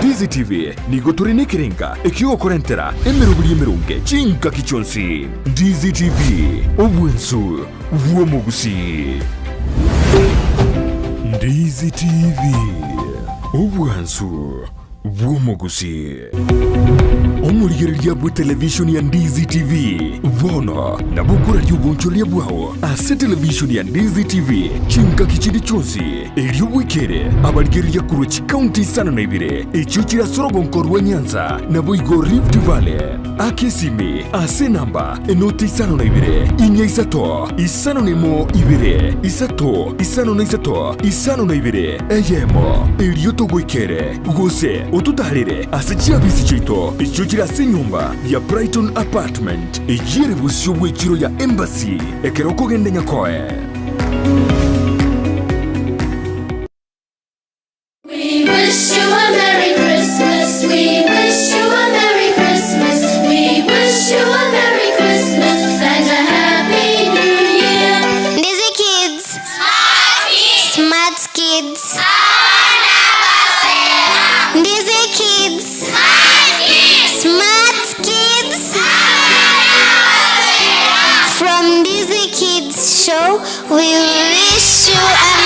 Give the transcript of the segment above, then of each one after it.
Ndizi TV nigo turi nekerenga ekiokorentera emeroburi emerunge chinka kichonsi. Ndizi TV obwensu bw'omugusi. Ndizi TV obwansu bw'omugusi. Omurigereria bwa television ya Ndizi TV bono nabukura ry'ubunchoria bwawo ase television ya Ndizi TV chinka kichindi chonsi eryobwikere abarigereria kurwa chikaunti 52 ekyo kirasorogonko rwa Nyanza naboigo Rift Valley akesimi ase namba enoti 52 inya isato isano nemo ibere isato isano na isato isano na ibere eyemo eryotogwikere gose otutarire ase chiabisi chito ekyo kirase nyumba ya Brighton Apartment ejire busyo bw'ekiro ya Embassy ekero kogenda nyakoe. We wish you a Merry Christmas. We wish you a Merry Christmas. We wish you a Merry Christmas and a Happy New Year. Ndizi Kids. Smart Kids. Ndizi Kids. Smart Kids. From Ndizi Kids Show, we wish you a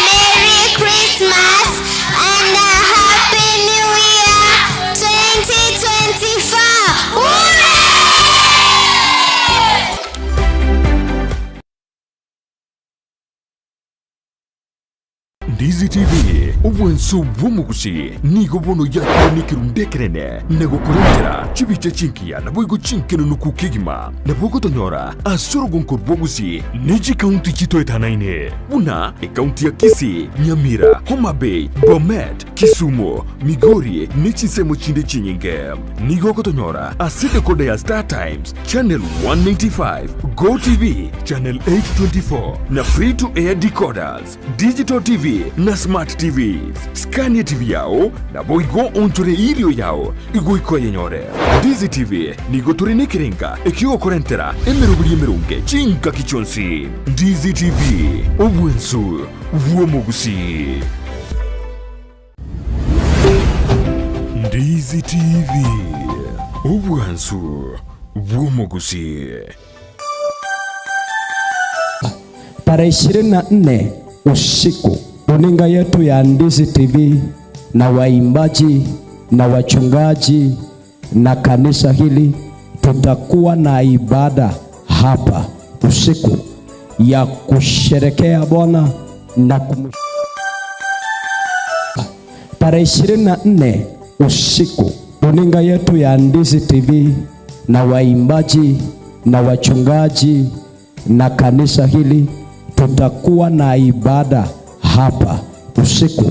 Merry Christmas and a Happy New Year 2024. Hooray! Ndizi TV obwensu bw'omugusi nigo bono yakire nikirundekerene negokurentera chibiche chinkiya naboigo chinkenunuku kigima nabogotonyora asorogonko rw'obusi neji kaunti chitoetanaine buna ekaunti ya Kisii, Nyamira, Homa Bay, Bomet, Kisumu, Migori nechisemo chinde chinyinge. Nigo gotonyora ase dekoda ya Star Times Channel 195, Go TV Channel 824 na free to air decoders, digital TV na smart TVs. Skania TV yao na boigo onchore irio yao igoiko yenyore. Ndizi TV nigo turi nekerenga ekiokorentera emeroburi emerunge chinka kichonsi. Ndizi TV obwensu bw'omugusi. Ndizi TV obwansu bw'omugusi. Tarehe 24 usiku, runinga yetu ya Ndizi TV na waimbaji na wachungaji na kanisa hili tutakuwa na ibada hapa usiku ya kusherekea Bwana na Tarehe 24 usiku, runinga yetu ya Ndizi TV na waimbaji na wachungaji na kanisa hili tutakuwa na ibada hapa usiku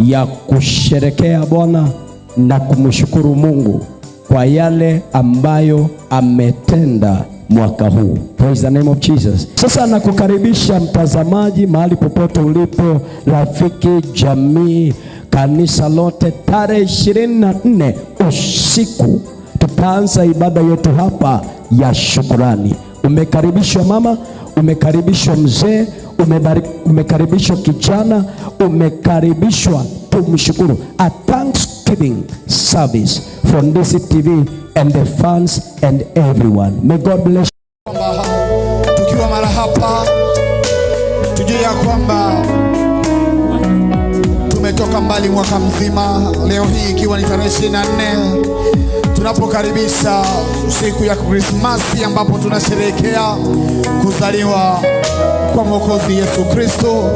ya kusherekea Bwana na kumshukuru Mungu kwa yale ambayo ametenda mwaka huu. Praise the name of Jesus. Sasa nakukaribisha mtazamaji, mahali popote ulipo, rafiki, jamii, kanisa lote, tarehe 24 usiku tutaanza ibada yetu hapa ya shukurani. Umekaribishwa mama, umekaribishwa mzee, umekaribishwa kijana, umekaribishwa tumshukuru. A thanksgiving service from Ndizi TV and the fans and everyone. May God bless. Tukiwa mara hapa tujue ya kwamba tumetoka mbali mwaka mzima. Leo hii ikiwa ni tarehe 24 tunapokaribisha siku ya Krismasi ambapo tunasherehekea kuzaliwa kwa Mwokozi Yesu Kristo.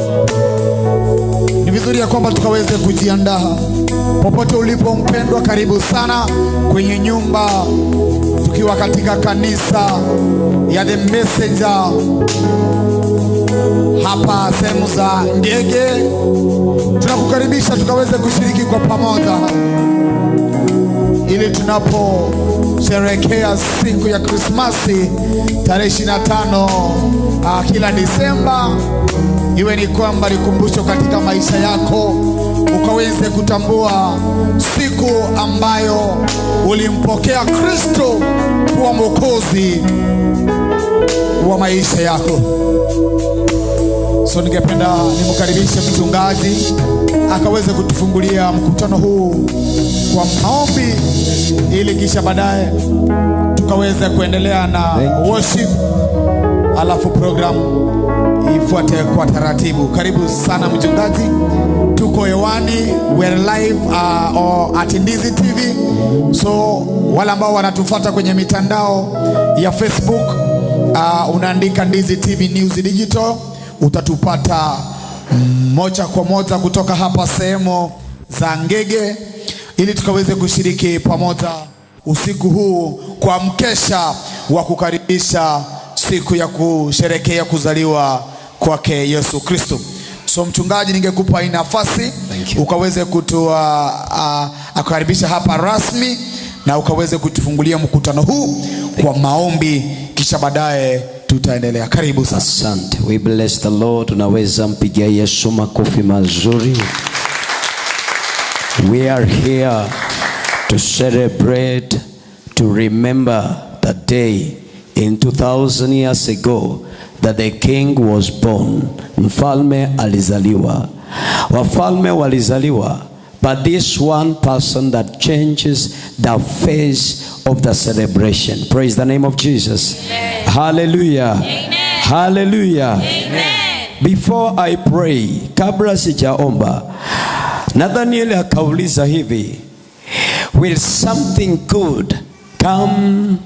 Ni vizuri ya kwamba tukaweze kujiandaa. Popote ulipo mpendwa, karibu sana kwenye nyumba, tukiwa katika kanisa ya The Messenger hapa sehemu za Ndege. Tunakukaribisha tukaweze kushiriki kwa pamoja ili tunaposherehekea siku ya Krismasi tarehe 25 kila Disemba, iwe ni kwamba likumbusho katika maisha yako, ukaweze kutambua siku ambayo ulimpokea Kristo kuwa Mwokozi wa maisha yako. So ningependa nimkaribishe mchungaji akaweze kutufungulia mkutano huu kwa maombi ili kisha baadaye tukaweze kuendelea na worship, alafu program ifuate kwa taratibu. Karibu sana mchungaji, tuko hewani, we're live or at Ndizi TV. So wale ambao wanatufuata kwenye mitandao ya Facebook, unaandika Ndizi TV News Digital, utatupata moja kwa moja kutoka hapa sehemu za Ngege, ili tukaweze kushiriki pamoja usiku huu kwa mkesha wa kukaribisha siku ya kusherehekea kuzaliwa kwake Yesu Kristo. So mchungaji, ningekupa hii nafasi ukaweze kutukaribisha hapa rasmi na ukaweze kutufungulia mkutano huu kwa maombi, kisha baadaye tutaendelea. Karibu sana. Asante. We bless the Lord. Unaweza mpigia Yesu makofi mazuri. We are here to celebrate, to remember the day in 2000 years ago that the king was born. Mfalme alizaliwa. Wafalme walizaliwa. But this one person that changes the face of the celebration. Praise the name of Jesus. Amen. Hallelujah. Amen. Hallelujah. Amen. Before I pray, kabla sijaomba, Nathaniel akauliza hivi, will something good come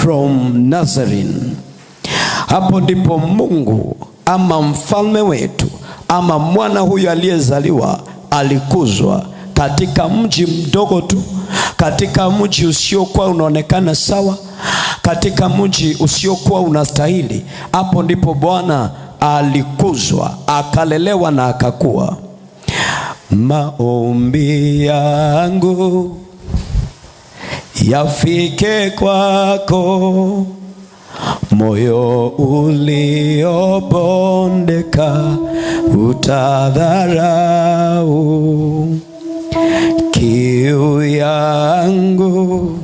from Nazareth? Hapo ndipo Mungu ama mfalme wetu ama mwana huyu aliyezaliwa alikuzwa katika mji mdogo tu, katika mji usiokuwa unaonekana sawa, katika mji usiokuwa unastahili. Hapo ndipo Bwana alikuzwa, akalelewa na akakua. Maombi yangu yafike kwako, moyo uliobondeka utadharau. Kiu yangu,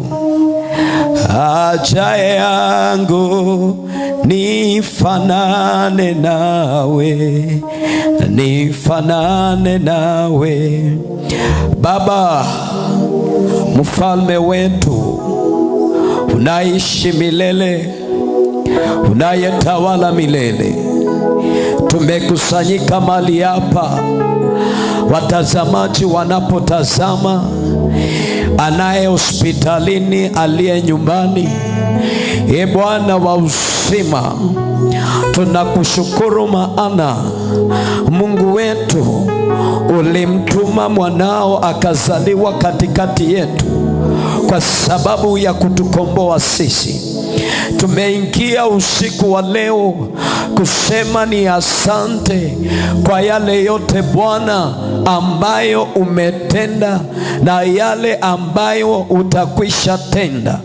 haja yangu, nifanane nawe, nifanane nawe. Baba mfalme wetu, unaishi milele, unayetawala milele, tumekusanyika mahali hapa, watazamaji wanapotazama, anaye hospitalini, aliye nyumbani, e Bwana wa uzima, tunakushukuru maana Mungu wetu ulimtuma mwanao akazaliwa katikati yetu kwa sababu ya kutukomboa sisi. Tumeingia usiku wa leo kusema ni asante kwa yale yote Bwana ambayo umetenda na yale ambayo utakwisha tenda.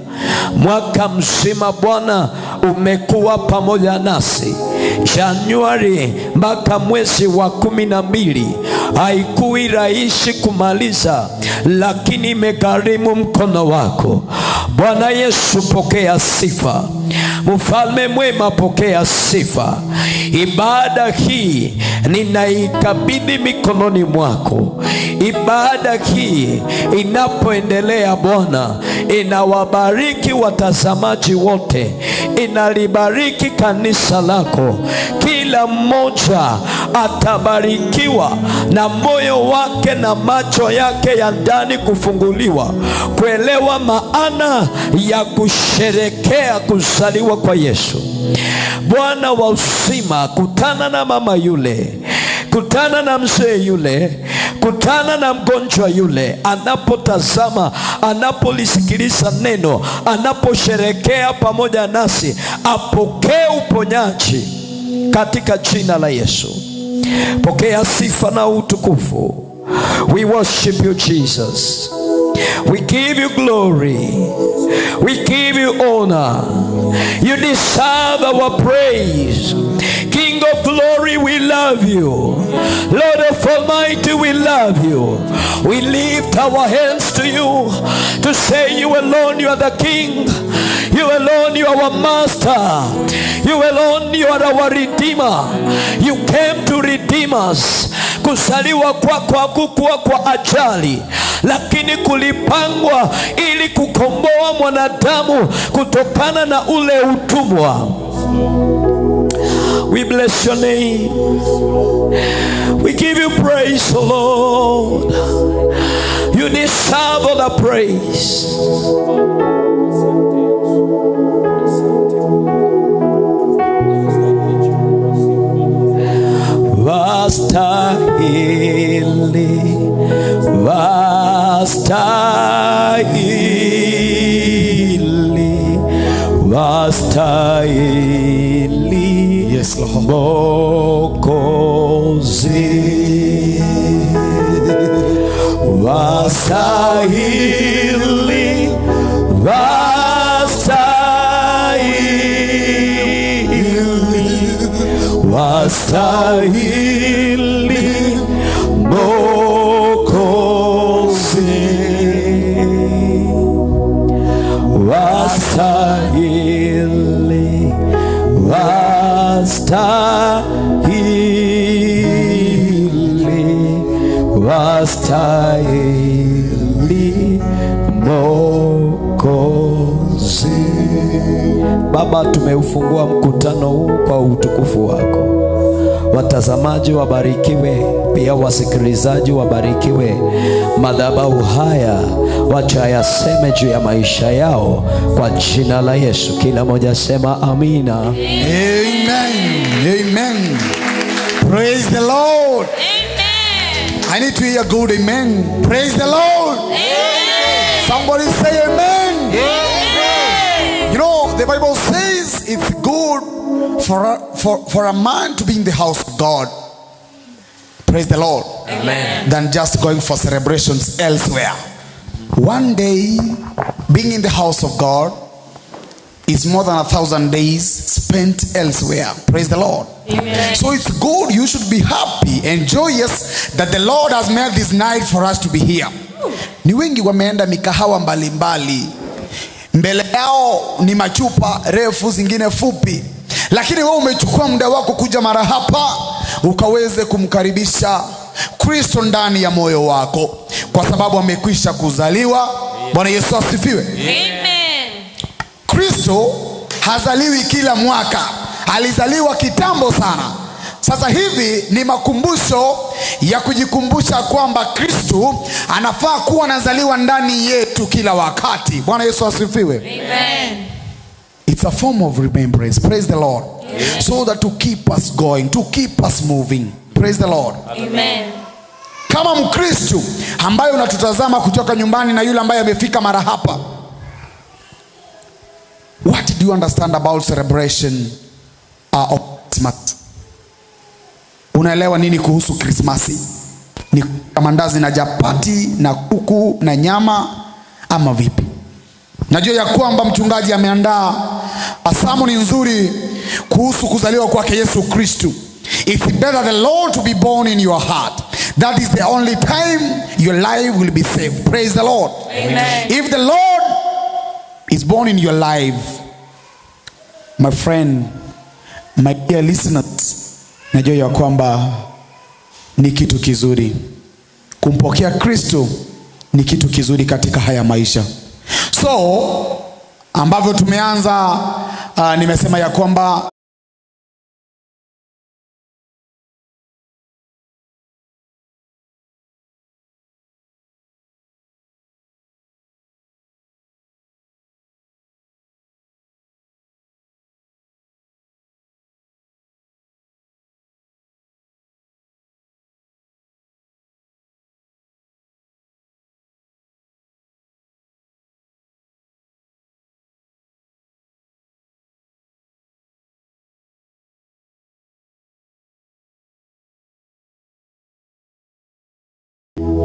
Mwaka mzima Bwana umekuwa pamoja nasi. Januari mpaka mwezi wa 12 haikuwi rahisi kumaliza, lakini imegharimu mkono wako. Bwana Yesu, pokea sifa. Mfalme mwema, pokea sifa. Ibada hii ninaikabidhi mikononi mwako. Ibada hii inapoendelea Bwana, inawabariki watazamaji wote, inalibariki kanisa lako. Kila mmoja atabarikiwa na moyo wake na macho yake ya ndani kufunguliwa, kuelewa maana ya kusherekea kuzaliwa kwa Yesu. Bwana wa uzima, kutana na mama yule, kutana na mzee yule, kutana na mgonjwa yule, anapotazama, anapolisikiliza neno, anaposherekea pamoja nasi, apokee uponyaji katika jina la Yesu. Pokea sifa na utukufu. We worship you, Jesus. We give you glory. We give you honor. You deserve our praise. King of glory, we love you. Lord of Almighty, we love you. We lift our hands to you to say you alone, you are the King. You alone, you are our Master. You alone, you are our Redeemer. You came to redeem us. Kuzaliwa kwako hakukuwa kwa ajali, lakini kulipangwa ili kukomboa mwanadamu kutokana na ule utumwa. We bless your name. We give you praise, O Lord. You deserve all the praise. Wastahili, wastahili, wastahili. Yes, Lord. Mwokozi, wastahili, wastahili, wastahili, Mwokozi, wastahili, wastahili, wastahili, Mwokozi. Baba, tumeufungua mkutano huu kwa utukufu wako. Watazamaji wabarikiwe, pia wasikilizaji wabarikiwe. Madhabahu haya wacha yaseme juu ya maisha yao kwa jina la Yesu. Kila mmoja sema amina. Amen. Amen. Praise the Lord. Amen. I need to hear a good amen. Praise the Lord. Amen. Somebody say amen. Amen. You know, the Bible says it's good for a man to be in the house of God. Praise the Lord. Amen. Than just going for celebrations elsewhere. One day, being in the house of God is more than 1,000 days spent elsewhere. Praise the Lord. Amen. So it's good. You should be happy and joyous that the Lord has made this night for us to be here. Ni wengi wameenda mikahawa mbalimbali, mbele yao ni machupa refu, zingine fupi, lakini wewe umechukua muda wako kuja mara hapa ukaweze kumkaribisha Kristo ndani ya moyo wako, kwa sababu amekwisha kuzaliwa. Bwana Yesu asifiwe. Amen. Kristo hazaliwi kila mwaka, alizaliwa kitambo sana. Sasa hivi ni makumbusho ya kujikumbusha kwamba Kristo anafaa kuwa anazaliwa ndani yetu kila wakati. Bwana Yesu asifiwe. Amen. It's a form of remembrance. Praise the Lord. So that to keep us going, to keep us moving. Praise the Lord. Amen. Kama Mkristo ambaye unatutazama kutoka nyumbani na yule ambaye amefika mara hapa, what do you understand about celebration of Christmas? Unaelewa nini kuhusu Krismasi? Ni mandazi na chapati na kuku na nyama ama vipi? Najua ya kwamba mchungaji ameandaa asamu ni nzuri kuhusu kuzaliwa kwake Yesu Kristo. It's better the Lord to be born in your heart. That is the only time your life will be saved. Praise the Lord. Amen. If the Lord is born in your life, my friend, my dear listeners, najua ya kwamba ni kitu kizuri kumpokea Kristo, ni kitu kizuri katika haya maisha. So ambavyo tumeanza, nimesema ya kwamba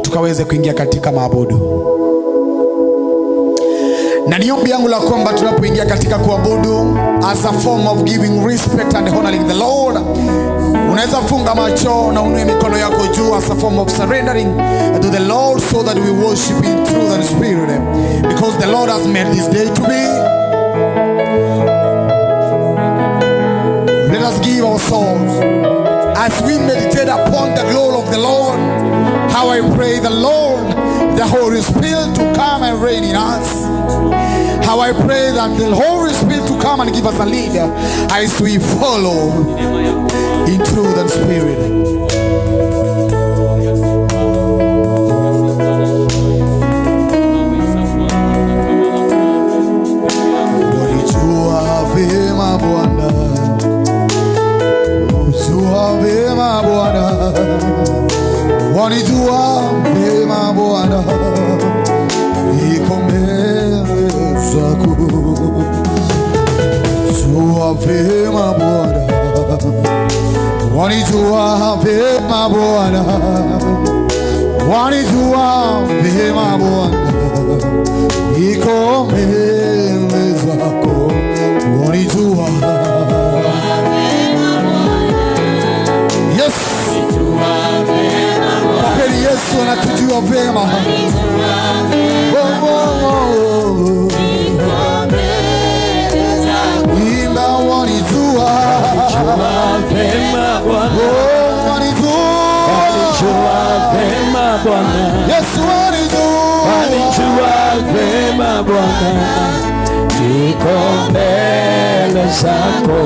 tukaweze kuingia katika maabudu. Na ni ombi yangu la kwamba tunapoingia katika kuabudu, as a form of giving respect and honoring the Lord, unaweza funga macho na unue mikono yako juu as a form of surrendering to the Lord, so that we worship in truth and spirit, because the Lord has made this day to be. Let us give our souls As we meditate upon the glory of the Lord, how I pray the Lord, the Holy Spirit to come and reign in us. How I pray that the Holy Spirit to come and give us a lead as we follow in truth and spirit. Walijua vema Bwana, walijua vema Bwana, walijua vema Bwana, iko mbele zako. Jua vema Bwana, walijua vema Bwana, walijua vema Bwana, iko mbele zako. Walijua. Yes, kwa kweli Yesu anatujua vema. Oh, oh, oh. Imba walijua. Vema Bwana, Oh, walijua. walijua vema Bwana, Yesu walijua. walijua vema Bwana, niko mbele zako.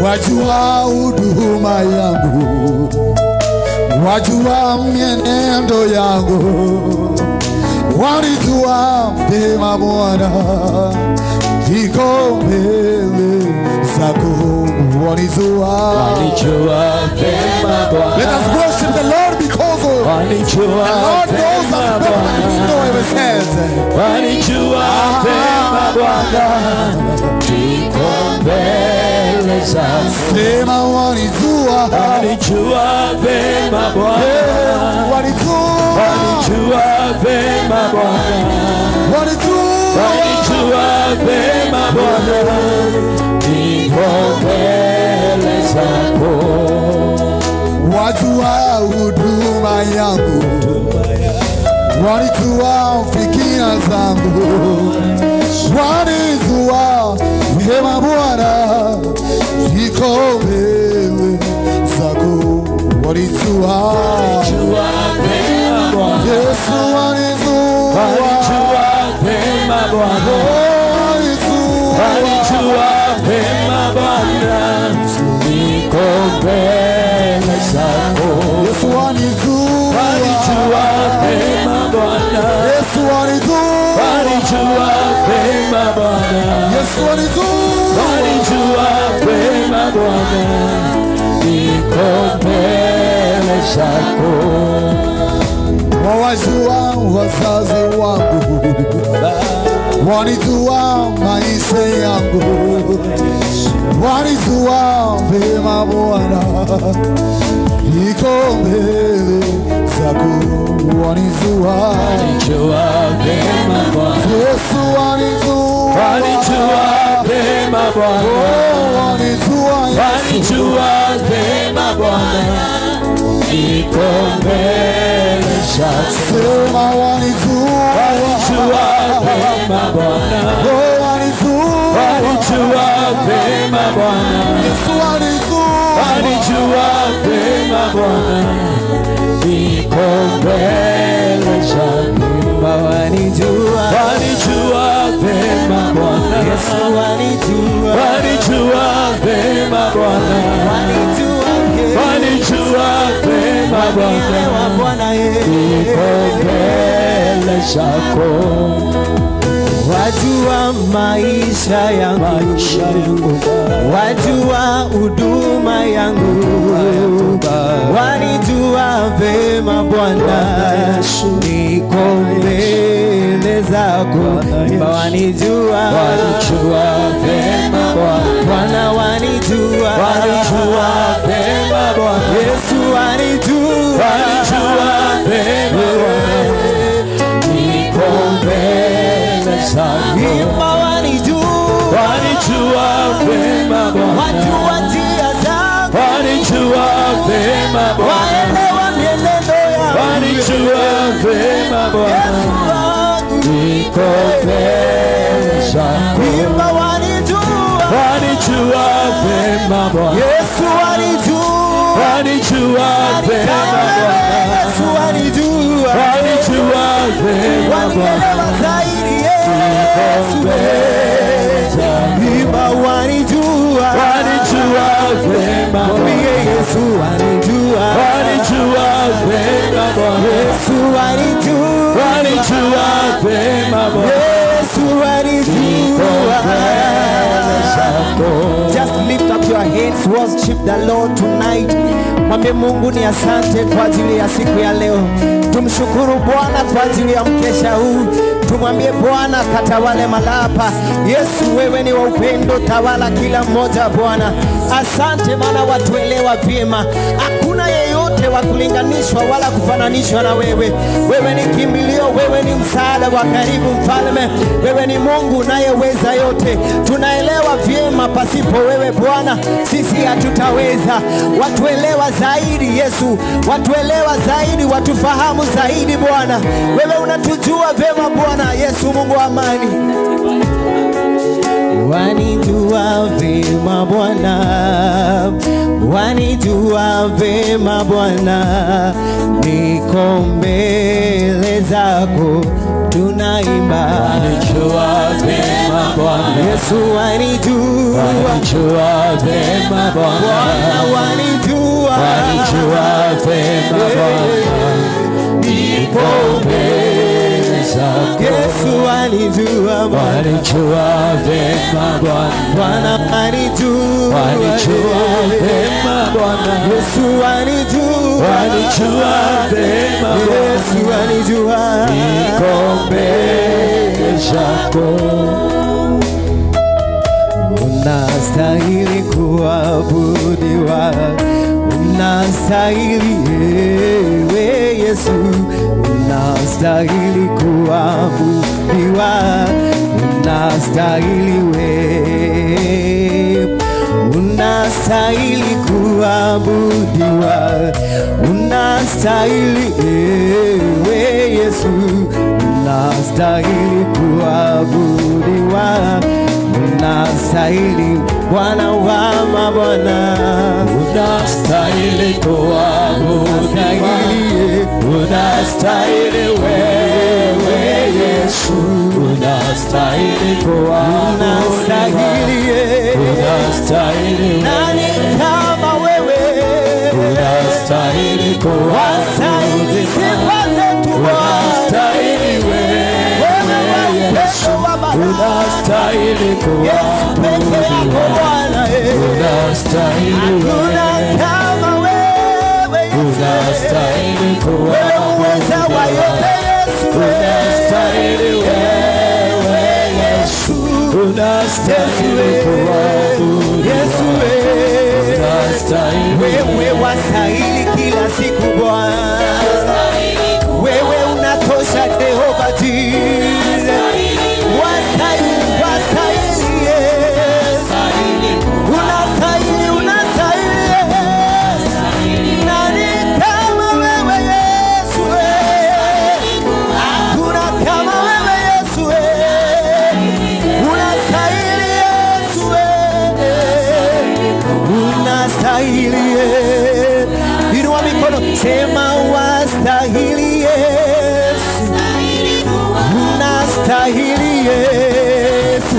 Wajua huduma yangu, wajua mienendo yangu, walijua vema Bwana, niko mbele zako. Walijua. Walijua vema Let us Bwana, worship the Lord because the walijua Lord knows us vema better than we Bwana, know ourselves. walijua vema Bwana, niko mbele zako. Sema walijua. Walijua vema Bwana, Walijua. walijua vema Bwana, Walijua. walijua vema Bwana, niko mbele zako. Wajua huduma yangu, walijua fikira zangu, walijua vema Bwana, niko mbele zako. Walijua. Walijua vema Bwana, Yesu walijua. walijua vema Bwana, Oh, walijua. walijua vema Bwana, niko mbele zako. Yesu walijua. Walijua vema Bwana, Yesu walijua. walijua vema Bwana, Yesu walijua. walijua vema Bwana, niko mbele zako. Wawajua wazazi wangu, walijua maisha yangu, walijua vema Bwana, niko mbele zako. Walijua. Walijua vema Bwana, Yesu walijua. walijua vema Bwana, Oh, walijua Yesu. walijua vema Bwana, niko mbele zako. Sema walijua. Walijua vema Bwana, Oh, walijua. walijua vema Bwana, Yesu walijua. walijua vema Bwana, niko mbele zako. Walijua, Walijua vema Bwana, Yesu walijua, walijua vema Bwana, walijua, walijua vema walielewa Bwana, Bwana niko mbele zako. Wajua maisha yangu, Maisha yangu wajua huduma yangu, walijua vema Bwana, niko mbele zako. Walijua, Walijua vema Bwana, Bwana walijua, walijua vema Bwana, Yesu walijua, walijua vema Bwana, niko mbele zako. Imba walijua, Walijua vema Bwana, wajua njia zangu, walijua vema Bwana, waelewa mienendo yangu, walijua vema Bwana, Yesu wangu, niko mbele zako. Imba walijua, Walijua vema Bwana, Yesu walijua. Wanijua vema Bwana. Yesu wanijua. Wanijua vema Wanielewa Bwana. zaidi Yesu. Imba wanijua. Wanijua vema Mwambie Bwana. Yesu wanijua. Wanijua vema Bwana. Yesu wanijua. Wanijua vema Bwana. Yesu wanijua. Just lift up your hands, worship the Lord tonight. Mwambie Mungu ni asante kwa ajili ya siku ya leo. Tumshukuru Bwana kwa ajili ya mkesha huu. Tumwambie Bwana katawale malapa. Yesu wewe ni wa upendo, tawala kila mmoja Bwana. Asante maana watuelewa vyema. Hakuna yeyote wa kulinganishwa wala kufananishwa na wewe. Wewe ni kimbilio, wewe ni msaada wa karibu Mfalme. Wewe ni Mungu unayeweza yote. Tunaelewa vyema pasipo wewe Bwana sisi hatutaweza. Watuelewa zaidi Yesu, watuelewa zaidi, watufahamu zaidi Bwana. Wewe unatujua vyema Bwana Yesu, Mungu wa amani. Wanijua vema Bwana, wanijua vema Bwana, niko mbele zako tunaimba. Wanijua vema Bwana. Yesu wanijua, Wanijua vema Bwana. Bwana wanijua, Wanijua vema Bwana. Niko mbele zako. Yesu wanijua Bwana, Wanijua vema Bwana. Bwana wanijua, Wanijua vema Bwana. Yesu wanijua, Wanijua vema Bwana. Yesu wanijua, Niko mbele zako. Unastahili kuabudiwa, unastahili ewe Yesu, unastahili kuabudiwa, unastahili wewe, unastahili kuabudiwa, unastahili ewe Yesu, unastahili kuabudiwa, unastahili Bwana wa mabwana, Unastahili kuabudiwa. Unastahili wewe Yesu. Unastahili kuabudiwa. unastahili Unastahili nani wewe. kama wewe, Unastahili wastahili kuabudiwa. sifa zetu Bwana, Unastahili wewe wewe wa Yesu. upendo wa baraka, Unastahili Yesu peke yako kuabudiwa. Bwana, Unastahili hakuna wewe. kama wewe Yesu, Unastahili wewe uweza wa kuabudiwa. yote Yesu, Unastahili wewe Yesu. Unastahili kuabudiwa. Yesu Unastahili wewe wastahili kila siku Bwana, wewe unatosha Jehova Jire, wastahili, wastahili Yesu, unastahili, unastahili Yesu, nani kama wewe Yesu, hakuna kama wewe Yesu, unastahili Yesu, unastahili. Inua mikono, sema wastahili Yesu, unastahili Yesu.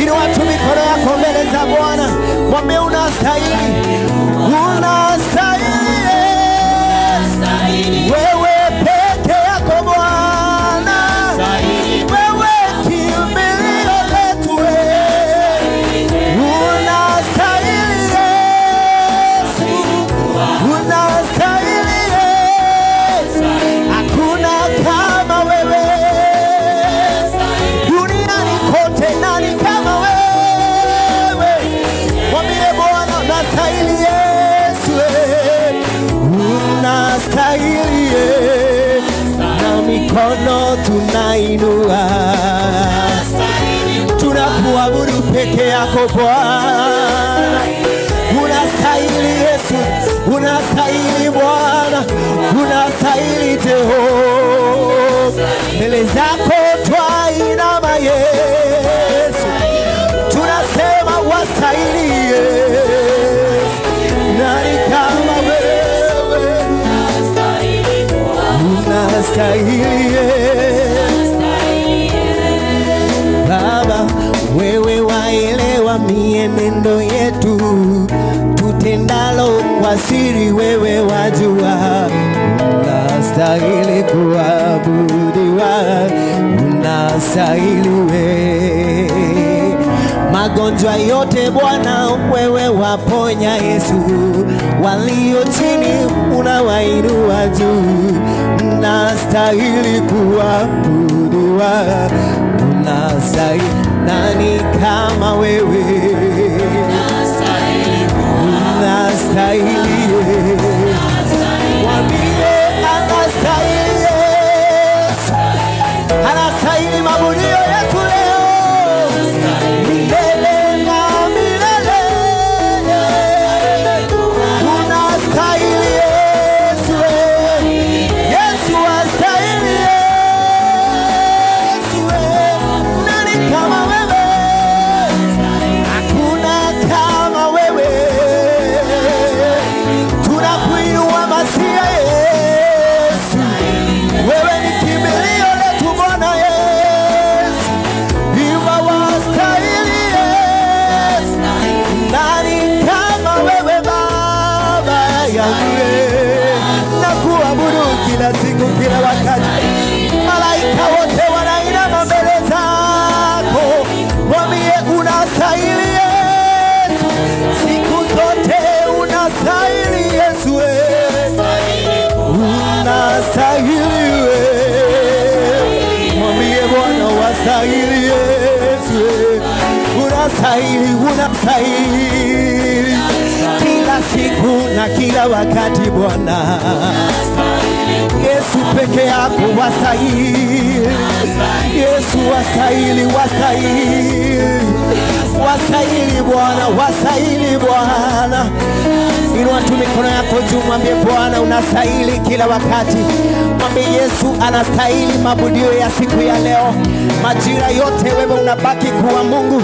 Inua tu mikono yako mbele za Bwana, mwambie unastahili, unastahili Yesu, wewe peke yako Bwana, wewe kimbilio letu, wewe unastahili Yesu, unastahili Yesu, hakuna kama wewe duniani kote, nani kama wewe? Mwambie Bwana unastahili Yesu, unastahili Yesu, na mikono tunainua tunakuabudu peke yako Bwana. Unastahili Yesu, unastahili Bwana, unastahili Jehova. Mbele zako twainama Yesu, tunasema wastahili Yesu, nani kama wewe? Unastahili Baba, wewe waelewa mienendo yetu, tutendalo kwa siri wewe wajua. Unastahili kuabudiwa, unastahili wewe. Magonjwa yote Bwana wewe waponya Yesu, walio chini unawainua juu. Unastahili kuabudiwa, unastahili. Nani kama wewe? Unastahili, mwambie anastahili Yesu, anastahili mabudio yetu leo, milele na milele. Unastahili Yesu, Yesu astahili Yesu. Nani kama wewe? Hakuna kama wewe. Tunakuinua Masia Yesu, wewe ni kimbilio letu Bwana Yesu, Iwa wastahili Yesu. Nani kama wewe Baba yangu? Nakuabudu kila siku, kila wakati. Malaika wote wanainama mbele zako, mwambie unastahili Yesu, siku zote unastahili Yesu, unastahili wewe. Mwambie Bwana wastahili Yesu, unastahili, unastahili kila siku na kila wakati Bwana. Yesu peke yako wastahili, Yesu wastahili, wastahili, wastahili Bwana, wastahili Bwana. Inua tu mikono yako juu, mwambie Bwana unastahili kila wakati. Mwambie Yesu anastahili mabudio ya siku ya leo. Majira yote wewe unabaki kuwa Mungu,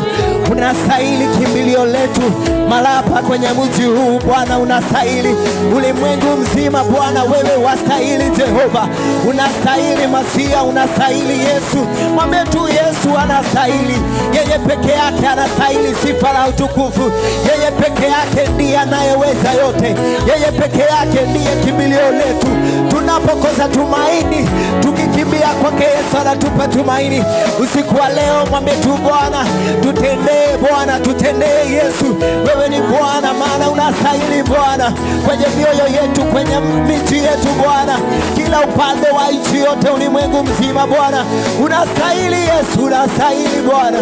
unastahili kimbilio letu malapa kwenye mji huu Bwana, unastahili ulimwengu mzima Bwana, wewe wastahili Jehova, unastahili Masia, unastahili Yesu. Mwambie tu Yesu anastahili, yeye peke yake anastahili sifa na utukufu. Yeye peke yake ndiye anayeweza yote, yeye peke yake ndiye kimbilio letu. Tunapokosa tumaini, tukikimbia kwake Yesu anatupa tumaini. Usiku wa leo mwambie tu Bwana, tutendee Bwana, tutendee Yesu. Wewe ni Bwana, maana unastahili Bwana, kwenye mioyo yetu, kwenye miji yetu Bwana, kila upande wa nchi yote, ulimwengu mzima Bwana, unastahili Yesu, unastahili Bwana.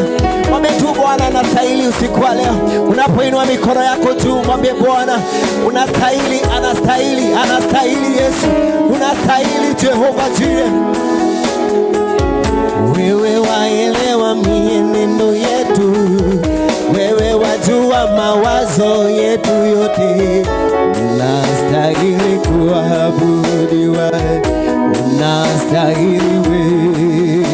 Mwambie tu Bwana anastahili usiku wa leo. Unapoinua mikono yako juu, mwambie Bwana unastahili, anastahili, anastahili Yesu, unastahili Jehova Jireh. Wewe waelewa mienendo yetu, wewe wajua mawazo yetu yote. Unastahili kuabudiwa, unastahili wewe.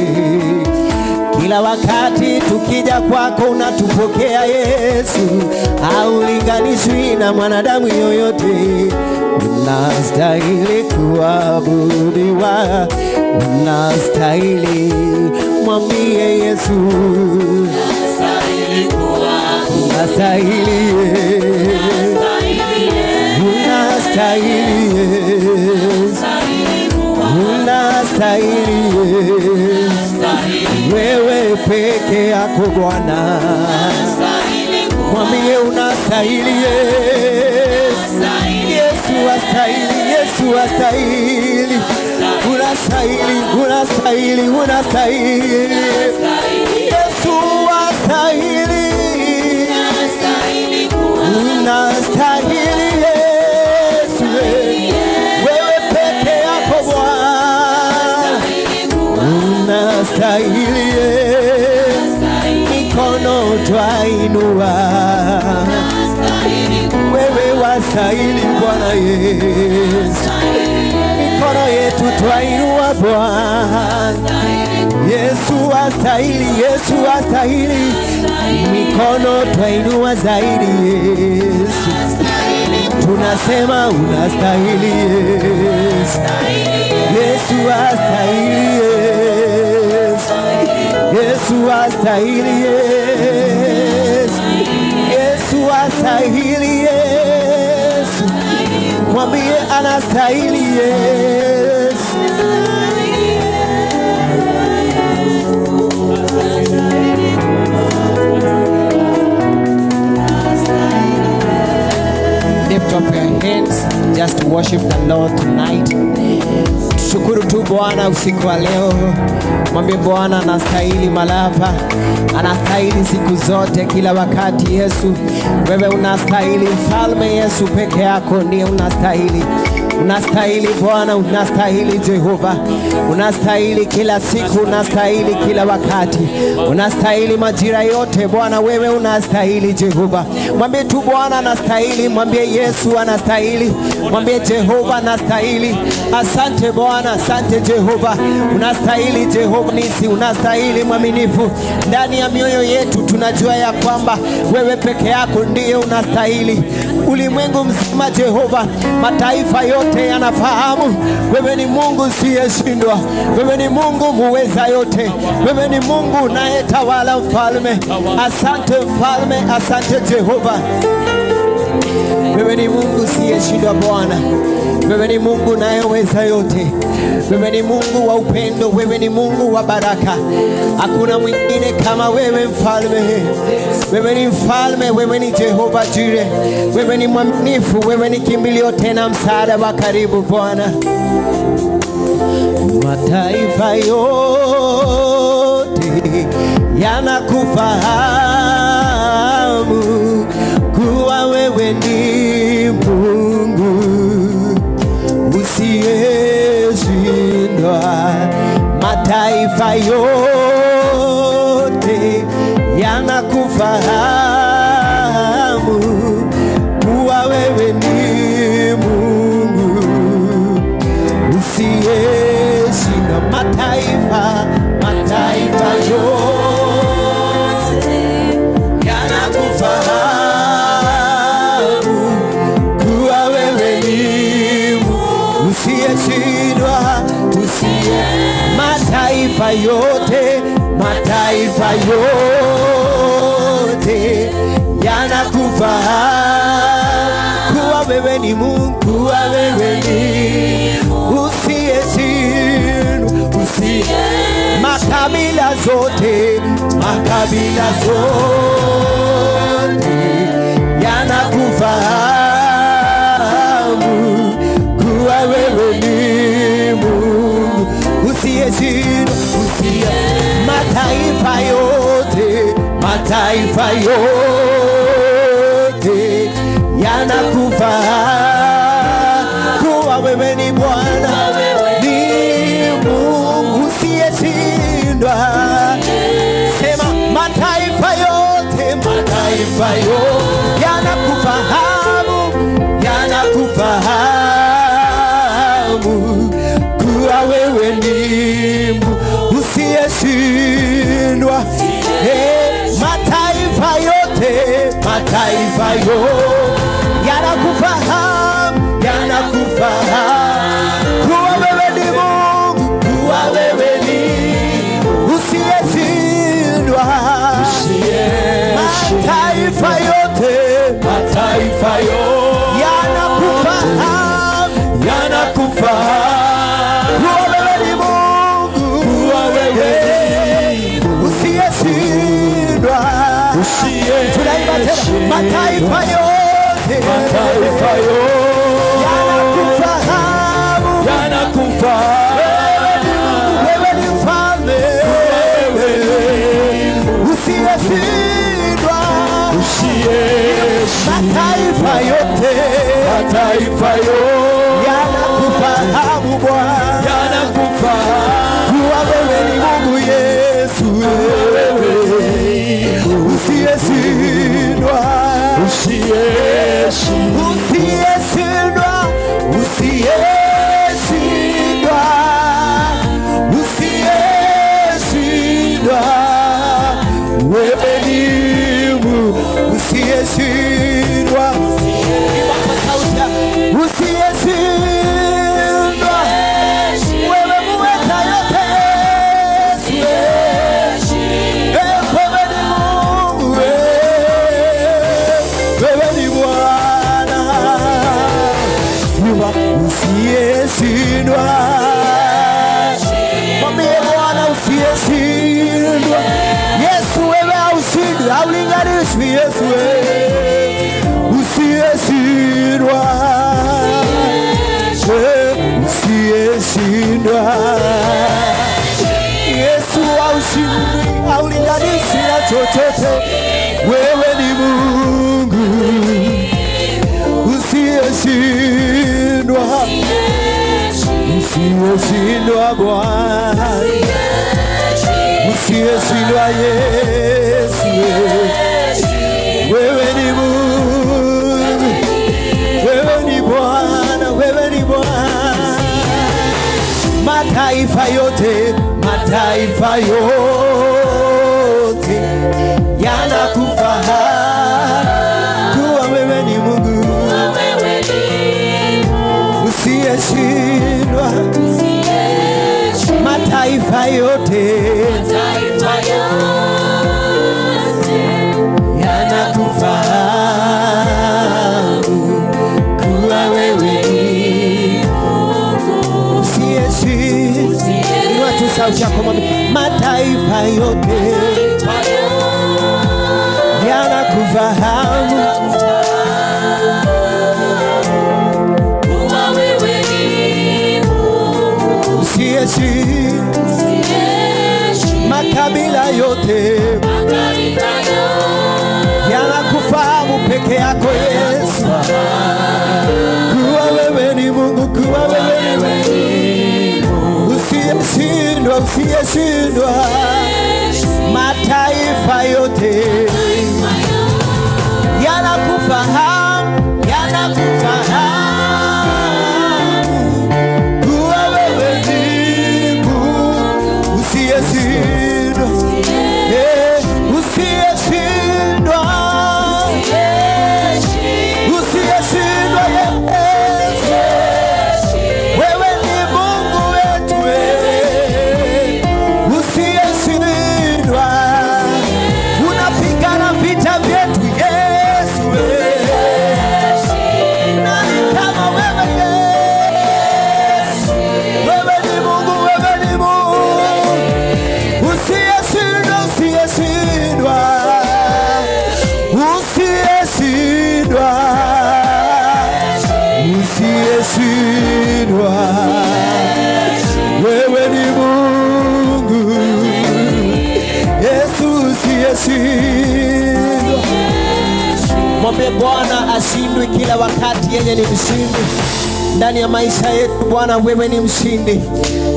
Kila wakati tukija kwako unatupokea Yesu, haulinganishwi na mwanadamu yoyote. Unastahili kuabudiwa, unastahili. Mwambie Yesu unastahili, unastahili, unastahili wewe peke yako Bwana. Mwambie unastahili Yesu, Yesu astahili, Yesu astahili, unastahili, unastahili, unastahili, Yesu astahili, unastahili Yesu, wewe peke yako Bwana, unastahili Yesu. Mikono twainua, wewe wastahili Bwana Yesu. Mikono yetu twainua Bwana Yesu astahili, Yesu astahili. Mikono twainua zaidi Yesu. Unasema unastahili Yesu. Yesu astahili Yesu. Yesu astahili Yesu. Yesu astahili Yesu. Mwambie anastahili Yesu. Lift up your hands, just worship the Lord tonight. Shukuru tu Bwana usiku wa leo. Mwambie Bwana anastahili malapa, anastahili siku zote, kila wakati. Yesu, wewe unastahili. Mfalme Yesu peke yako ndiye unastahili. Unastahili Bwana, unastahili Jehova, unastahili kila siku, unastahili kila wakati, unastahili majira yote. Bwana wewe unastahili Jehova. Mwambie tu Bwana anastahili, mwambie Yesu anastahili, mwambie Jehova anastahili. Asante Bwana, asante Jehova, unastahili Jehova nisi, unastahili mwaminifu. Ndani ya mioyo yetu tunajua ya kwamba wewe peke yako ndiye unastahili. Ulimwengu mzima Jehova, mataifa yote yanafahamu wewe ni Mungu usiyeshindwa, wewe ni Mungu muweza yote, wewe ni Mungu unayetawala mfalme. Asante mfalme, asante Jehova. Wewe ni Mungu usiyeshindwa Bwana, wewe ni Mungu unayeweza yote, wewe ni Mungu wa upendo, wewe ni Mungu wa baraka. Hakuna mwingine kama wewe mfalme. Wewe ni mfalme, wewe ni Jehova Jireh, wewe ni mwaminifu, wewe ni kimbilio tena msaada wa karibu Bwana. Mataifa yote yanakufahamu kuwa wewe ni Mungu usiyeshindwa. Mataifa yote yanakufahamu kuwa wewe ni Mungu usiyeshindwa. Mataifa, mataifa yote yanakufahamu kuwa wewe ni Mungu usiyeshindwa, usiye. Mataifa yote, mataifa yote yanakufahamu kuwa wewe ni Mungu, kuwa wewe ni usiyeshindwa, usiye. Makabila zote, makabila zote yanakufahamu kuwa wewe ni Mungu usiyeshindwa, usiye. Mataifa yote, mataifa yote yanakufahamu kuwa wewe ni Bwana, ni Mungu usiyeshindwa. Sema mataifa yote, mataifa yote yanakufahamu, yanakufahamu kuwa wewe ni Mungu usiyeshindwa. Mataifa yote, mataifa yote yanakufahamu, yanakufahamu kuwa wewe ni Mungu, kuwa wewe ni usiyeshindwa. Mataifa yote, mataifa yote yanakufahamu, yanakufahamu kuwa wewe ni Mungu, kuwa wewe ni usiyeshindwa. Tunaimba tena, mataifa yote, mataifa yote yanakufahamu, yanakufahamu wewe ni mfalme usiyeshindwa. Mataifa yote, mataifa yote yanakufahamu Bwana, yanakufahamu kuwa wewe ni Mungu Yesu, usiyeshindwa, usiyeshindwa, usiyeshindwa, usiyeshindwa, usiyeshindwa. Wewe ni Mungu usiyeshindwa. Imba kwa sauti. Usiyeshindwa. Mwambie Bwana usiyeshindwa. Yesu wewe haushindwi, haulinganishwi Yesu wewe. Usiyeshindwa. Usiyeshindwa. Yesu haushindwi, haulinganishwi na chochote. Wewe ni Mungu usiyeshindwa. Usiyeshindwa Bwana, usiyeshindwa Yesu. Wewe ni Mungu, wewe ni Bwana, wewe ni Bwana. Mataifa yote, mataifa yote yanakufahamu kuwa wewe ni Mungu usiyeshindwa. Mataifa yote yanakufahamu kuwa wewe ni Mungu usiyeshindwa. Inua tu sauti yako mwambie, mataifa yote yanakufahamu usiyeshindwa. Makabila yote yanakufahamu peke yako Yesu, kuwa wewe ni Mungu, kuwa wewe ni Mungu usiyeshindwa, usiyeshindwa. Mataifa yote yanakufahamu, yanakufahamu kuwa wewe ni Mungu usiyeshindwa. Usiyeshindwa, usiyeshindwa Yesu, wewe ni Mungu wetu, usiyeshindwa. Unapigana vita vyetu Yesu, nani kama wewe Yesu? Wewe ni Mungu, wewe ni Mungu usiyeshindwa, usiyeshindwa, usiyeshindwa, usiyeshindwa. Wewe ni Mungu Yesu usiyeshindwa. Mwambie Bwana ashindwi kila wakati, yeye ni mshindi ndani ya maisha yetu. Bwana wewe ni mshindi.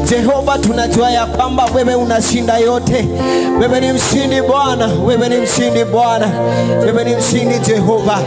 Jehova, tunajua ya kwamba wewe unashinda yote. Wewe ni mshindi Bwana, wewe ni mshindi Bwana, wewe ni mshindi Jehova.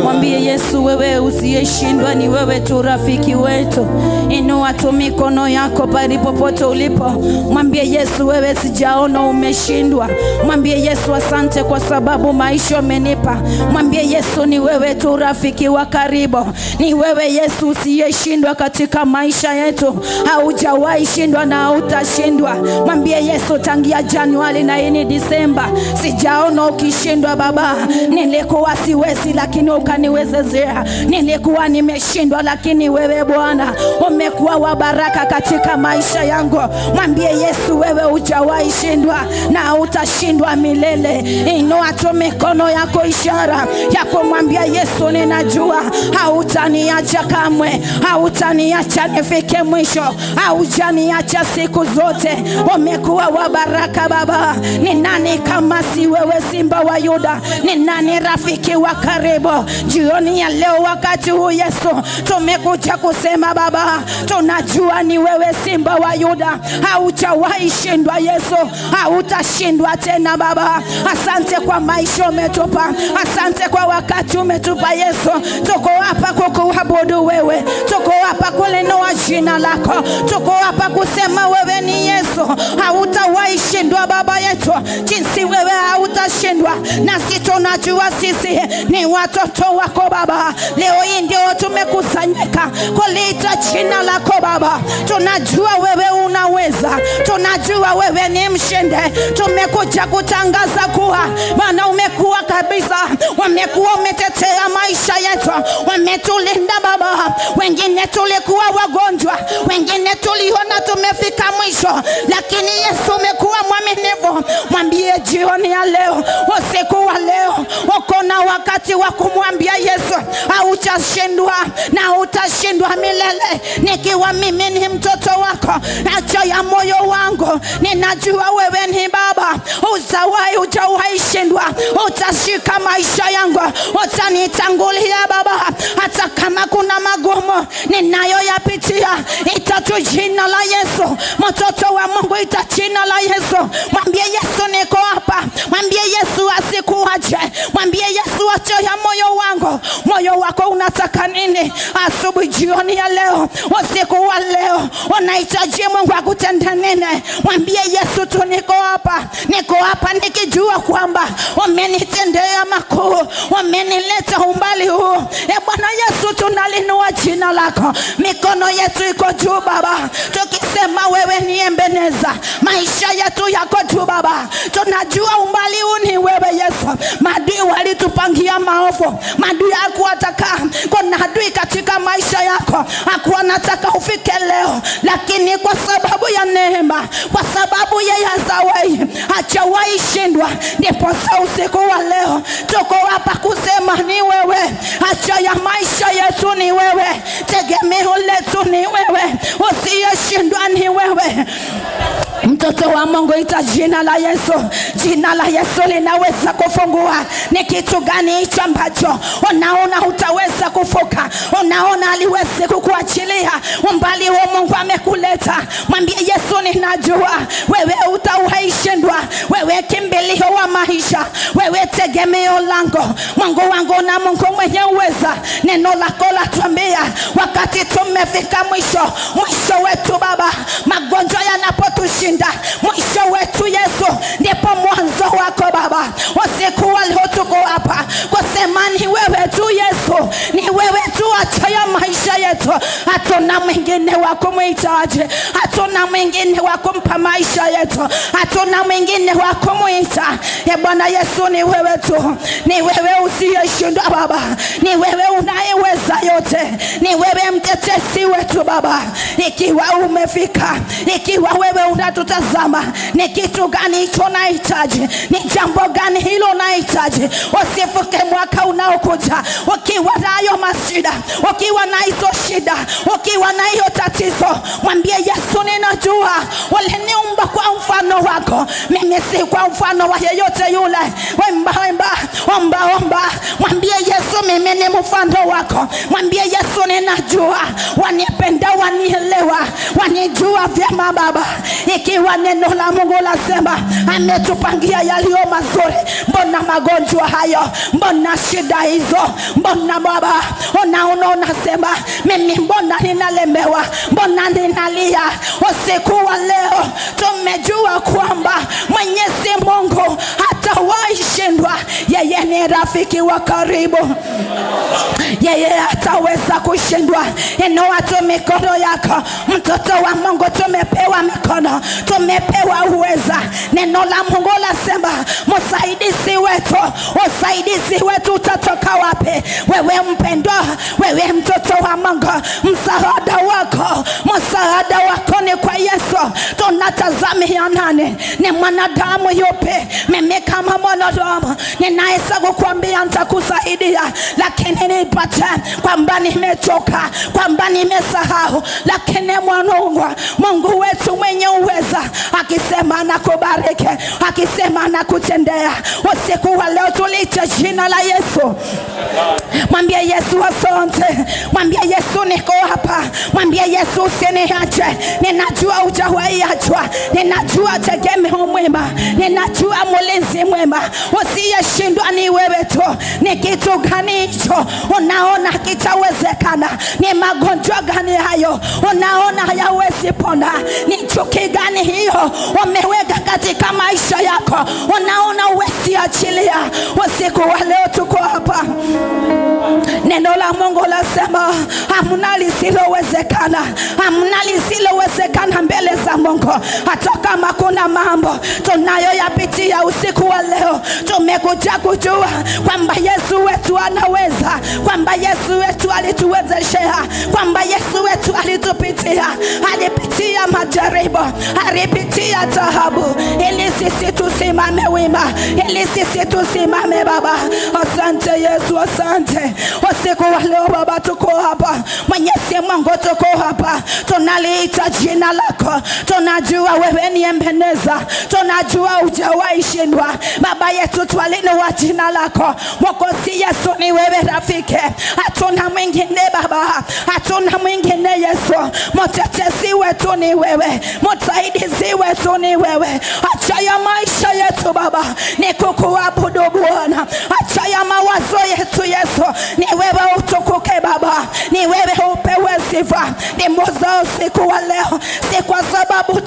Mwambie Yesu, wewe usiyeshindwa, ni wewe tu rafiki wetu. Inua tu mikono yako pale popote ulipo. Mwambie Yesu, wewe sijaona umeshindwa. Mwambie Yesu, asante kwa sababu maisha umenipa. Mwambie Yesu, ni wewe tu rafiki wa karibu. Ni wewe Yesu usiyeshindwa katika maisha yetu. Haujawahi shindwa na hautashindwa. Mwambie Yesu, tangia Januari na hii ni Disemba, sijaona ukishindwa Baba. Nilikuwa siwezi lakini ukaniwezezea. Nilikuwa nimeshindwa lakini wewe Bwana umekuwa wa baraka katika maisha yangu. Mwambie Yesu, wewe hujawahi shindwa na utashindwa milele. Inua tu mikono yako, ishara ya kumwambia Yesu, ninajua hautaniacha kamwe, hautaniacha nifike mwisho, haujaniacha siku zote. Umekuwa wa baraka Baba. Ni nani kama si wewe, Simba wa Yuda? Ni nani rafiki wa karibu? Jioni ya leo, wakati huu Yesu, tumekuja kusema Baba, tunajua ni wewe Simba wa Yuda. Haujawahi shindwa Yesu, hautashindwa tena Baba. Asante kwa maisha umetupa, asante kwa wakati umetupa Yesu. Tuko hapa kukuabudu wewe, tuko hapa kulinua jina lako, tuko hapa kusema wewe ni Yesu. Yesu, hautawahi shindwa Baba yetu, jinsi wewe hautashindwa, nasi tunajua sisi ni watoto wako Baba. Leo hii ndio tumekusanyika kuliita jina lako Baba. Tunajua wewe unaweza, tunajua wewe ni mshindi. Tumekuja kutangaza kuwa Bwana umekuwa kabisa, wamekuwa umetetea maisha yetu, wametulinda Baba. Wengine tulikuwa wagonjwa, wengine tuliona tumefika mwisho, lakini Yesu umekuwa mwaminifu. Mwambie jioni ya leo, usiku wa leo, uko na wakati wa kumwambia Yesu hautashindwa na utashindwa milele. Nikiwa mimi ni mtoto wako, acha ya moyo wangu, ninajua wewe ni Baba, hujawahi shindwa, utashika maisha yangu, utanitangulia Baba. Hata kama kuna magumu ninayoyapitia, ita tu jina la Yesu. Mtoto wa Mungu, ita jina la Yesu. Mwambie Yesu niko hapa. Mwambie Yesu asikuache. Mwambie Yesu acha ya moyo wangu. Moyo wako unataka nini asubuhi, jioni ya leo, usiku wa leo? Unahitaji Mungu akutende nini? Mwambie Yesu tu niko hapa. Niko hapa nikijua kwamba umenitendea makuu, umenileta umbali huu. E Bwana Yesu, tunalinua jina lako. Mikono yetu iko juu Baba, tukisema wewe ni Ebeneza. Maisha yetu yako juu Baba. Tunajua umbali huu ni wewe Yesu. Maadui walitupangia maovu, maadui hakuwataka. Kuna adui katika maisha yako hakuwa anataka ufike leo, lakini kwa sababu ya neema, kwa sababu yeye hajawahi shindwa, ndipo usiku wa leo tuko hapa kusema ni wewe. Acha ya maisha yetu ni wewe, tegemeo letu ni wewe, usiyeshindwa ni wewe. Mtoto wa Mungu, ita jina la Yesu. Jina la Yesu linaweza kufungua. Ni kitu gani hicho ambacho unaona hutaweza kufuka? Unaona aliwezi kukuachilia umbali huo Mungu amekuleta? Mwambie Yesu, ninajua wewe hutawahi shindwa. Wewe kimbilio wa maisha, wewe tegemeo langu, Mungu wangu na Mungu mwenye uweza. Neno lako latuambia wakati tumefika mwisho, mwisho wetu Baba, magonjwa yanapotushinda, mwisho wetu Yesu ndipo mwanzo wako Baba. Usiku wa leo tuko hapa kusema ni wewe tu Yesu, ni wewe tu acha ya maisha yetu. Hatuna mwingine wa kumhitaji, hatuna mwingine wa kumpa maisha yetu, hatuna mwingine wa kumuita. E Bwana Yesu, ni wewe tu, ni wewe usiyeshindwa Baba, ni wewe unayeweza yote, ni wewe mtetezi wetu Baba. Ikiwa umefika, ikiwa wewe unatutazama, ni kitu gani hicho unahitaji? Ni jambo gani hilo unahitaji? Usifuke mwaka unaokuja ukiwa nayo mashida, ukiwa na hizo shida, ukiwa na hiyo tatizo. Mwambie Yesu, ninajua uliniumba kwa mfano wako, mimi si kwa mfano wa yeyote yule. Wemba, wemba, omba, omba. Mwambie Yesu, mimi ni mfano wako. Mwambie Yesu, ninajua wanipenda, wanielewa, wanijua vyema Baba. Ikiwa neno la Mungu lasema ametupangia yaliyo mazuri, mbona magonjwa hayo? Mbona shida hizo? Mbona Baba unaona unasema mimi mbona ninalemewa, mbona ninalia? Usiku wa leo tumejua kwamba Mwenyezi Mungu hatawahi shindwa. Yeye ni rafiki wa karibu, yeye hataweza kushindwa. Inua tu mikono yako, mtoto wa Mungu. Tumepewa mikono, tumepewa uweza. Neno la Mungu lasema msaidizi wetu, usaidizi wetu utatoka wapi? Wewe mpendwa, wewe mtoto wa Mungu, msaada wako, msaada wako ni kwa Yesu. Tunatazamia nani? Ni mwanadamu yupi? Mimi kama mwanadamu ninaweza kukuambia nitakusaidia, lakini nipate kwamba nimechoka, kwamba nimesahau. Lakini Mungu, Mungu wetu mwenye uweza, akisema anakubariki, akisema anakutendea. Usiku wa leo tuliita Liite jina la Yesu. Mwambie Yesu asante. Mwambie Yesu niko hapa. Mwambie Yesu usiniache. Ninajua hujawahi achwa. Ninajua tegemeo mwema. Ninajua mlinzi mwema. Usiyeshindwa ni wewe tu. Ni kitu gani hicho unaona kitawezekana? Ni magonjwa gani hayo unaona hayawezi pona? Ni chuki gani hiyo umeweka katika maisha yako unaona huwezi achilia? Usiku wa leo tuko hapa. Neno la Mungu lasema hamna lisilowezekana, hamna lisilowezekana mbele za Mungu. Hata kama kuna mambo tunayoyapitia usiku wa leo, tumekuja kujua kwamba Yesu wetu anaweza, kwamba Yesu wetu alituwezeshea, kwamba Yesu wetu alitupitia, alipitia majaribu, alipitia taabu, ili sisi tusimame wima, ili sisi tusimame Baba. Asante Yesu, asante. Usiku wa leo Baba tuko hapa, Mwenyezi Mungu tuko hapa, tunaliita jina lako. Tunajua wewe ni Ebeneza, tunajua hujawahi shindwa. Baba yetu twalinua jina lako. Mwokozi Yesu ni wewe rafiki, hatuna mwingine Baba, hatuna mwingine Yesu. Mtetezi wetu ni wewe, msaidizi wetu ni wewe. Acha ya maisha yetu Baba ni kukuabudu Bwana, acha ya mawazo yetu Yesu ni wewe utukuke Baba, ni wewe upewe sifa. Ni moza usiku wa leo, si kwa sababu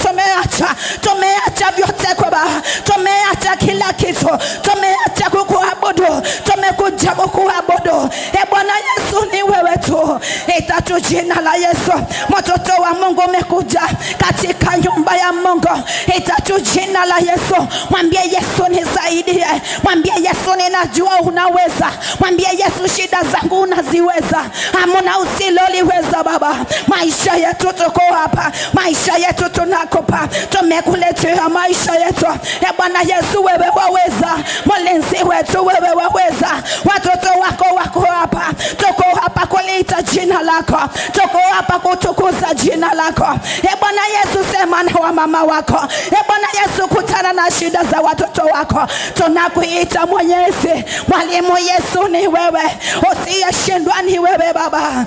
tumeacha vyote kwa Baba, tumeacha kila kitu, tumeacha kukuabudu, tumekuja kukuabudu. E Bwana Yesu ni wewe tu. Itatu jina la Yesu. Mtoto wa Mungu umekuja katika nyumba ya Mungu. Itatu jina la Yesu. Mwambie Yesu nisaidie. Mwambie Yesu ninajua unaweza. Mwambie Yesu shida zangu unaziweza. Hamna usiloliweza Baba. Maisha yetu tuko hapa, maisha yetu tunakupa, tumekuletea maisha yetu. E Bwana Yesu wewe waweza, mlinzi wetu wewe waweza. Watoto wako wako hapa, tuko hapa kuliita jina lako, tuko hapa kutukuza jina lako. E Bwana Yesu sema na wamama wako. E Bwana Yesu kutana na shida za watoto wako. Tunakuita Mwenyezi, Mwalimu Yesu ni wewe, usiyeshindwa ni wewe Baba.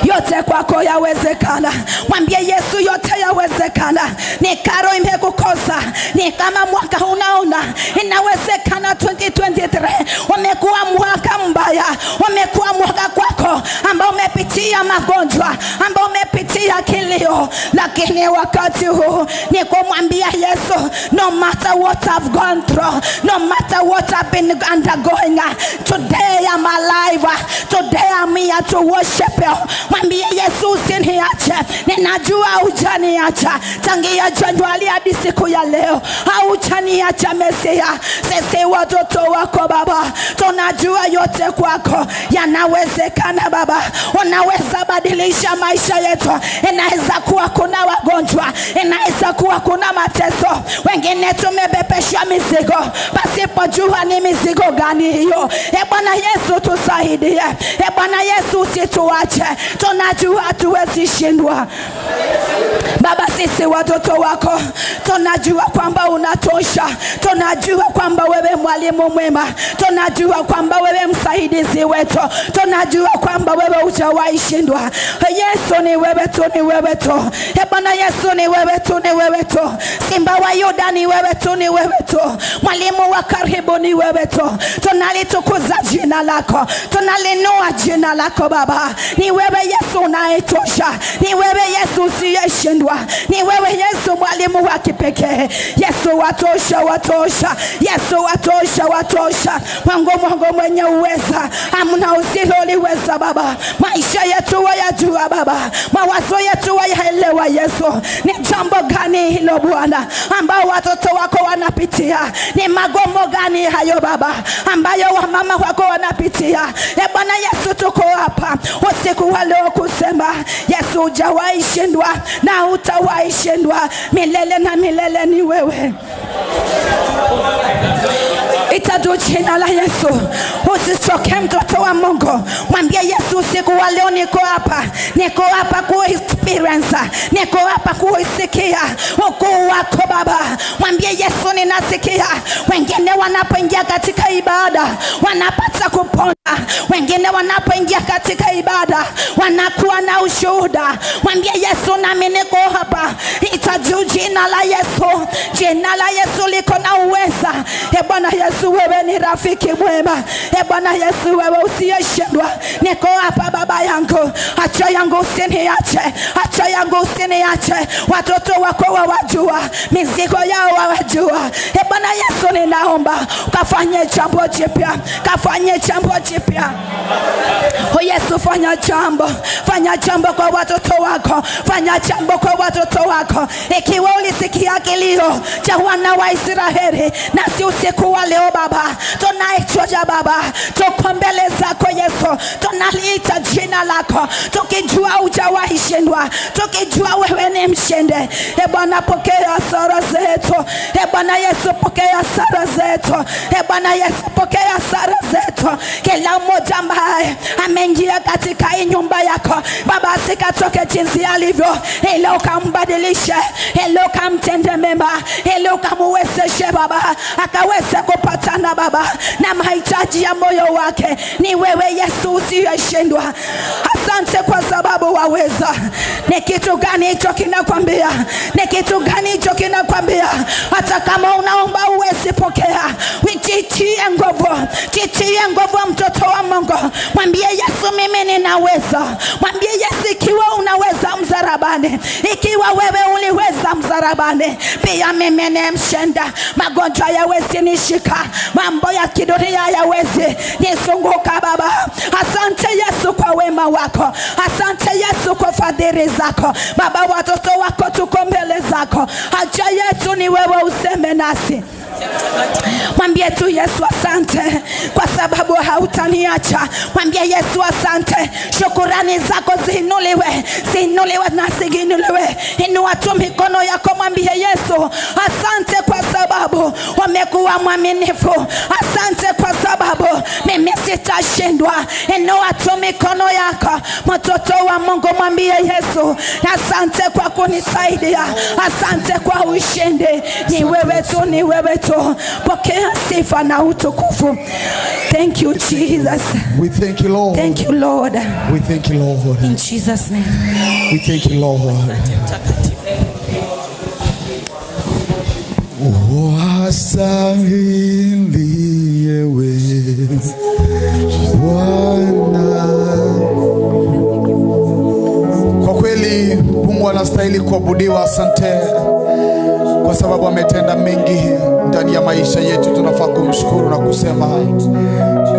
Yote kwako yawezekana. Mwambie Yesu yote yawezekana. Ni karo imekukosa, ni kama mwaka unaona inawezekana. 2023 umekuwa mwaka mbaya, umekuwa mwaka kwako ambao umepitia magonjwa, ambao umepitia kilio, lakini wakati huu ni kumwambia Yesu, no matter what I've gone through, no matter what I've been undergoing, today I'm alive, today I'm here to worship you. Mwambie Yesu usiniache, ninajua hujaniacha tangia Januari hadi siku ya leo, haujaniacha Mesia. Sisi watoto wako Baba, tunajua yote kwako yanawezekana Baba. Unaweza badilisha maisha yetu. Inaweza kuwa kuna wagonjwa, inaweza kuwa kuna mateso, wengine tumebebeshwa mizigo pasipojua ni mizigo gani hiyo. E Bwana Yesu tusaidie. E Bwana Yesu usituache, tunajua hatuwezi shindwa Baba. Sisi watoto wako tunajua kwamba unatosha, tunajua kwamba wewe mwalimu mwema, tunajua kwamba wewe msaidizi wetu, tunajua kwamba wewe hujawahi shindwa. Yesu ni wewe tu, ni wewe tu. E Bwana Yesu ni wewe tu, ni wewe tu. Simba wa Yuda ni wewe tu, ni wewe tu. Mwalimu wa karibu ni wewe tu. Tunalitukuza jina lako, tunalinua jina lako Baba. Ni wewe Yesu unayetosha, ni wewe Yesu usiyeshindwa, ni wewe Yesu mwalimu wa kipekee. Yesu watosha, watosha. Yesu watosha, watosha. Mungu, Mungu mwenye uweza, hamna usiloliweza Baba. Maisha yetu wayajua Baba, mawazo yetu wayaelewa Yesu. Ni jambo gani hilo Bwana ambao watoto wako wanapitia? Ni magomo gani hayo Baba ambayo wamama wako wanapitia? E Bwana Yesu tuko hapa usiku wa leo kusema Yesu hujawahi shindwa na hutawahi shindwa, milele na milele ni wewe. Ita tu jina la Yesu. Usichoke mtoto wa Mungu. Mwambie Yesu, usiku wa leo niko hapa. Niko hapa ku experience. Niko hapa kuisikia ukuu wako Baba. Mwambie Yesu, ninasikia. Wengine wanapoingia katika ibada wanapata kupona. Wengine wanapoingia katika ibada wanakuwa na ushuhuda. Mwambie Yesu, nami niko hapa. Ita juu jina la Yesu. Jina la Yesu liko na uweza. E Bwana Yesu, wewe ni rafiki mwema. E Bwana Yesu, wewe usiyeshindwa. Niko hapa Baba yangu. Acha yangu usiniache. Acha yangu usiniache. Watoto wako wawajua, mizigo yao wawajua. E Bwana Yesu, ninaomba kafanye jambo jipya. Kafanye jambo jipya. O Yesu, fanya jambo. Fanya jambo kwa watoto wako. Fanya jambo kwa watoto wako. Ikiwa ulisikia kilio cha wana wa Israeli, nasi usiku wa leo Baba tunaichoja Baba, tuko mbele zako Yesu, tunaliita jina lako tukijua hujawahi shindwa, tukijua wewe ni mshindi. E Bwana, pokea sala zetu. E Bwana Yesu, pokea sala zetu. E Bwana Yesu, pokea sala zetu. Kila mmoja ambaye ameingia katika hii nyumba yako Baba, asikatoke jinsi alivyo, ili ukambadilishe, ili ukamtende mema, ili ukamuwezeshe Baba, akaweze kupatana Baba na mahitaji ya moyo wake. Ni wewe Yesu usiyeshindwa. Asante kwa sababu waweza. Ni kitu gani hicho kinakwambia? Ni kitu gani hicho kinakwambia? Hata kama unaomba uwezi pokea, jitie nguvu, jitie nguvu mtoto wa Mungu. Mwambie Yesu, mimi ninaweza. Mwambie Yesu, ikiwa unaweza msalabani, ikiwa wewe uliweza msalabani, pia mimi ni mshinda. Magonjwa yawezi nishika, mambo ya kidunia yawezi nisunguka Baba. Asante Yesu kwa wema wako. Asante Yesu kwa fadhili zako Baba. Watoto wako tuko mbele zako. Haja yetu ni wewe useme nasi. Mwambie tu Yesu asante kwa sababu hautaniacha. Mwambie Yesu asante. Shukurani zako ziinuliwe, ziinuliwe na ziinuliwe. Inua tu mikono yako, mwambie Yesu asante kwa sababu wamekuwa mwaminifu. Asante kwa sababu mimi sitashindwa. Inua tu mikono yako mtoto wa Mungu, mwambie Yesu asante kwa kunisaidia, asante kwa ushindi. Ni wewe tu, ni wewe tu. Pokea sifa na utukufu. Thank you Jesus. We thank you Lord. Thank you Lord. We thank you Lord. In Jesus name. We thank you Lord. Wastahili ewe Bwana. Kwa kweli Mungu anastahili kuabudiwa. Asante kwa sababu ametenda mengi ndani ya maisha yetu. Tunafaa kumshukuru na kusema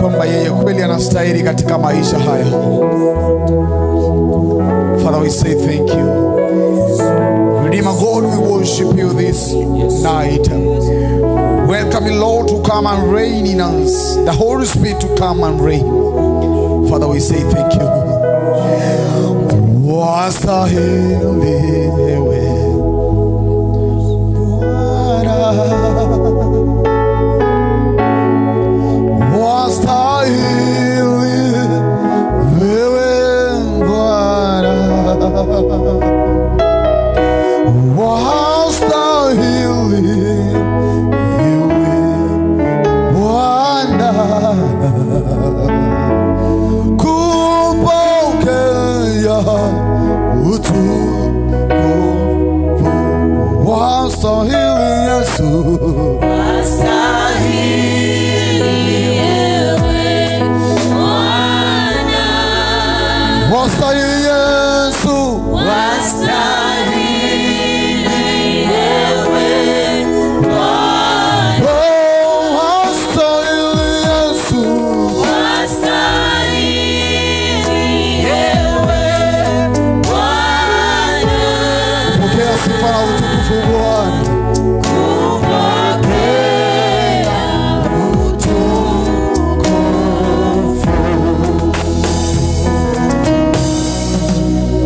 kwamba yeye kweli anastahili katika maisha haya. Father, we say thank you. Redeemer God, we worship you this night. Welcome you, Lord, to come and reign in us. The Holy Spirit to come and reign. Father, we say thank you. Wastahili ewe Bwana, wastahili wewe Bwana, wastahili ewe Bwana, kupokea utukufu. Wastahili Yesu, Wastahili ewe Bwana, wastahili Yesu, wastahili ewe Bwana, oh, wastahili Yesu, wastahili ewe Bwana, pokea sifa na utukufu Bwana. kupokea utukufu.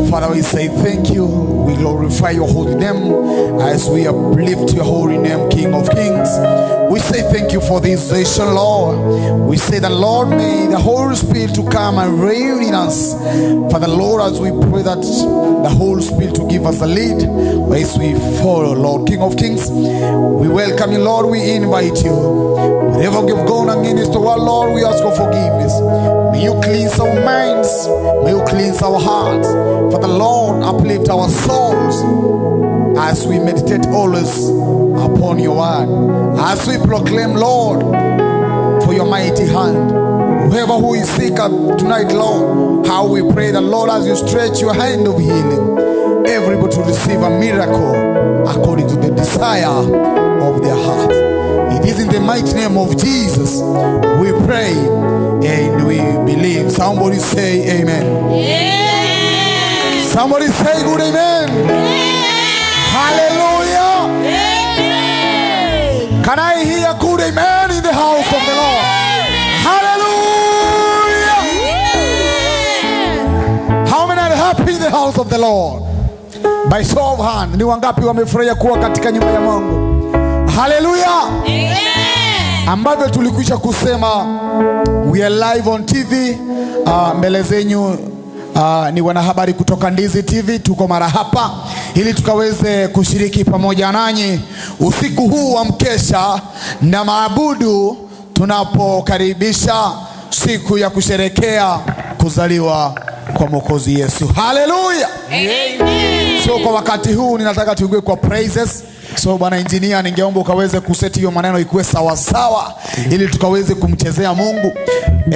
Father, we say thank you. We glorify your holy name as we uplift your holy name, King of Kings. We say thank you for this session, Lord. We say that, Lord, may the Holy Spirit to come and reign in us. Father, Lord, as we pray that the Holy Spirit to give us a lead as we follow, Lord, King of Kings. We welcome you, Lord. We invite you. Wherever we've gone against the world, Lord, we ask for forgiveness. May you cleanse our minds. May you cleanse our hearts. Father, Lord, uplift our souls as we meditate always upon your word. As we proclaim, Lord, for your mighty hand. Whoever who is sick tonight, Lord, how we pray that, Lord, as you stretch your hand of healing, everybody to receive a miracle according to the desire of their heart. It is in the mighty name of Jesus we pray and we believe. Somebody say amen. Amen. Somebody say good amen. Amen. Hallelujah. Amen. Can I hear good amen in the house of the Lord? Hallelujah. Amen. How many are happy in the house of the Lord? By show of hand, ni wangapi wamefurahia kuwa katika nyumba ya Mungu? Hallelujah. Amen. Ambavyo tulikwisha kusema, we are live on TV. Mbele zenyu ni wanahabari kutoka Ndizi TV. Tuko mara hapa ili tukaweze kushiriki pamoja nanyi usiku huu wa mkesha na maabudu, tunapokaribisha siku ya kusherekea kuzaliwa kwa Mwokozi Yesu. Hallelujah. Amen. So kwa wakati huu ninataka tuingie kwa praises. So bwana engineer, ningeomba ukaweze kuseti hiyo maneno ikuwe sawa sawa ili tukaweze kumchezea Mungu.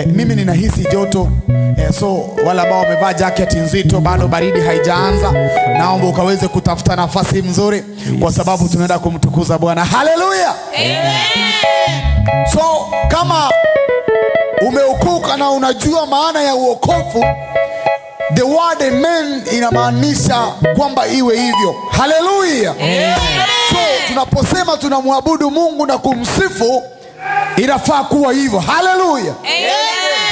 Mimi ninahisi joto. So wale ambao wamevaa jacket nzito, bado baridi haijaanza, naomba ukaweze kutafuta nafasi nzuri kwa sababu tunaenda kumtukuza Bwana. Hallelujah. Amen. So kama umeokoka na unajua maana ya uokovu, the word amen inamaanisha kwamba iwe hivyo. Hallelujah. Amen. So tunaposema tunamwabudu Mungu na kumsifu, inafaa kuwa hivyo. Hallelujah. Amen.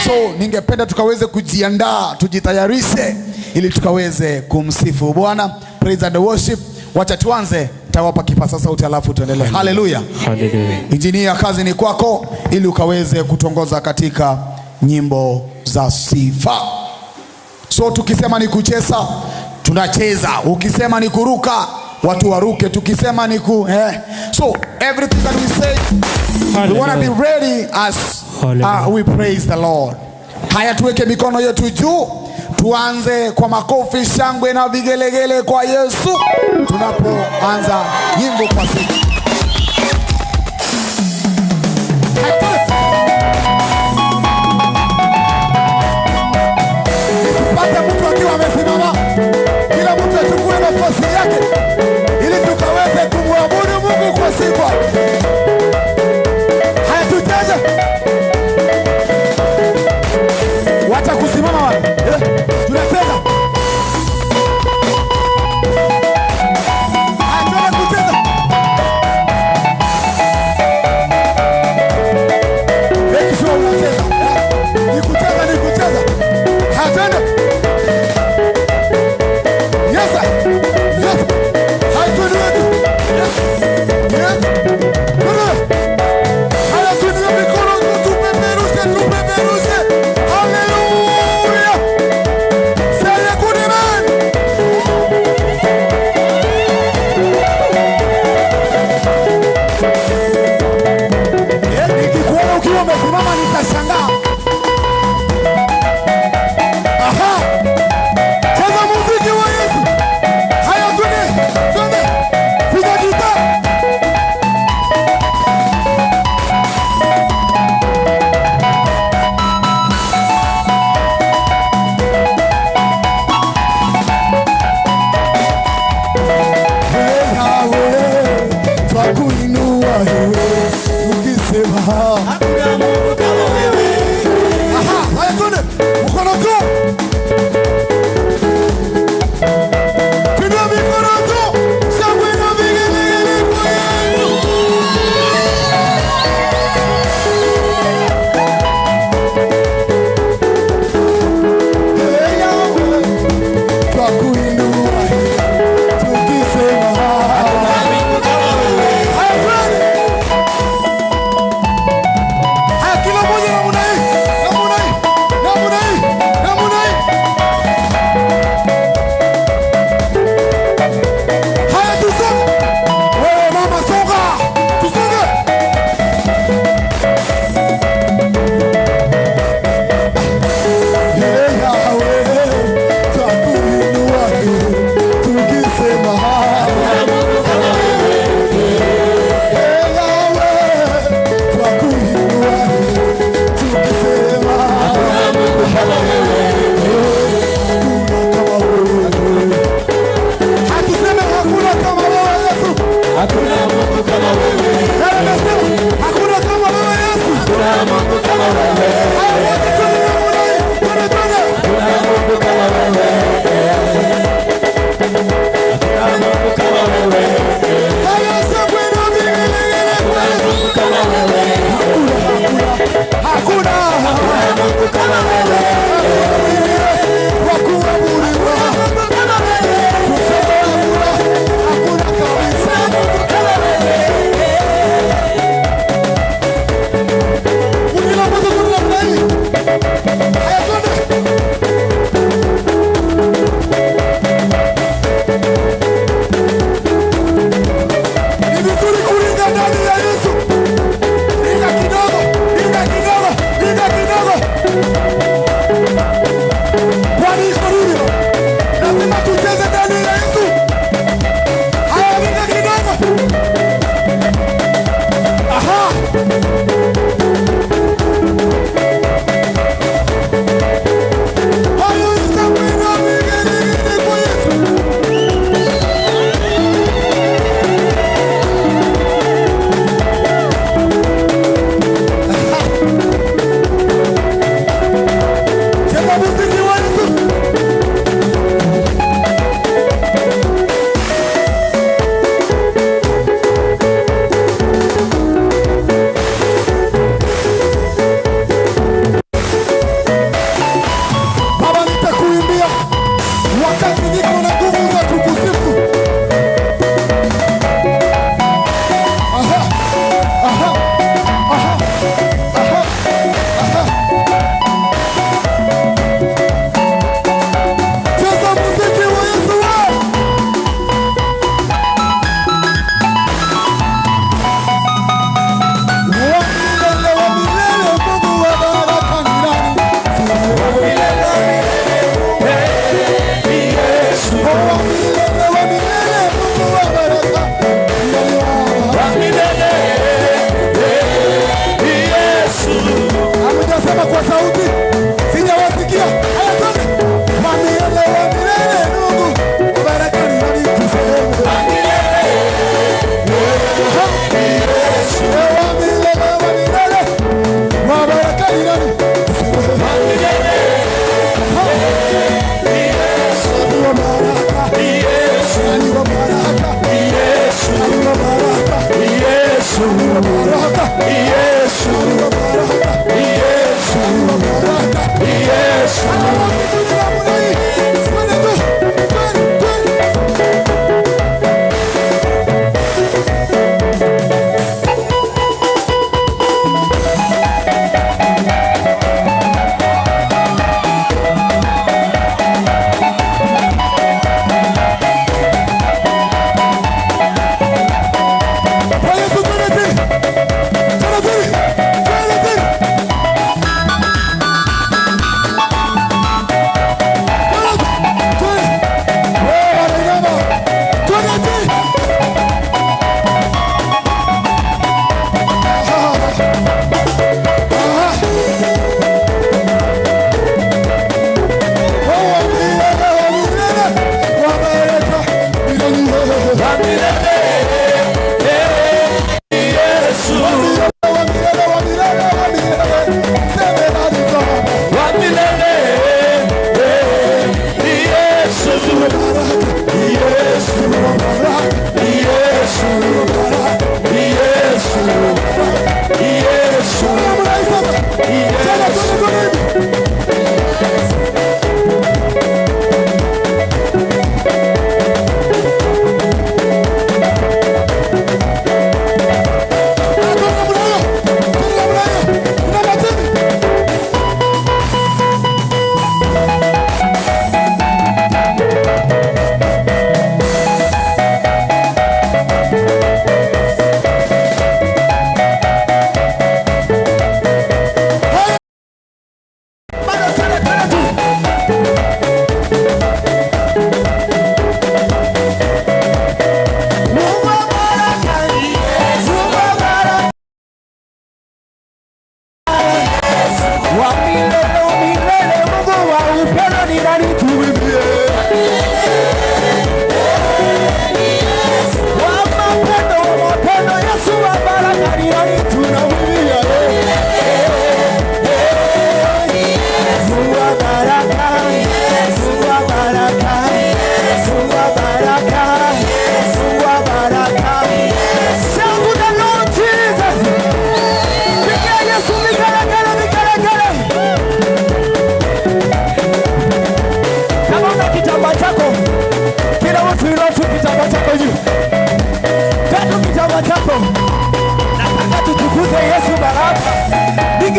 So ningependa tukaweze kujiandaa, tujitayarishe ili tukaweze kumsifu Bwana. Praise and worship. Wacha tuanze, tawapa kipaza sauti alafu tuendelee. Hallelujah. Hallelujah. Injinia, kazi ni kwako ili ukaweze kutongoza katika nyimbo za sifa. So tukisema ni kucheza, tunacheza. Ukisema ni kuruka, watu waruke. Tukisema ni ku So everything that we say, we want to be ready as we praise the Lord. Haya, tuweke mikono yetu juu, tuanze kwa makofi, shangwe na vigelegele kwa Yesu tunapoanza nyimbo kwa sifa. Pata mtu akiwa amesimama, kila mtu achukue nafasi yake ili tukaweze kumwabudu Mungu kwa sifa. Haya, tucheze. Wacha kusimama wale. Tunacheza. Haya, tuende kucheza. Make sure unacheza. Ni kucheza, ni kucheza. Haya, tuende. Yes, sir. Yes. Haya, tuende. Yes. Yes. Tuende. Haya, tuinue mikono, tupeperushe, tupeperushe. Hallelujah. Say a good amen. Nikikuona ukiwa umesimama nitashangaa. Aha. Cheza muziki wa Yesu. Haya, twende, twende. Piga gitaa. Hey, Yahweh, twakuinua wewe, tukisema Hakuna Mungu kama wewe. Aha, haya twende. Mkono juu. Tuinue mikono juu. Shangwe na vigelegele kwa Yesu. Hey, Yahweh, twakuinua tukisema Mungu kama wewe, Wa kuabudiwa. Mungu kama wewe, Kusema hakuna, hakuna kabisa. Mungu kama wewe. Kundi la kwanza, kundi namna hii. Haya, twende. Ni vizuri kuringa ndani ya Yesu. Ringa kidogo, ringa kidogo, ringa kidogo. Kwani iko nini? Lazima tucheze ndani ya Yesu. Haya, ringa kidogo. Aha. Hayo isapina vigelegele kwa Yesu. Cheza muziki wa Yesu.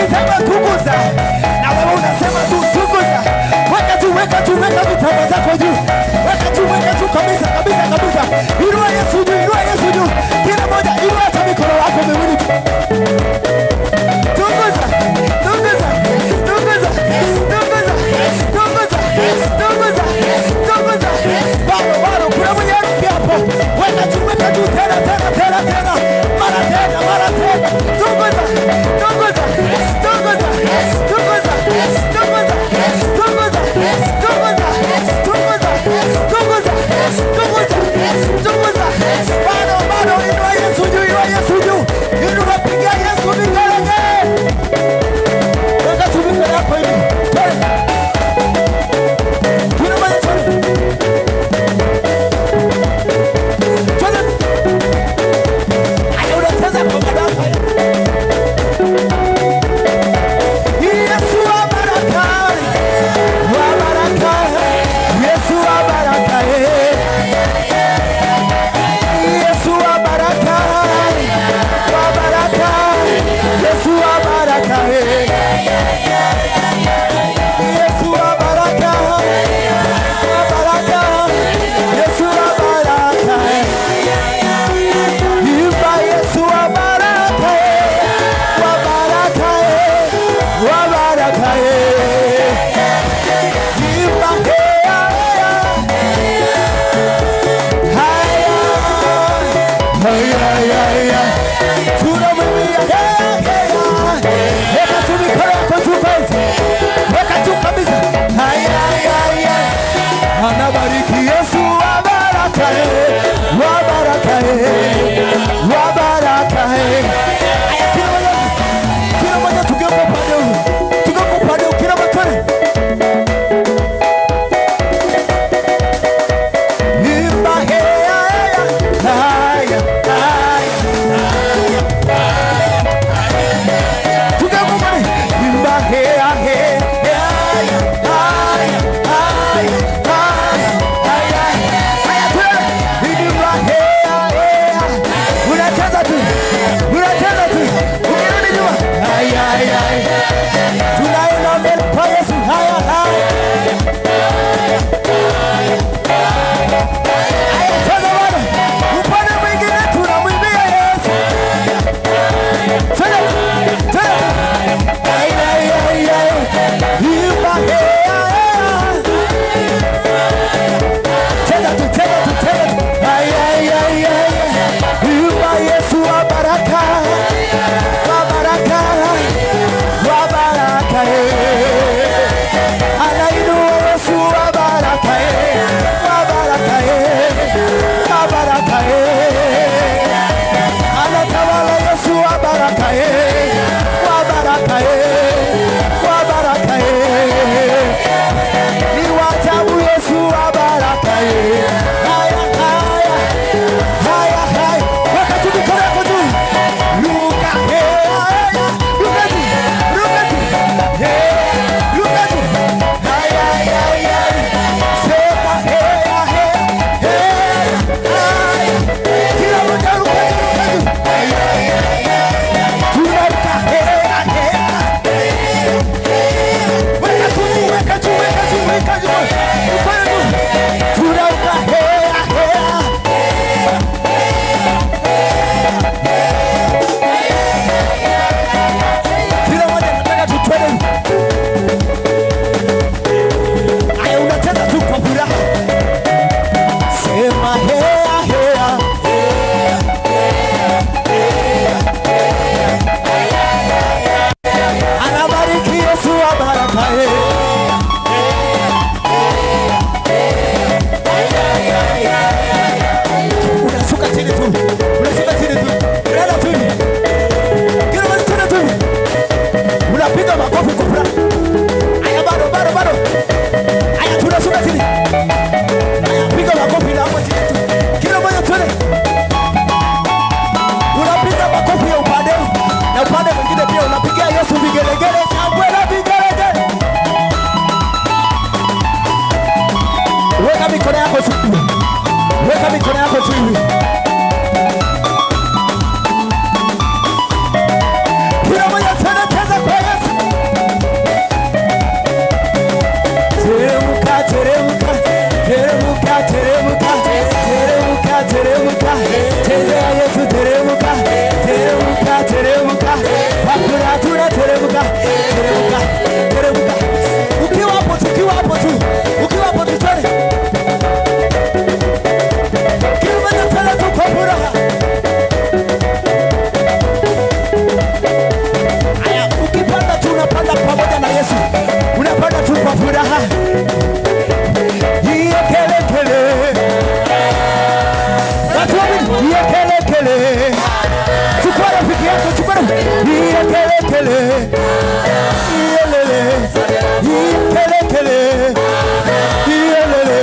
Nikisema tukuza na wewe unasema tu tukuza. Weka tu, weka tu, weka vitamba zako juu. Weka tu, weka tu kabisa kabisa kabisa. Inua Yesu juu, inua Yesu juu. Kila moja inua hata mikono yako miwili. Tukuza, tukuza, tukuza, tukuza, tukuza, tukuza, tukuza. Bado, bado, kuna mwenye harufi hapo. Weka tu, weka tu, tena, tena, tena, tena. Mara tena, mara tena. Tukuza, tukuza, tukuza, tukuza, tukuza, tukuza, tukuza, tukuza, tukuza, tukuza, tukuza. Bado, bado, inua Yesu juu, inua Yesu juu. Inua, piga Yesu vigelegele. Weka tu mikono yako hivi. Twende. Kila mmoja twende. Twende. Aya, unacheza kwa madaka. Yesu wa baraka, wa baraka, Yesu wa baraka, Yesu wa baraka, wa baraka, Yesu wa baraka, Yesu wa baraka, wa baraka, Yesu wa baraka. Imba Yesu wa baraka, wa baraka, wa baraka. Imba haya, haya, haya. Tunamwimbia weka tu mikono yako juu kwanza, weka tu kabisa. Haya, haya. Anabariki Yesu wa baraka, wa baraka, wa baraka. Haya, kila mmoja, kila mmoja tugeuke upande huu, tugeuke upande huu, kila mmoja twende. Imba haya, haya, haya. Rafiki yako, chukua iyekelekele iyelele iyekelekele iyelele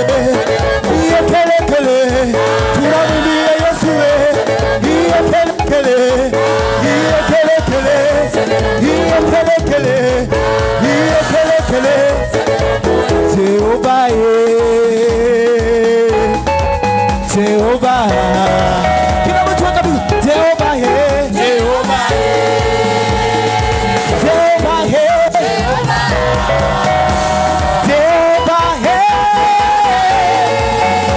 iyekelekele tunamwimbia Yesu iyekelekele iyekelekele iyekelekele iyekelekele Jehova Jehova kila mtu akabili Jehova Jehova Jehova Jehova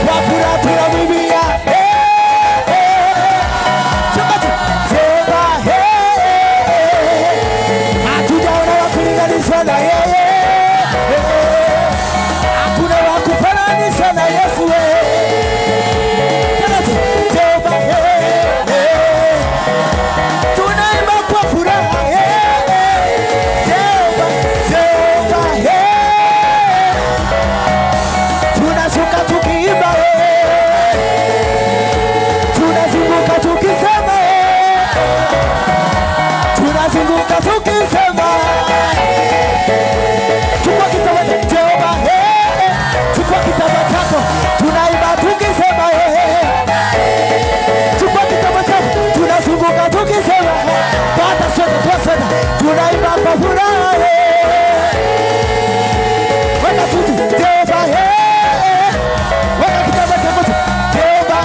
kwa furaha tunamwimbia Jehova hatujaona wa kulinganishwa na yeye, hakuna wa kufananishwa na Yesu. Jehova tunaimba kwa furaha Jehova Jehova tunashuka tukiimba tunazunguka tukisema tunazunguka tukisema chukua kitabu Jehova chukua kitabu chako tunaimba tukisema chukua kitabu chako tunazunguka tukisema pata sote tuasema tunaimba kwa furaha weka tutu Jehova weka kitabu chako Jehova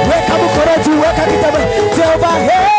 weka mkono juu weka kitabu Jehova Jehova.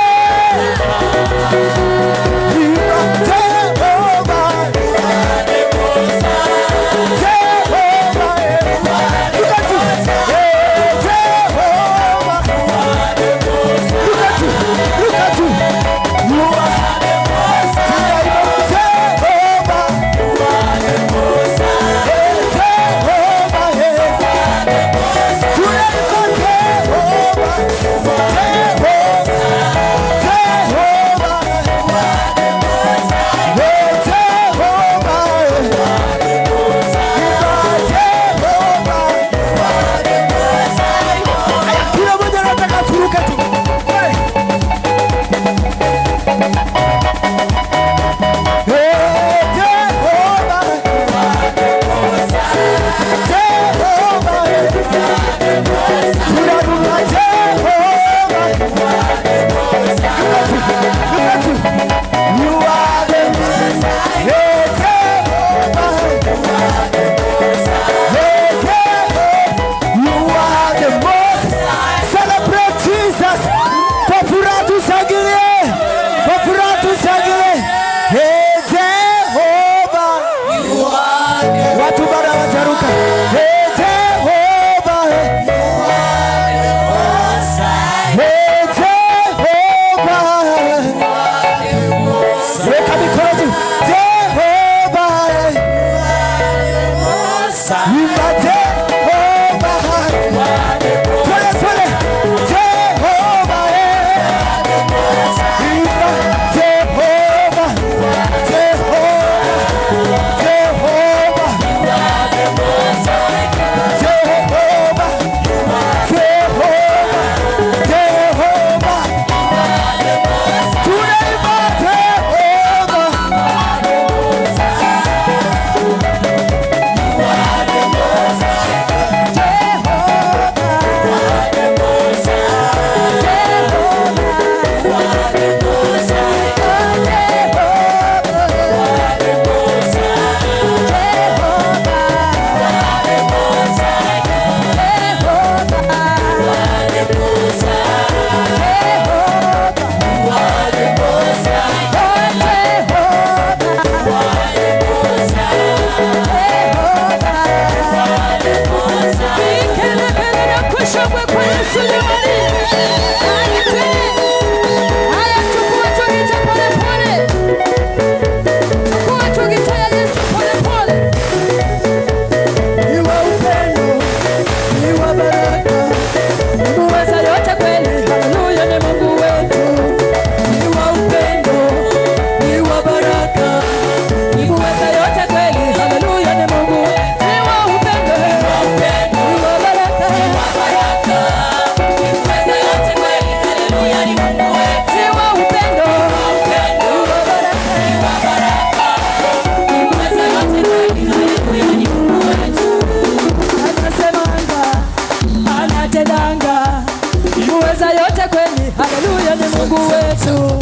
Haleluya ni Mungu wetu.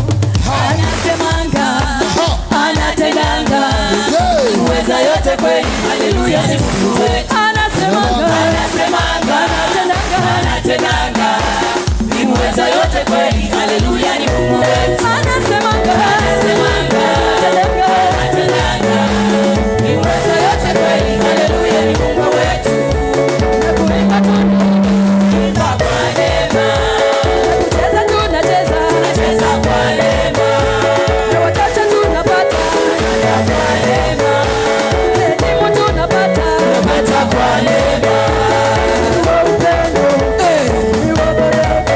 Anasemanga, anatendanga, uweza yote kweli. Haleluya ni Mungu wetu. Anasemanga, anasemanga, anatendanga, anatendanga, ni muweza yote kweli. Haleluya ni Mungu wetu. Anasemanga, anasemanga, anatendanga, anatendanga, ni muweza yote kweli. Haleluya ni Mungu wetu. Na kuimba tunaimba kwa neema, na kucheza tunacheza, tunacheza kwa neema, na watoto tunapata, tunapata kwa neema, elimu tunapata, tunapata kwa neema. Ni wa upendo, ni wa baraka.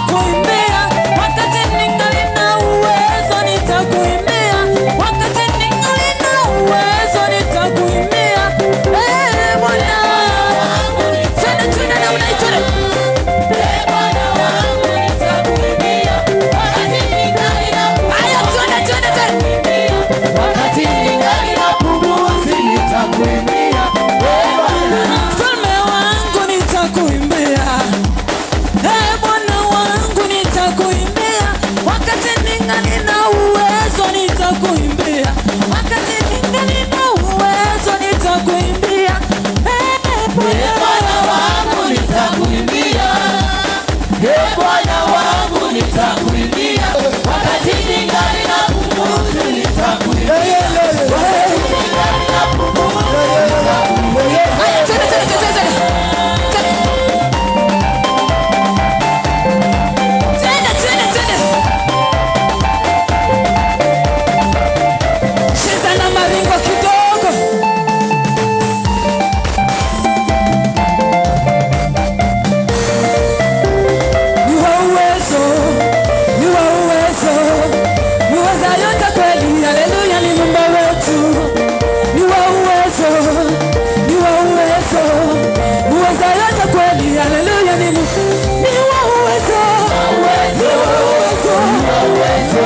nitakuimbia, wakati ningali na uwezo nitakuimbia, wakati ningali na uwezo nitakuimbia. Eh, Bwana wangu, twende twende na unaitwa Haya, twende twende twende. Mfalme wangu nitakuimbia, eh, Bwana wangu nitakuimbia, wakati ningali na uwezo nitakuimbia, wakati ningali na uwezo nitakuimbia, eh, Bwana wangu nitakuimbia, eh, Bwana wangu nitakuimbia, wakati ningali na pumzi nitakuimbia, wakati ningali na pumzi nitakuimbia. Haya, twende twende twende twende. Twende twende twende. Cheza na maringo kidogo. Ni wa uwezo, ni wa uwezo, ni weza yote kweli, haleluya, ni Muumba wetu. Ni wa uwezo, ni wa uwezo, ni weza yote kweli, haleluya, ni Mungu. Ni wa uwezo, ni wa uwezo, ni wa uwezo,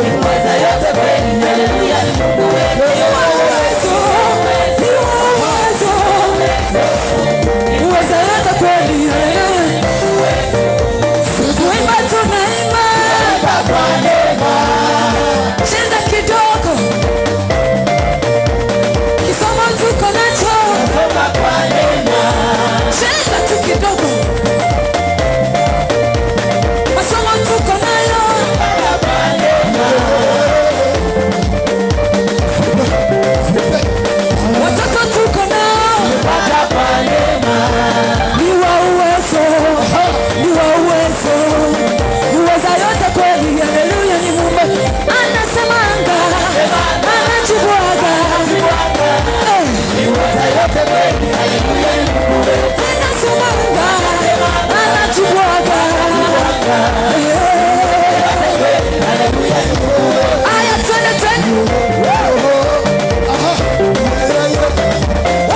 ni weza yote kweli, haleluya, ni Mungu wetu. Ni wa uwezo, ni wa uwezo, ni weza yote kweli, haleluya. Kuimba tunaimba cheza kidogo, kisomo tuko nacho, cheza tu kidogo, masomo tuko nayo, watoto tuko nao, ni wa uwezo, ni wa uwezo, ni weza yote kweli, haleluya, ni Muumba. Anasemanga, anajibuaga, anasemanga, anajibuaga. Aya, twende twende.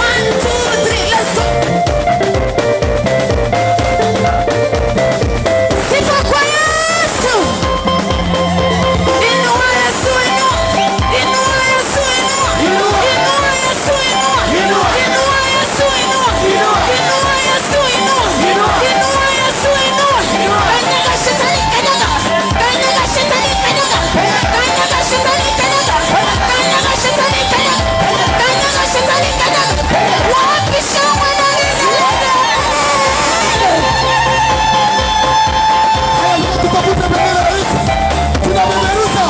One, two, three, let's go. Sifa kwa Yesu. Inua Yesu, inua. Inua Yesu, inua. Inua Yesu, inua. Inua Yesu, inua. Inua Yesu, inua. Inua Yesu, inua. Kanyaga shetani, kanyaga. Kanyaga shetani, kanyaga. Kanyaga shetani, kanyaga. Kanyaga shetani, kanyaga. Kanyaga shetani, kanyaga. Wapi shangwe na vigelegele? Haya, tutapita bendera ya Yesu. Tunabeberuza,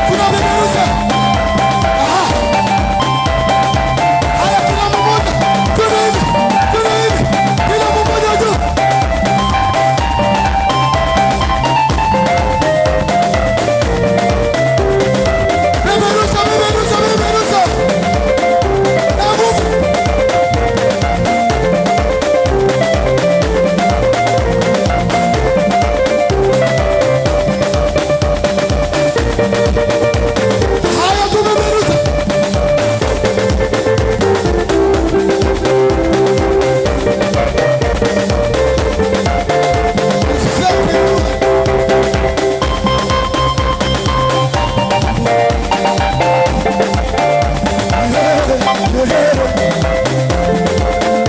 tunabeberuza. Aha. Haya, kila mmoja, twende hivi, twende hivi. Kila mmoja juu. Beberusha, beberusha, beberusha. Na nguvu. Haya, tubeberusha.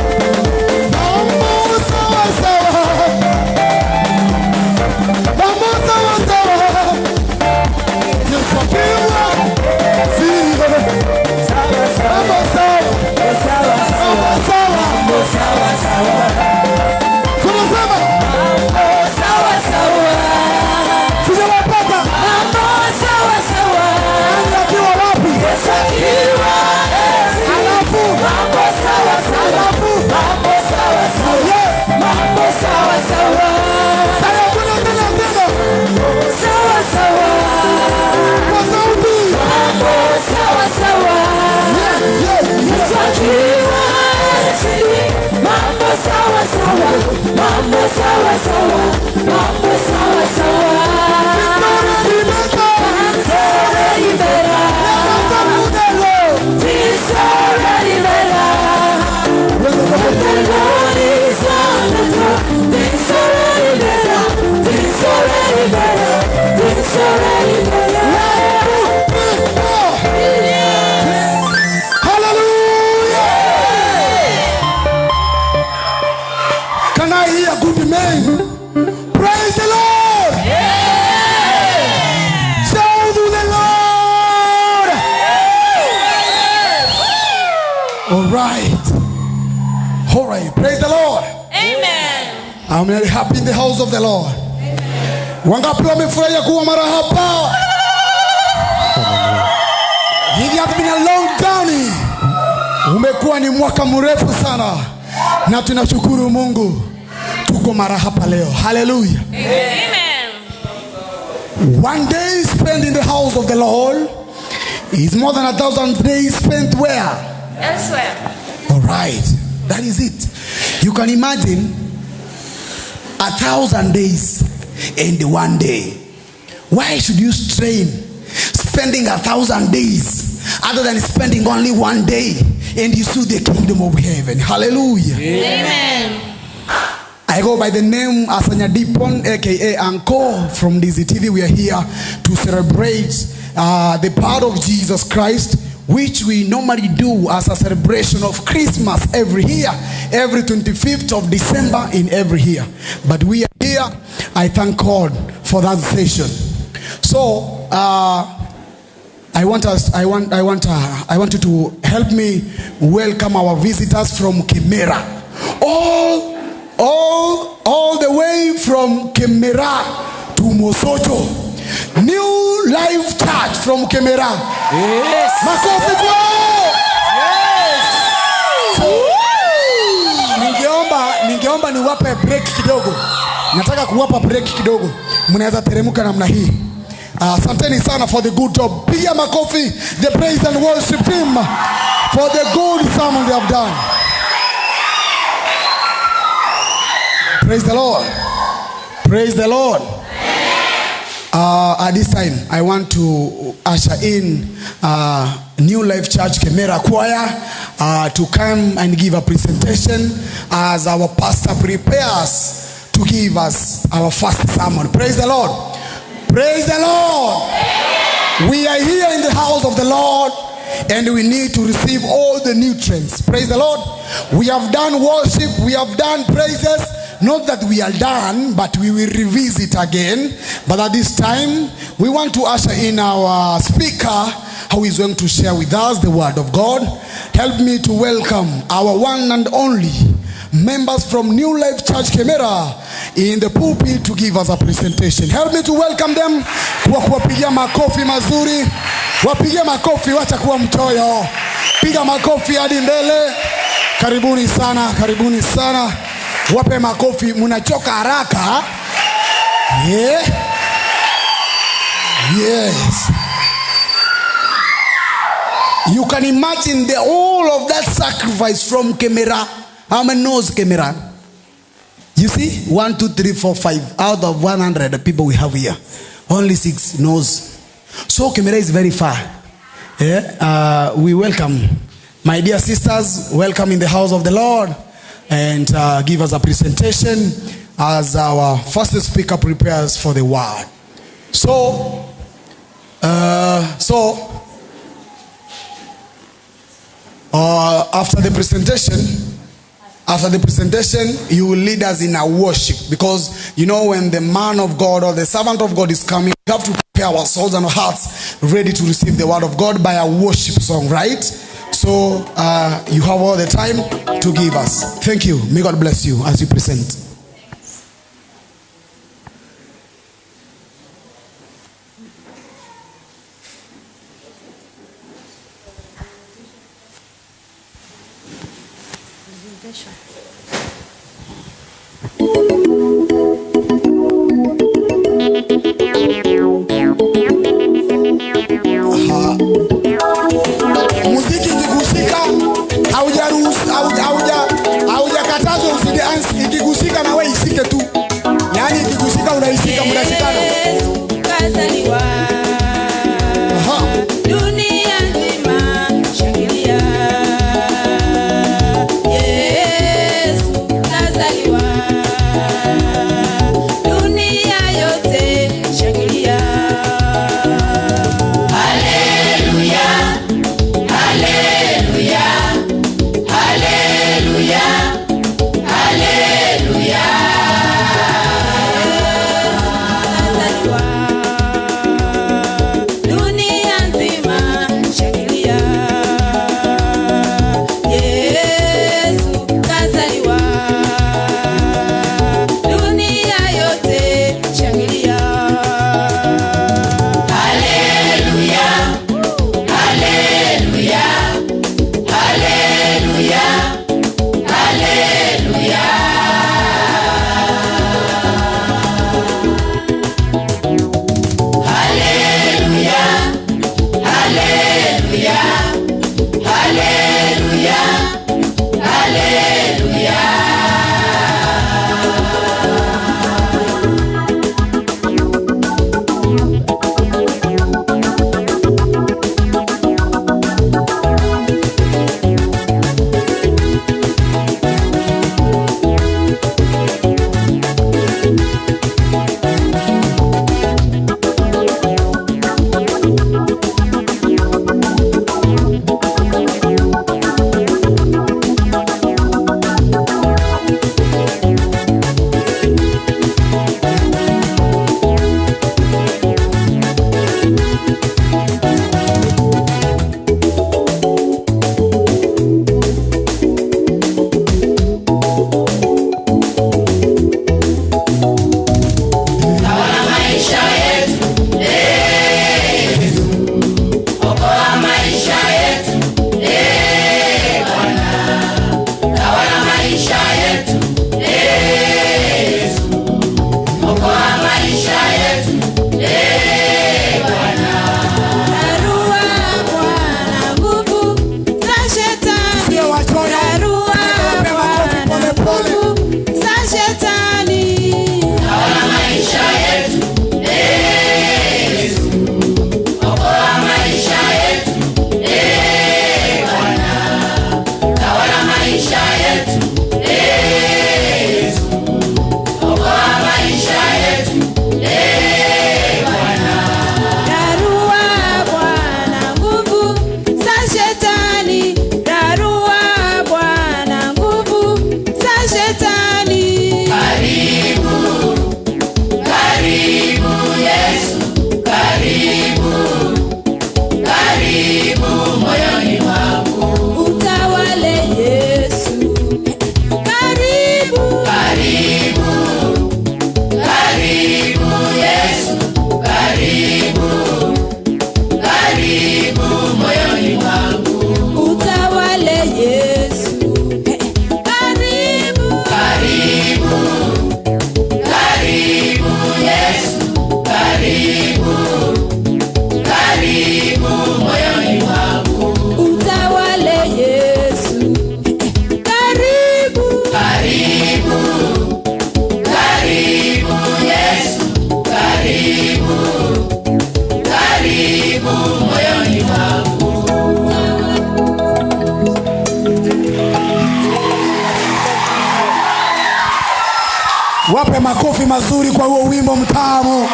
Mambo sawa sawa. Mambo sawa sawa. Yesu akiwa sio. Mambo sawa. Mambo sawa. Tunasema Sawa sawa. sijawapata. Mambo sawa sawa. Nani akiwa wapi? Yesu akiwa Alafu mambo sawa sawa. alafu Mambo sawa sawa. yeah. Mambo sawa sawa. Sasa tuna tena tena. I'm very happy in the house of the Lord. Wangapi wamefurahia kuwa mara hapa? It has been a long journey. Umekuwa ni mwaka mrefu sana, na tunashukuru Mungu tuko mara hapa leo. Hallelujah. Amen. One day spent in the house of the Lord is more than 1,000 days spent where? Elsewhere. All right. That is it. You can imagine 1,000 days and one day. Why should you strain spending 1,000 days other than spending only one day and you see the kingdom of heaven? Hallelujah. Amen. I go by the name Asanya Dipon, aka Anko from DZTV. We are here to celebrate the part of Jesus Christ, which we normally do as a celebration of Christmas every year, every 25th of December in every year. But we are here. I thank God for that session. So I want you to help me welcome our visitors from Kemera, all the way from Kemera to Mosocho. New Life Church from Kemera. Yes. Makofi kwao. Yes. So, ningeomba niwape break kidogo. Nataka kuwapa break kidogo. Mnaweza teremka namna hii. Asanteni sana for the good job. Piga makofi the praise and worship team for the good sermon they have done. Praise the Lord. Praise the Lord. At this time, I want to usher in New Life Church Kemera Choir to come and give a presentation as our pastor prepares to give us our first sermon. Praise the Lord. Praise the Lord. We are here in the house of the Lord and we need to receive all the nutrients. Praise the Lord. We have done worship. We have done praises. Not that we are done, but we will revisit again. But at this time, we want to usher in our speaker who is going to share with us the word of God. Help me to welcome our one and only members from New Life Church Kemera in the pulpit to give us a presentation. Help me to welcome them kwa kuwapigia makofi mazuri. Wapigie makofi, wacha kuwa mchoyo. Piga makofi hadi mbele. Karibuni sana, karibuni sana. Wape makofi, mnachoka haraka. Yeah. Yes. You can imagine the all of that sacrifice from Kemera. How many knows Kemera? You see? 1, 2, 3, 4, 5. Out of 100 people we have here, only 6 knows. So Kemera is very far. Yeah? We welcome my dear sisters. Welcome in the house of the Lord. And give us a presentation as our first speaker prepares for the word. So, after the presentation, you will lead us in a worship, because you know when the man of God or the servant of God is coming, we have to prepare our souls and our hearts ready to receive the word of God by a worship song, right? So you have all the time to give us. Thank you. May God bless you as you present. Muziki ikikushika haujakatazwa usidance. Ikikushika na wewe ishike tu. Yaani ikikushika unaishika, mnashikana. Kazaliwa. Dunia nzima shangilia. Karibu Yesu, karibu, karibu moyoni mwangu. Utawale Yesu. Karibu. Karibu, karibu Yesu, karibu, karibu moyoni mwangu. Utawale Yesu. Karibu. Karibu, karibu Yesu, karibu, karibu moyoni mwangu. Utawale Yesu. Karibu. Karibu, karibu Yesu, karibu, karibu moyoni mwangu. Wape makofi mazuri kwa huo wimbo mtamu.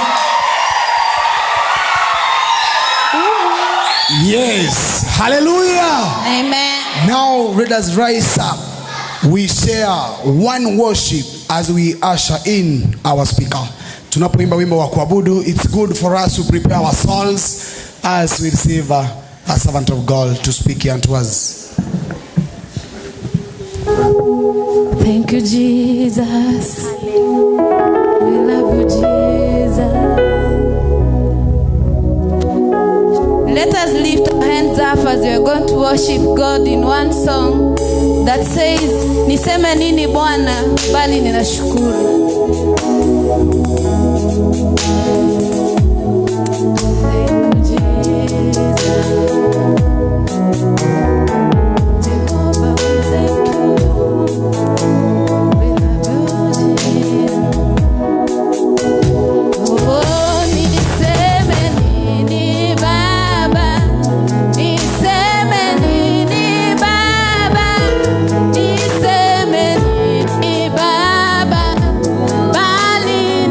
Yes, hallelujah. Amen. Now let us rise up. We share one worship as we usher in our speaker. Tunapoimba wimbo wa kuabudu, it's good for us to prepare our souls as we receive a servant of God to speak unto us. Thank you, Jesus. We love you, Jesus. Let us lift our hands up as we are going to worship God in one song that says, Niseme nini Bwana, bali ninashukuru. Thank you, Jesus. Jehovah, we thank you. We love you, Jesus. Oh, niseme nini Baba, niseme nini Baba, niseme nini Baba, bali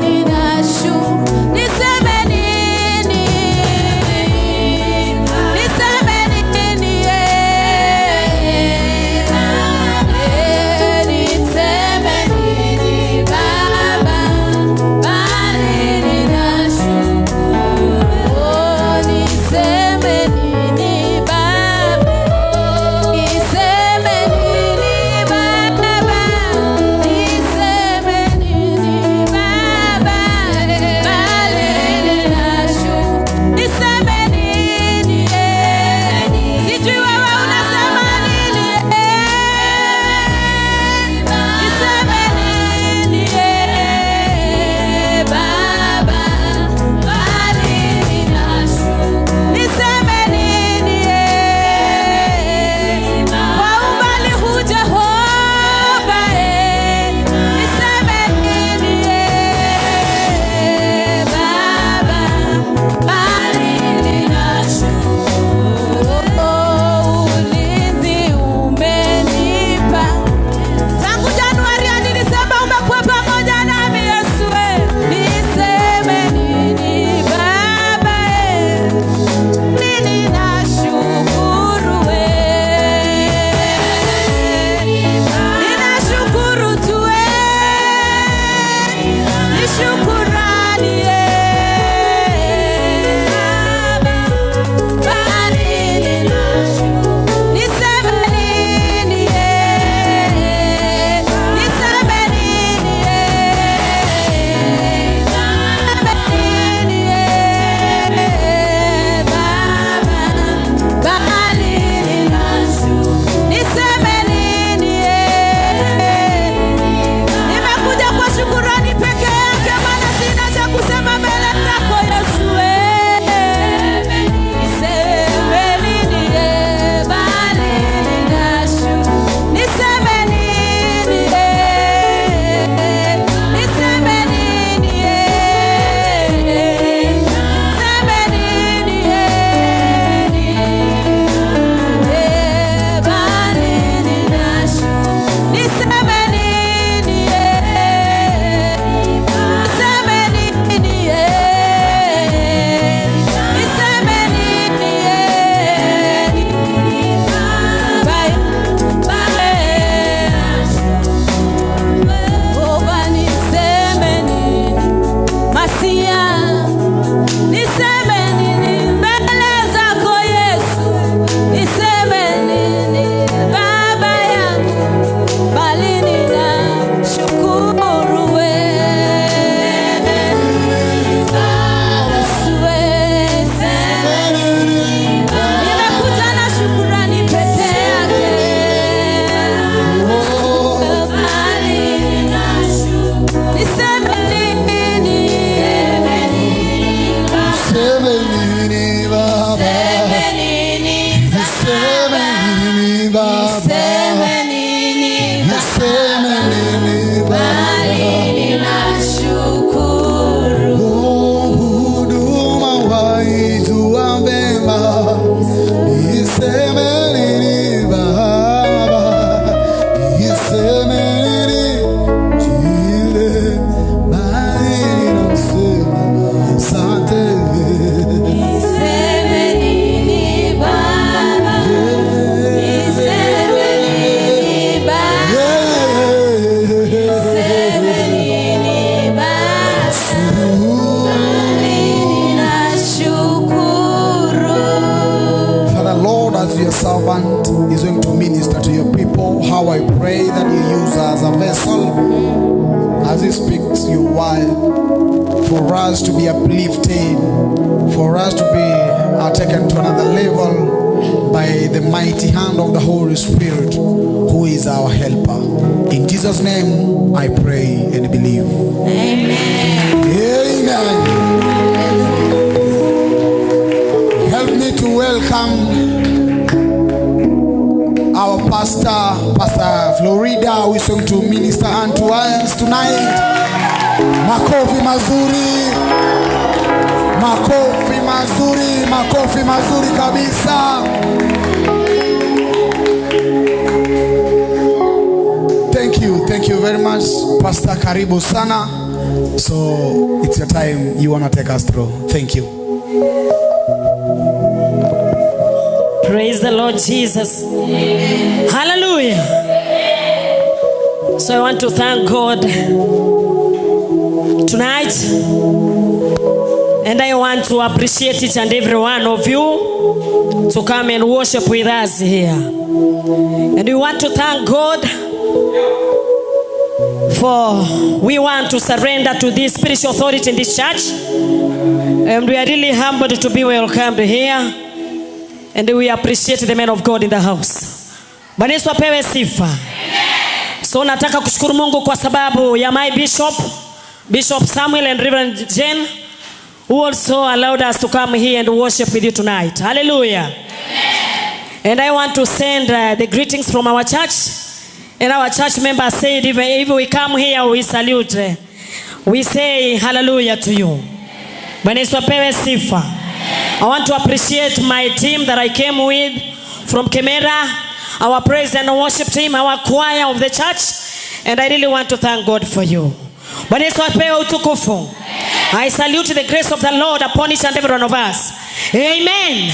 for us to be uplifted, for us to be taken to another level by the mighty hand of the Holy Spirit, who is our helper. In Jesus' name, I pray and believe. Amen. Amen. Help me to welcome our pastor, Pastor Florida, who is going to minister unto us tonight. Makofi mazuri, makofi mazuri, makofi mazuri kabisa. Thank you very much, Pastor. Karibu sana. So it's your time. You want to take us through. Thank you. Praise the Lord Jesus. Amen. Hallelujah. So I want to thank God tonight, and I want to appreciate each and every one of you to come and worship with us here. And we want to thank God for we want to surrender to this spiritual authority in this church, and we are really humbled to be welcomed here. And we appreciate the man of God in the house. Bwana Yesu apewe sifa. So nataka kushukuru Mungu kwa sababu ya my bishop, Bishop Samuel and Reverend Jane, who also allowed us to come here and worship with you tonight. Hallelujah. Amen. And I want to send the greetings from our church. And our church members said, even if we come here, we salute. We say hallelujah to you. Bwana Yesu apewe sifa. I want to appreciate my team that I came with from Kemera, our praise and worship team, our choir of the church, and I really want to thank God for you. Bwana Yesu apewe utukufu. I salute the grace of the Lord upon each and every one of us. Amen.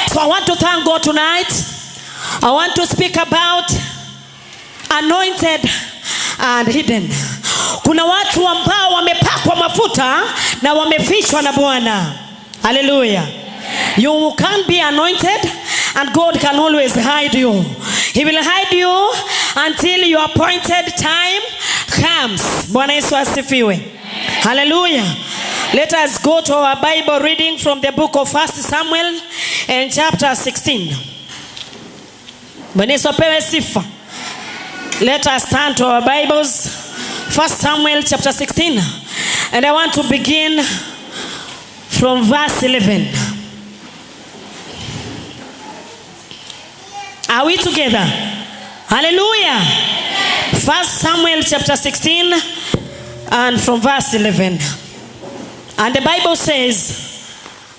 So I want to thank God tonight. I want to speak about anointed and hidden. Kuna watu ambao wamepakwa mafuta na wamefichwa na Bwana. Hallelujah. You can be anointed and God can always hide you. He will hide you until your appointed time comes. Bwana Yesu asifiwe. Hallelujah. Let us go to our Bible reading from the book of 1 Samuel and chapter 16. Bwana Yesu apewe sifa. Let us turn to our Bibles. 1 Samuel chapter 16. And I want to begin from verse 11. Are we together? Hallelujah. 1 Samuel chapter 16 and from verse 11. And the Bible says,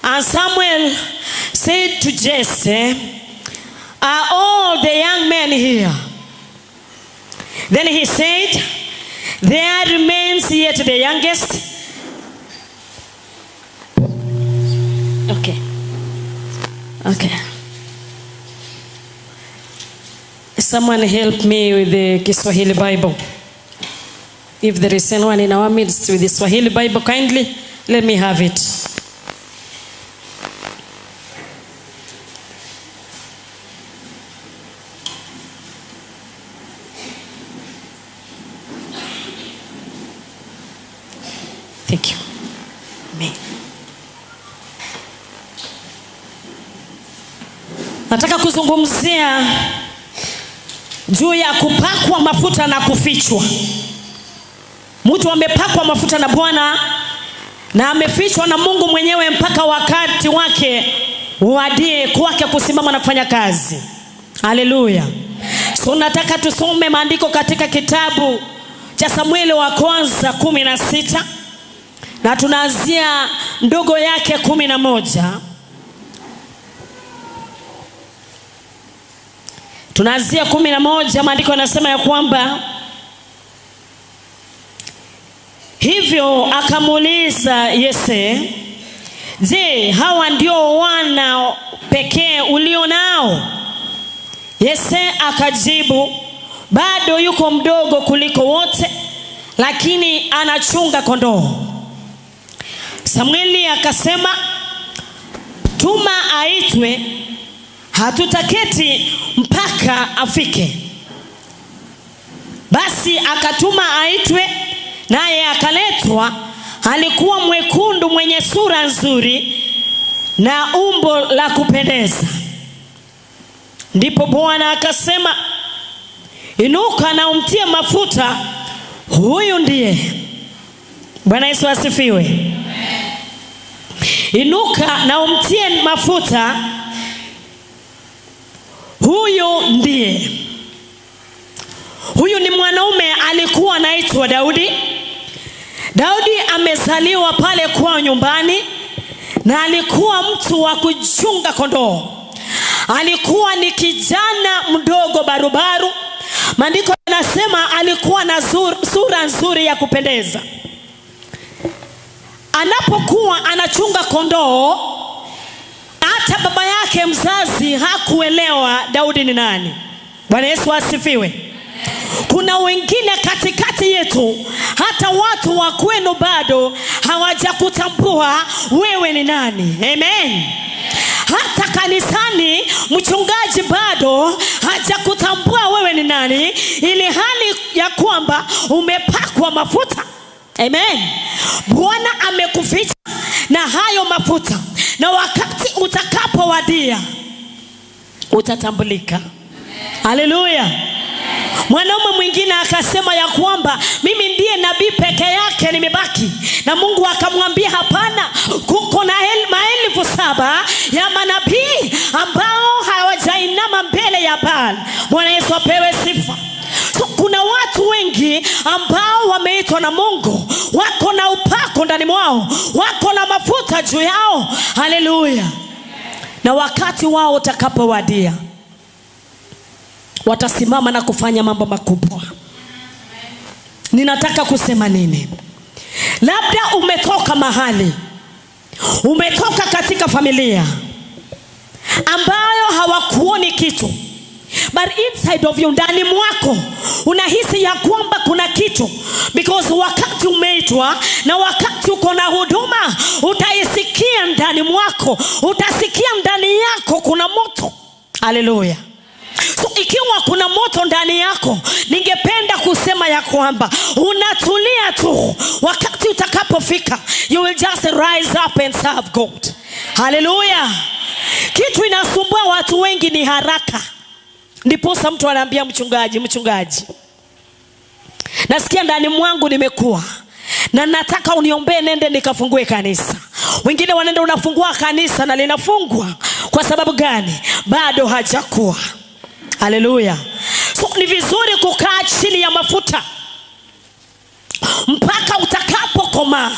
and Samuel said to Jesse, are all the young men here? Then he said, there remains yet the youngest. Okay. Someone help me with the Kiswahili Bible. If there is anyone in our midst with the Swahili Bible, kindly let me have it. Thank you. Amen. Nataka kuzungumzia juu ya kupakwa mafuta na kufichwa. Mtu amepakwa mafuta na Bwana na amefichwa na Mungu mwenyewe mpaka wakati wake uadie kwake kusimama na kufanya kazi. Haleluya. So nataka tusome maandiko katika kitabu cha Samueli wa kwanza 16 na tunaanzia ndogo yake 11. Tunaanzia 11. Maandiko yanasema ya kwamba hivyo akamuuliza Yese, je, hawa ndio wana pekee ulio nao? Yese akajibu, bado yuko mdogo kuliko wote, lakini anachunga kondoo. Samueli akasema, tuma aitwe, hatutaketi mpaka afike. Basi akatuma aitwe, naye akaletwa. Alikuwa mwekundu, mwenye sura nzuri na umbo la kupendeza. Ndipo Bwana akasema, inuka na umtie mafuta, huyu ndiye. Bwana Yesu asifiwe. Inuka na umtie mafuta, huyu ndiye. Huyu ni mwanaume alikuwa anaitwa Daudi. Daudi amezaliwa pale kwao nyumbani, na alikuwa mtu wa kuchunga kondoo. Alikuwa ni kijana mdogo barubaru. Maandiko yanasema alikuwa na sura nzuri ya kupendeza. Anapokuwa anachunga kondoo, hata baba yake mzazi hakuelewa Daudi ni nani. Bwana Yesu asifiwe. Kuna wengine katikati yetu, hata watu wa kwenu bado hawajakutambua wewe ni nani. Amen. Hata kanisani mchungaji bado hajakutambua wewe ni nani, ili hali ya kwamba umepakwa mafuta. Amen. Bwana amekuficha na hayo mafuta, na wakati utakapowadia utatambulika. Haleluya. Mwanaume mwingine akasema ya kwamba mimi ndiye nabii peke yake nimebaki, na Mungu akamwambia hapana, kuko na 7,000 ya manabii ambao hawajainama mbele ya Baal. Bwana Yesu apewe sifa. So, kuna watu wengi ambao wameitwa na Mungu, wako na upako ndani mwao, wako na mafuta juu yao. Haleluya. Na wakati wao utakapowadia, watasimama na kufanya mambo makubwa. Ninataka kusema nini? Labda umetoka mahali, umetoka katika familia ambayo hawakuoni kitu, but inside of you, ndani mwako unahisi ya kwamba kuna kitu, because wakati umeitwa na wakati uko na huduma, utaisikia ndani mwako, utasikia ndani yako kuna moto. Haleluya. So ikiwa kuna moto ndani yako, ningependa kusema ya kwamba unatulia tu, wakati utakapofika you will just rise up and serve God. Haleluya. Kitu inasumbua watu wengi ni haraka. Ndiposa mtu anaambia mchungaji, mchungaji, nasikia ndani mwangu nimekuwa na nataka uniombee nende nikafungue kanisa. Wengine wanaenda unafungua kanisa na linafungwa. Kwa sababu gani? Bado hajakuwa. Haleluya. So ni vizuri kukaa chini ya mafuta mpaka utakapokomaa.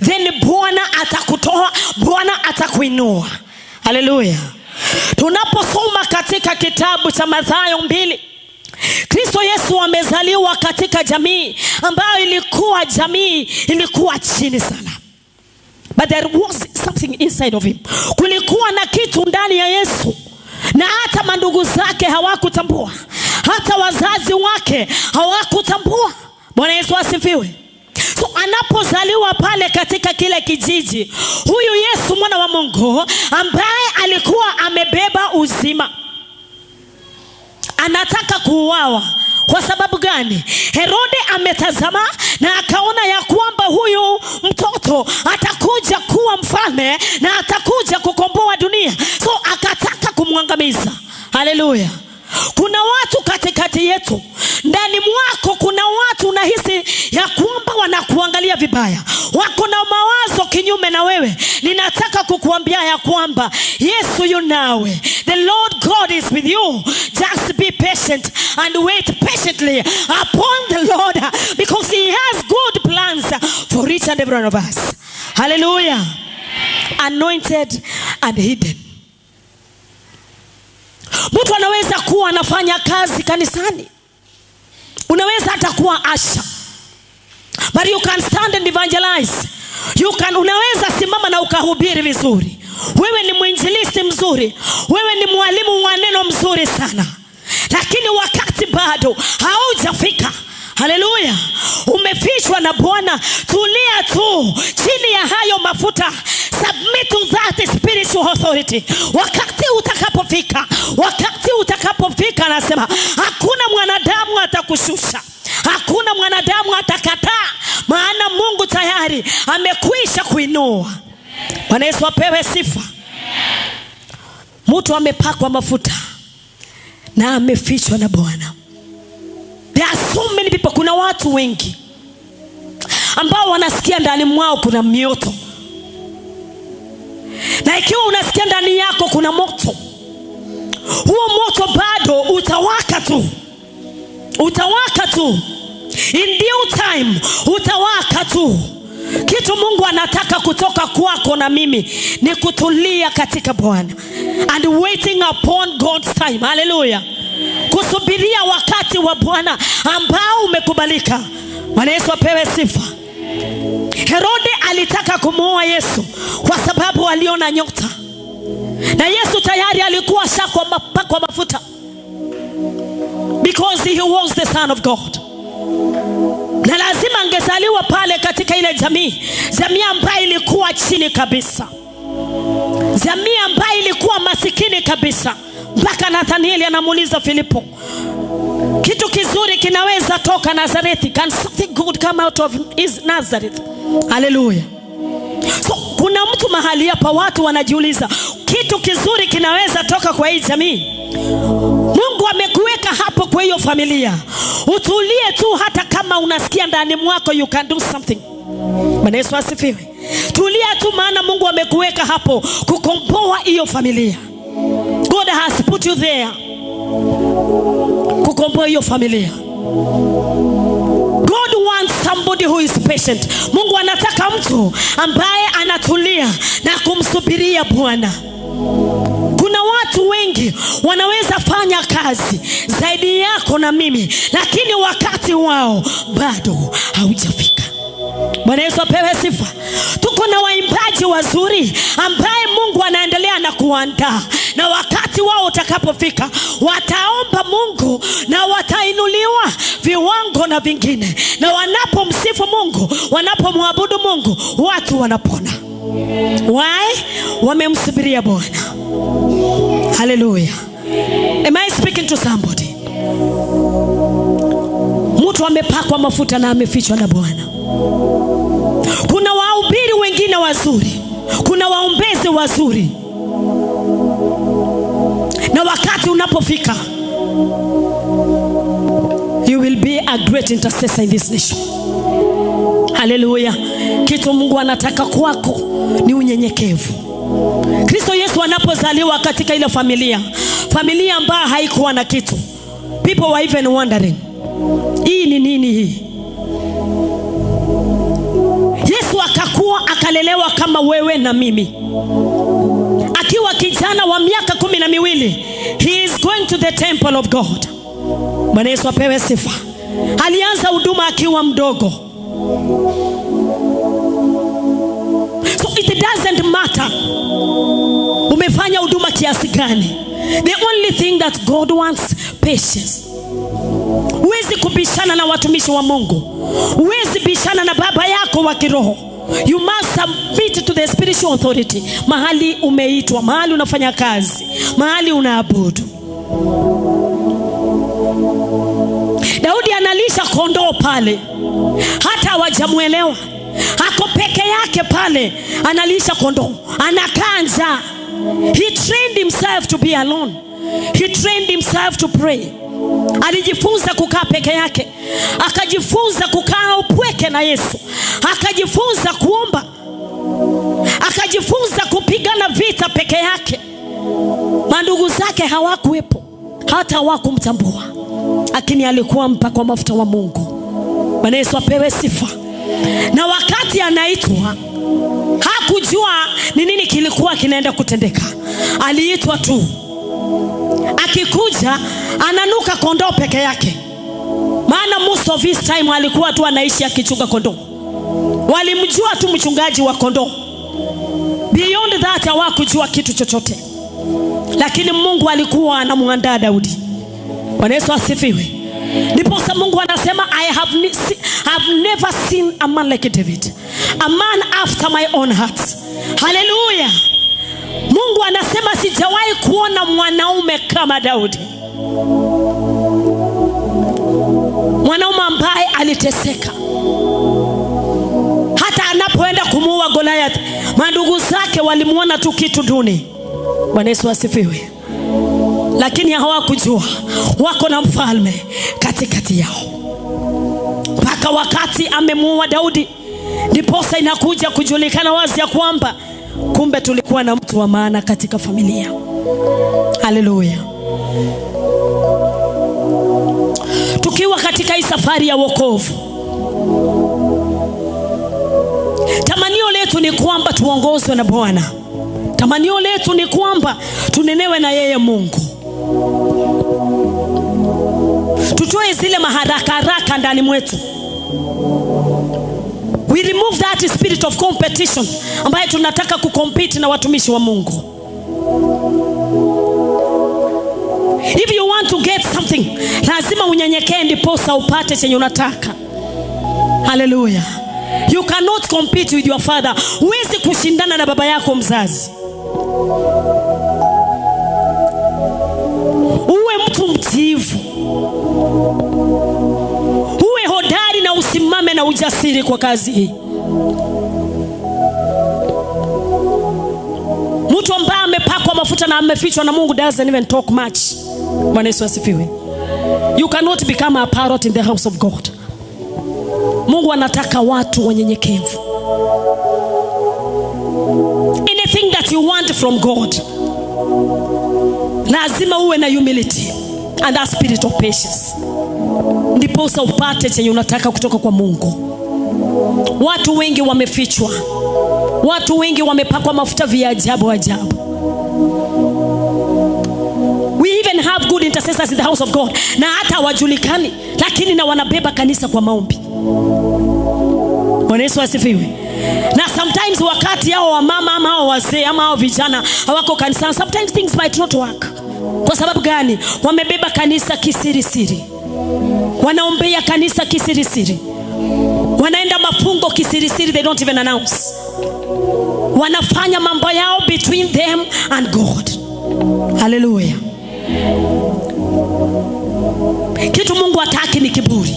Then Bwana atakutoa, Bwana atakuinua. Haleluya. Tunaposoma katika kitabu cha Mathayo 2, Kristo Yesu amezaliwa katika jamii ambayo ilikuwa jamii ilikuwa chini sana. But there was something inside of him. Kulikuwa na kitu ndani ya Yesu, na hata mandugu zake hawakutambua, hata wazazi wake hawakutambua. Bwana Yesu asifiwe. So anapozaliwa pale katika kile kijiji, huyu Yesu mwana wa Mungu ambaye alikuwa amebeba uzima, anataka kuuawa. Kwa sababu gani? Herode ametazama na akaona ya kwamba huyu mtoto atakuja kuwa mfalme na atakuja kukomboa dunia. So akataka kumwangamiza. Haleluya. Kuna watu katikati yetu, ndani mwako kuna watu unahisi ya kwamba wanakuangalia vibaya, wako na mawazo kinyume na wewe. Ninataka kukuambia ya kwamba Yesu yu nawe. The Lord God is with you. Just be patient and wait patiently upon the Lord, because he has good plans for each and every one of us. Hallelujah. Anointed and hidden. Mtu anaweza kuwa anafanya kazi kanisani, unaweza hata kuwa asha, but you can stand and evangelize. You can, unaweza simama na ukahubiri vizuri. Wewe ni mwinjilisti mzuri, wewe ni mwalimu wa neno mzuri sana, lakini wakati bado haujafika. Haleluya. Umefichwa na Bwana. Tulia tu chini ya hayo mafuta. Submit to that spiritual authority. Wakati utakapofika, wakati utakapofika, anasema hakuna mwanadamu atakushusha, hakuna mwanadamu atakataa, maana Mungu tayari tayari amekwisha kuinua. Bwana Yesu apewe sifa. Mtu amepakwa mafuta na amefichwa na Bwana. There are so many people, kuna watu wengi ambao wanasikia ndani mwao kuna mioto. Na ikiwa unasikia ndani yako kuna moto, huo moto bado utawaka tu. Utawaka tu. In due time utawaka tu. Kitu Mungu anataka kutoka kwako na mimi ni kutulia katika Bwana and waiting upon God's time. Hallelujah. Kusubiria wakati wa Bwana ambao umekubalika. Bwana Yesu apewe sifa. Herode alitaka kumuua Yesu kwa sababu aliona nyota, na Yesu tayari alikuwa ashapakwa mafuta, because he was the Son of God. Na lazima angezaliwa pale katika ile jamii, jamii ambayo ilikuwa chini kabisa, jamii ambayo ilikuwa masikini kabisa. Mpaka Nathanieli anamuuliza Filipo, kitu kizuri kinaweza toka Nazareti? Can something good come out of his Nazareth? Hallelujah. So kuna mtu mahali hapa, watu wanajiuliza, kitu kizuri kinaweza toka kwa hii jamii? Mungu amekuweka hapo kwa hiyo familia, utulie tu, hata kama unasikia ndani mwako you can do something. Bwana Yesu asifiwe. Tulia tu, maana Mungu amekuweka hapo kukomboa hiyo familia. God has put you there kukomboa hiyo familia. God wants somebody who is patient. Mungu anataka mtu ambaye anatulia na kumsubiria Bwana. Kuna watu wengi wanaweza fanya kazi zaidi yako na mimi, lakini wakati wao bado haujafika. Bwana Yesu apewe sifa. Tuko na waimbaji wazuri ambaye Mungu anaendelea na kuandaa, na wakati wao utakapofika wataomba Mungu na watainuliwa viwango na vingine. Na wanapomsifu Mungu, wanapomwabudu Mungu, watu wanapona. Why? Wamemsubiria Bwana. Hallelujah. Am I speaking to somebody? Mtu amepakwa mafuta na amefichwa na Bwana. Kuna wahubiri wengine wazuri, kuna waombezi wazuri, na wakati unapofika you will be a great intercessor in this nation. Hallelujah. Kitu Mungu anataka kwako ni unyenyekevu. Kristo Yesu anapozaliwa katika ile familia, familia ambayo haikuwa na kitu, people were even wondering, hii ni nini hii? Yesu akakuwa akalelewa kama wewe na mimi. Akiwa kijana wa miaka 12, he is going to the temple of God. Bwana Yesu apewe sifa. Alianza huduma akiwa mdogo. So it doesn't matter umefanya huduma kiasi gani. The only thing that God wants, patience. Huwezi kubishana na watumishi wa Mungu. Huwezi bishana na baba yako wa kiroho. You must submit to the spiritual authority. Mahali umeitwa, mahali unafanya kazi, mahali unaabudu. Daudi analisha kondoo pale, hata hawajamuelewa. Ako peke yake pale, analisha kondoo, anakaa njaa. He trained himself to be alone. He trained himself to pray. Alijifunza kukaa peke yake, akajifunza kukaa upweke na Yesu, akajifunza kuomba, akajifunza kupigana vita peke yake. Mandugu zake hawakuwepo, hata hawakumtambua, lakini alikuwa mpakwa mafuta wa Mungu. Bwana Yesu apewe sifa. Na wakati anaitwa hakujua ni nini kilikuwa kinaenda kutendeka. Aliitwa tu. Akikuja ananuka kondoo peke yake, maana most of his time alikuwa tu anaishi akichunga kondoo. Walimjua tu mchungaji wa kondoo. Beyond that hawakujua kitu chochote. Lakini Mungu alikuwa anamuandaa Daudi. Bwana Yesu asifiwe. Ndiposa Mungu anasema, I have never seen a man like David, a man after my own heart. Hallelujah. Mungu anasema sijawahi kuona mwanaume kama Daudi, mwanaume ambaye aliteseka. Hata Hata anapoenda kumuua Goliath, mandugu zake walimuona tu kitu duni. Bwana Yesu asifiwe. Lakini hawakujua wako na mfalme katikati yao. Mpaka wakati amemuua Daudi, ndiposa inakuja kujulikana wazi ya kwamba kumbe tulikuwa na mtu wa maana katika familia. Haleluya. Tukiwa katika hii safari ya wokovu, tamanio letu ni kwamba tuongozwe na Bwana. Tamanio letu ni kwamba tunenewe na yeye Mungu. Tutoe zile maharaka haraka ndani mwetu. We remove that spirit of competition ambaye tunataka kucompete na watumishi wa Mungu. If you want to get something, lazima unyenyekee ndiposa upate chenye unataka. Hallelujah. You cannot compete with your father. Huwezi kushindana na baba yako mzazi. Uwe mtu mtiifu, uwe hodari na usimame na ujasiri kwa kazi hii. Mtu ambaye amepakwa mafuta na amefichwa na Mungu doesn't even talk much. Bwana Yesu asifiwe. You cannot become a parrot in the house of God. Mungu anataka watu wanyenyekevu. Anything that you want from God, lazima uwe na humility and that spirit of patience, ndiposa upate chenye unataka kutoka kwa Mungu. Watu wengi wamefichwa, watu wengi wamepakwa mafuta vya ajabu ajabu. We even have good intercessors in the house of God, na hata hawajulikani, lakini na wanabeba kanisa kwa maombi. Bwana Yesu asifiwe. Na sometimes wakati hao wamama ama hao wazee ama hao vijana hawako kanisani, sometimes things might not work. Kwa sababu gani? Wamebeba kanisa kisirisiri, wanaombea kanisa kisirisiri, wanaenda mafungo kisirisiri, they don't even announce. Wanafanya mambo yao between them and God. Hallelujah. Kitu Mungu hataki ni kiburi.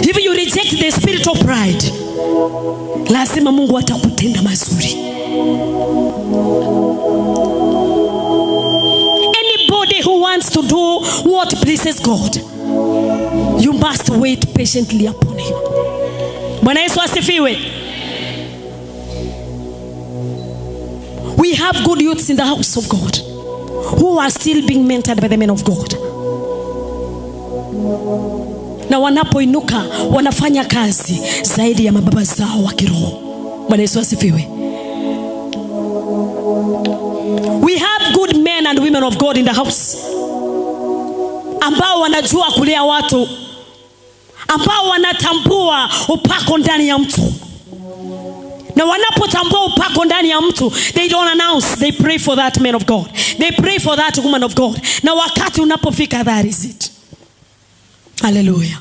If you reject the spirit of pride, lazima Mungu atakutenda mazuri. Anybody who wants to do what pleases God, you must wait patiently upon him. Bwana Yesu asifiwe. We have good youths in the house of God who are still being mentored by the men of God. Na wanapoinuka wanafanya kazi zaidi ya mababa zao wa kiroho. Bwana Yesu asifiwe. We have good men and women of God in the house ambao wanajua kulea watu, ambao wanatambua upako ndani ya mtu. Na wanapotambua upako ndani ya mtu, they don't announce, they pray for that man of God, they pray for that woman of God. Na wakati unapofika, that is it. Hallelujah.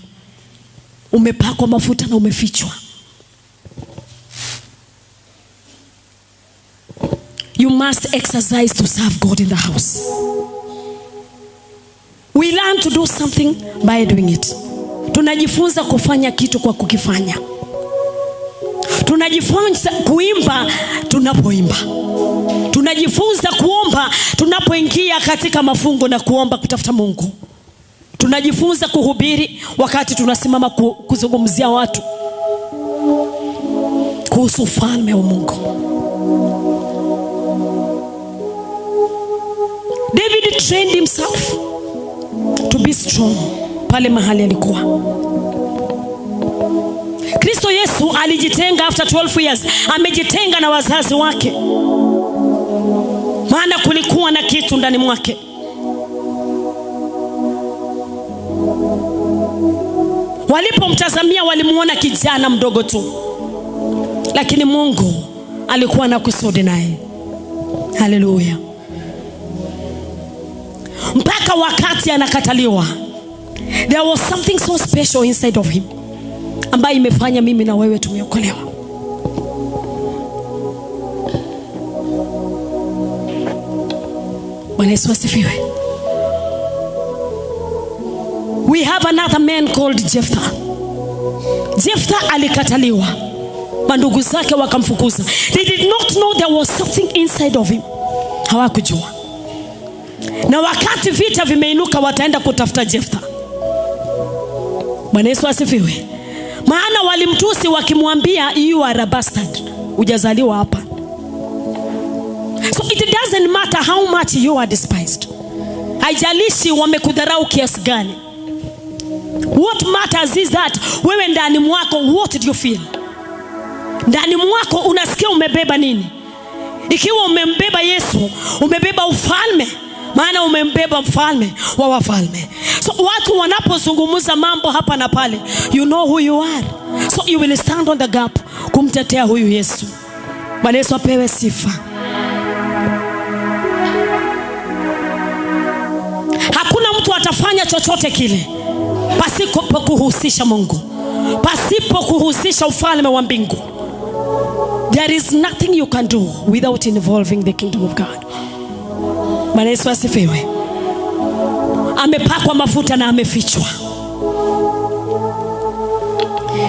Umepakwa mafuta na umefichwa. You must exercise to serve God in the house. We learn to do something by doing it. Tunajifunza kufanya kitu kwa kukifanya. Tunajifunza kuimba tunapoimba. Tunajifunza kuomba tunapoingia katika mafungo na kuomba kutafuta Mungu. Tunajifunza kuhubiri wakati tunasimama kuzungumzia watu kuhusu ufalme wa Mungu. David trained himself to be strong pale mahali alikuwa. Kristo Yesu alijitenga after 12 years. Amejitenga na wazazi wake, maana kulikuwa na kitu ndani mwake. Walipomtazamia walimuona kijana mdogo tu, lakini Mungu alikuwa na kusudi naye. Haleluya. Mpaka wakati anakataliwa, there was something so special inside of him ambaye imefanya mimi na wewe tumeokolewa. Bwana Yesu asifiwe. We have another man called Jephthah. Jefta alikataliwa, mandugu zake wakamfukuza. They did not know there was something inside of him. Hawakujua. Na wakati vita vimeinuka, wataenda kutafuta Jefta. Bwana Yesu asifiwe. Maana walimtusi wakimwambia, you are a bastard, hujazaliwa hapa. So it doesn't matter how much you are despised. Haijalishi wamekudharau kiasi gani. What matters is that wewe ndani mwako, what do you feel? Ndani mwako unasikia umebeba nini? Ikiwa umembeba Yesu, umebeba ufalme, maana umembeba mfalme wa wafalme. So watu wanapozungumza mambo hapa na pale, you know who you are. So you will stand on the gap kumtetea huyu Yesu. Bwana Yesu apewe sifa. Hakuna mtu atafanya chochote kile pasipo kuhusisha Mungu, pasipo kuhusisha ufalme wa mbingu. There is nothing you can do without involving the kingdom of God. Bwana Yesu asifiwe. Amepakwa mafuta na amefichwa.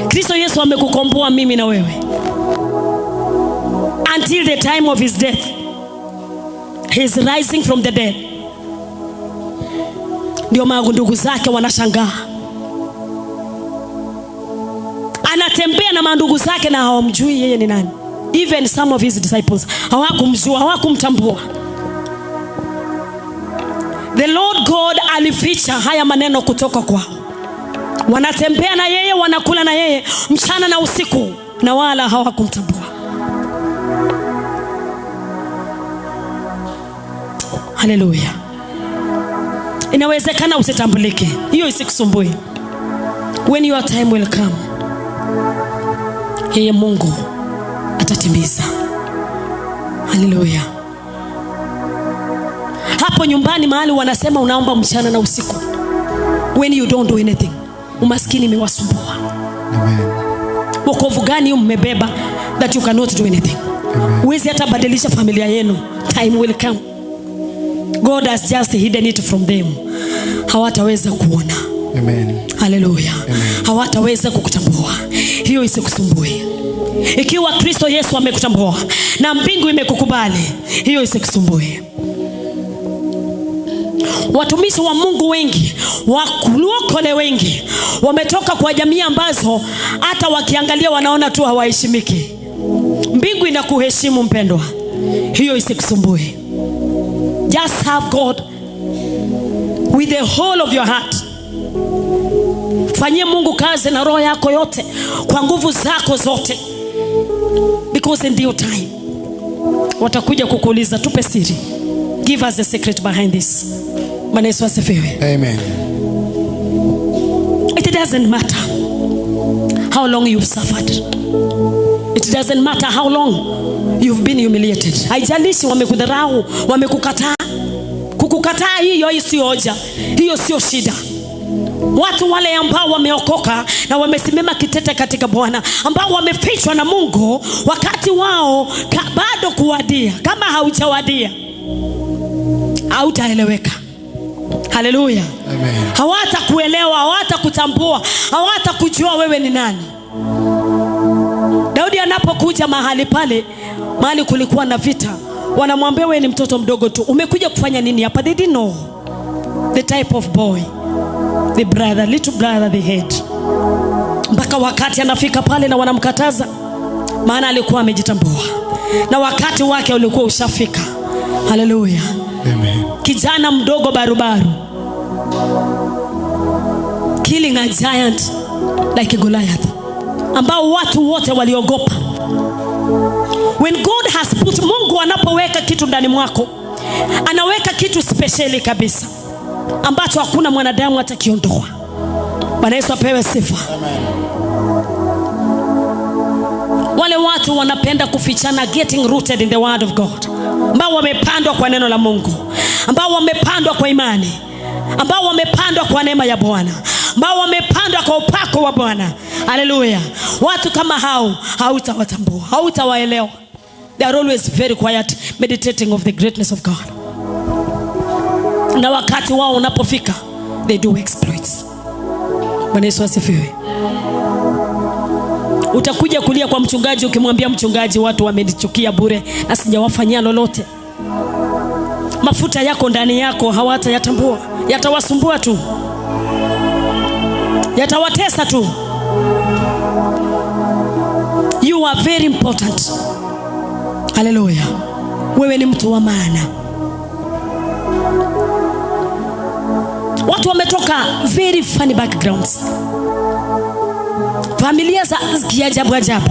Kristo Yesu amekukomboa mimi na wewe. Until the time of his death. He is rising from the dead. Ndio maana ndugu zake wanashangaa. Anatembea na mandugu zake na hawamjui yeye ni nani. Even some of his disciples hawakumjua, hawakumtambua. The Lord God alificha haya maneno kutoka kwao. Wanatembea na yeye, wanakula na yeye mchana na usiku, na wala hawakumtambua. Haleluya. Inawezekana usitambulike, hiyo isikusumbue. When your time will come, yeye Mungu atatimiza. Haleluya. Hapo nyumbani mahali wanasema unaomba mchana na usiku, when you don't do anything, umaskini imewasumbua. Amen. Wokovu gani mmebeba that you cannot do anything? Huwezi hata badilisha familia yenu. Time will come. God has just hidden it from them. Hawataweza kuona. Amen. Haleluya. Hawataweza kukutambua. Hiyo isikusumbue. Ikiwa Kristo Yesu amekutambua na mbingu imekukubali, hiyo isikusumbue. Watumishi wa Mungu wengi, wakulokole wengi, wametoka kwa jamii ambazo hata wakiangalia wanaona tu hawaheshimiki. Mbingu inakuheshimu mpendwa. Hiyo isikusumbue. Just have God with the whole of your heart. Fanyie Mungu kazi na roho yako yote, kwa nguvu zako zote. Because in due time watakuja kukuuliza, tupe siri. Give us the secret behind this. Bwana Yesu asifiwe. Amen. It doesn't matter how long you've suffered. It doesn't matter how long you've been humiliated. Haijalishi wamekudharau, wamekukataa. Kukukataa hiyo sio hoja. Hiyo sio shida. Watu wale ambao wameokoka na wamesimama kitete katika Bwana, ambao wamefichwa na Mungu, wakati wao bado kuwadia. Kama haujawadia, hautaeleweka. Haleluya. Amen. Hawatakuelewa, hawatakutambua, hawatakujua wewe ni nani. Daudi anapokuja mahali pale, mahali kulikuwa na vita, wanamwambia wewe ni mtoto mdogo tu, umekuja kufanya nini hapa? They didn't know the type of boy, the brother, little brother they had. Mpaka wakati anafika pale na wanamkataza, maana alikuwa amejitambua na wakati wake ulikuwa ushafika. Haleluya. Amen. Kijana mdogo barubaru, killing a giant like Goliath, ambao watu wote waliogopa. When God has put, Mungu anapoweka kitu ndani mwako, anaweka kitu speciali kabisa ambacho hakuna mwanadamu atakiondoa. Bwana Yesu apewe sifa. Amen. Wale watu wanapenda kufichana, getting rooted in the word of God, ambao wamepandwa kwa neno la Mungu, ambao wamepandwa kwa imani, ambao wamepandwa kwa neema ya Bwana, ambao wamepandwa kwa upako wa Bwana. Haleluya. Watu kama hao hautawatambua, hautawaelewa. They are always very quiet, meditating of the greatness of God. Na wakati wao unapofika, they do exploits. Bwana Yesu asifiwe. Utakuja kulia kwa mchungaji ukimwambia mchungaji, watu wamenichukia bure na sijawafanyia lolote. Mafuta yako ndani yako hawatayatambua, yatawasumbua tu, yatawatesa tu. You are very important. Haleluya. Wewe ni mtu wa maana. Watu wametoka very funny backgrounds, familia za kiajabu ajabu,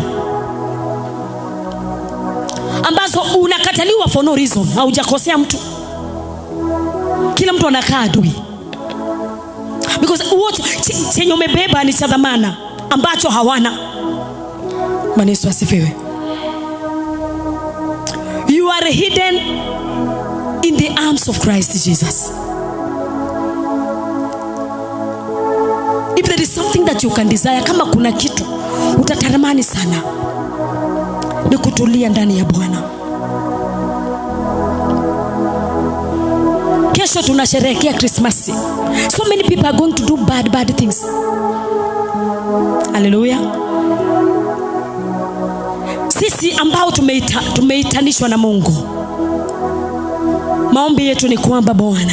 ambazo unakataliwa for no reason. Haujakosea mtu, kila mtu anakaa adui, because what chenye umebeba ni cha dhamana ambacho hawana. Bwana Yesu asifiwe. You are hidden in the arms of Christ Jesus. If there is something that you can desire, kama kuna kitu utatamani sana, ni kutulia ndani ya Bwana. Kesho tunasherehekea Christmas. So many people are going to do bad, bad things. Hallelujah. Sisi ambao tumeitanishwa na Mungu, maombi yetu ni kwamba Bwana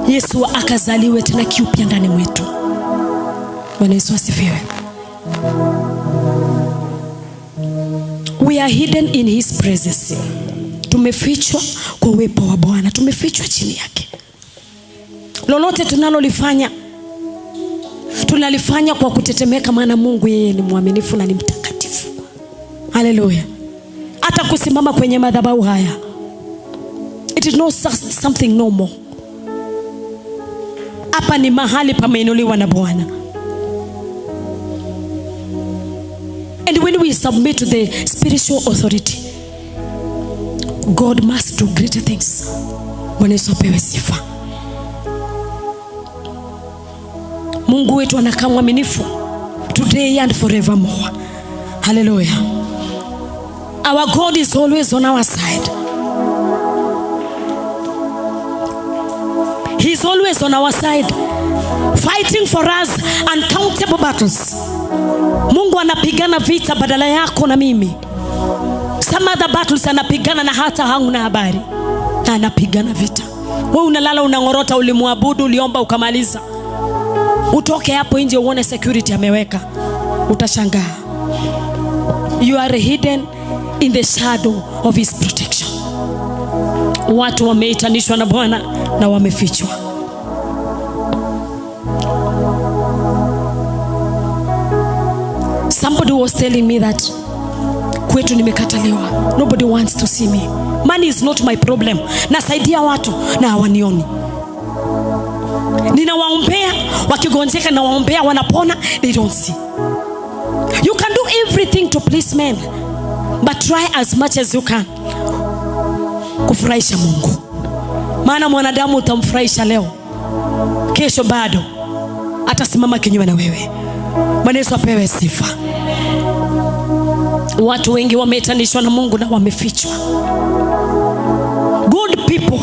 Yesu akazaliwe tena kiupya ndani mwetu. Bwana Yesu asifiwe. We are hidden in his presence. Tumefichwa kwa uwepo wa Bwana, tumefichwa chini yake. Lolote tunalolifanya, tunalifanya kwa kutetemeka, maana Mungu yeye ni mwaminifu na ni mtakatifu. Haleluya. Hata kusimama kwenye madhabahu haya, it is not something normal. Hapa ni mahali pameinuliwa na Bwana. And when we submit to the spiritual authority, God must do greater things. Bwana Yesu apewe sifa. Mungu wetu anakaa mwaminifu today and forevermore. Hallelujah. Our God is always on our side. He is always on our side, fighting for us uncountable battles. Mungu anapigana vita badala yako na mimi. Some other battles anapigana na hata hauna habari. Na anapigana vita. Wewe unalala unangorota, ulimwabudu, uliomba ukamaliza. Utoke hapo nje uone security ameweka. Utashangaa. You are hidden in the shadow of his protection. Watu wameitanishwa na Bwana na wamefichwa. Somebody was telling me that kwetu nimekataliwa. Nobody wants to see me. Money is not my problem. Nasaidia watu na hawanioni. Ninawaombea, wakigonjeka nawaombea, wanapona, they don't see. You can do everything to please men, but try as much as you can kufurahisha Mungu. Maana mwanadamu utamfurahisha leo, kesho bado atasimama kinyume na wewe. Bwana Yesu apewe sifa. Watu wengi wametanishwa na Mungu na wamefichwa. Good people,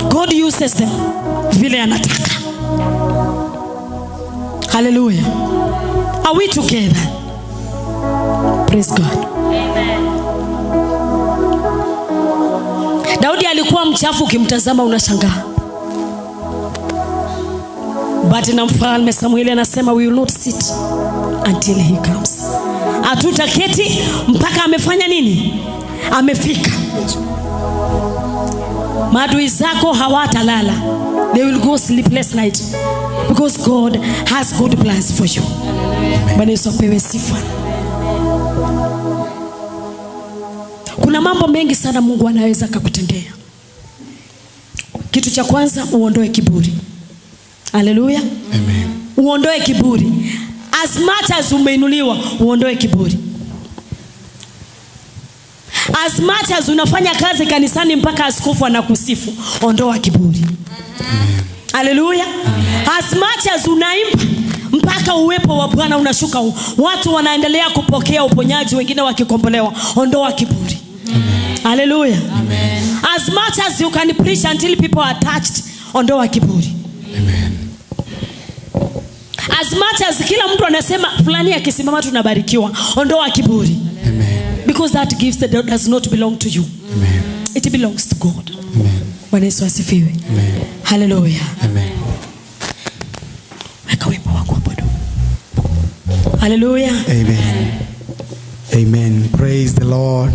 God uses them vile anataka. Hallelujah. Are we together? Praise God. Amen. Daudi alikuwa mchafu, ukimtazama unashangaa. But na mfalme Samueli anasema we will not sit until he comes. Hatutaketi mpaka amefanya nini? Amefika. Maadui zako hawatalala. They will go sleepless night, because God has good plans for you. Bwana Yesu apewe sifa. Kuna mambo mengi sana Mungu anaweza akakutendea. Kitu cha kwanza, uondoe kiburi. Hallelujah. Amen. Uondoe kiburi. As much as umeinuliwa, uondoe kiburi. As much as unafanya kazi kanisani mpaka askofu anakusifu, ondoa kiburi. Amen. Hallelujah. Amen. As much as unaimba mpaka uwepo wa Bwana unashuka, watu wanaendelea kupokea uponyaji, wengine wakikombolewa, ondoa kiburi. Amen. Hallelujah. Amen. As much as you can preach until people are touched, ondoa kiburi. Amen. As much as kila mtu anasema fulani akisimama tunabarikiwa, ondoa kiburi. Amen. Because that gift that does not belong to you. Amen. It belongs to God. Amen. Bwana Yesu asifiwe. Amen. Hallelujah. Amen. Weka wimbo wa kuabudu. Hallelujah. Amen. Amen. Praise the Lord.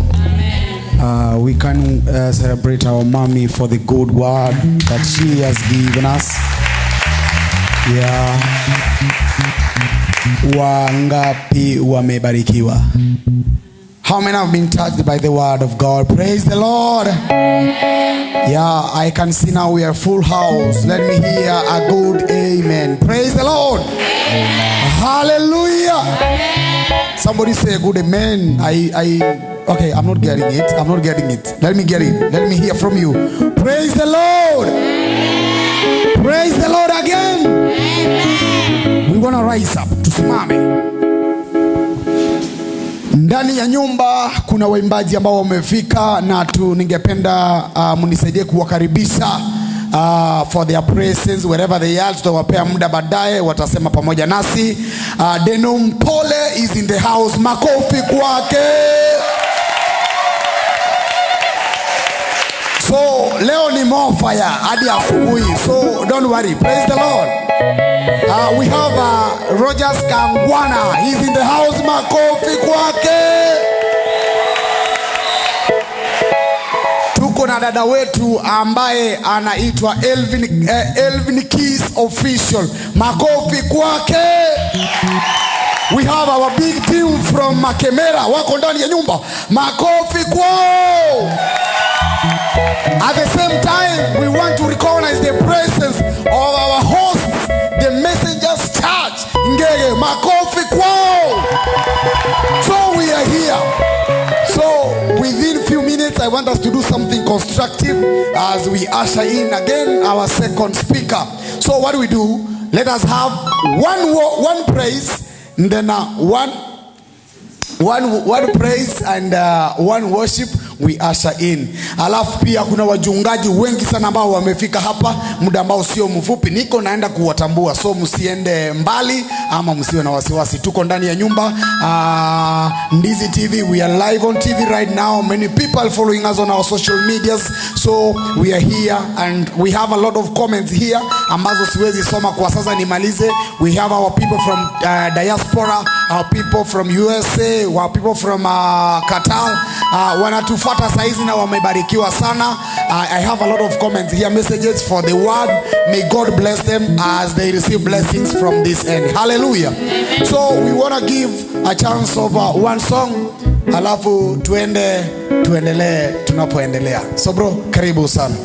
We can celebrate our mommy for the good word that she has given us. Yeah. Wangapi wamebarikiwa? How many have been touched by the word of God? Praise the Lord. Yeah, I can see now we are full house. Let me hear a good amen. Praise the Lord. Amen. Hallelujah. Amen. Somebody say a good amen. Okay, I'm not getting it. I'm not getting it. Let me get it. Let me hear from you. Praise the Lord. Amen. Praise the Lord again. Amen. We want to rise up. Tusimame. Ndani ya nyumba kuna waimbaji ambao wamefika na ningependa mnisaidie kuwakaribisha for their presence wherever they are. Tutawapea muda baadaye watasema pamoja nasi. Denom Pole is in the house. Makofi kwake. So leo ni more fire hadi asubuhi. So don't worry. Praise the Lord. We have Rogers Kangwana. He's in the house. Makofi kwake. Tuko na dada wetu ambaye anaitwa Elvin Keys Official. Makofi kwake. We have our big team from Makemera. Wako ndani ya nyumba. Makofi kwao. At the same time, we want to recognize the presence of our hosts, the Messengers Church. Ngege, makofi kwao. So we are here. So within few minutes, I want us to do something constructive as we usher in again our second speaker. So what do we do? Let us have one praise, and then one praise and one worship we usher in. Alafu pia kuna wajungaji wengi sana ambao wamefika hapa muda ambao sio mfupi. Niko naenda kuwatambua, so msiende mbali ama msiwe na wasiwasi. Tuko ndani ya nyumba Ndizi TV. We are live on TV right now. Many people following us on our social medias. So we are here and we have a lot of comments here ambazo siwezi soma kwa sasa, nimalize. We have our people from diaspora, our people from USA, our people from Qatar. Wanatufuata saizi na wamebarikiwa sana. I have a lot of comments here, messages for the word. May God bless them as they receive blessings from this end. Hallelujah. Amen. So we want to give a chance of one song, alafu tuende tuendelee tunapoendelea. So bro, karibu sana.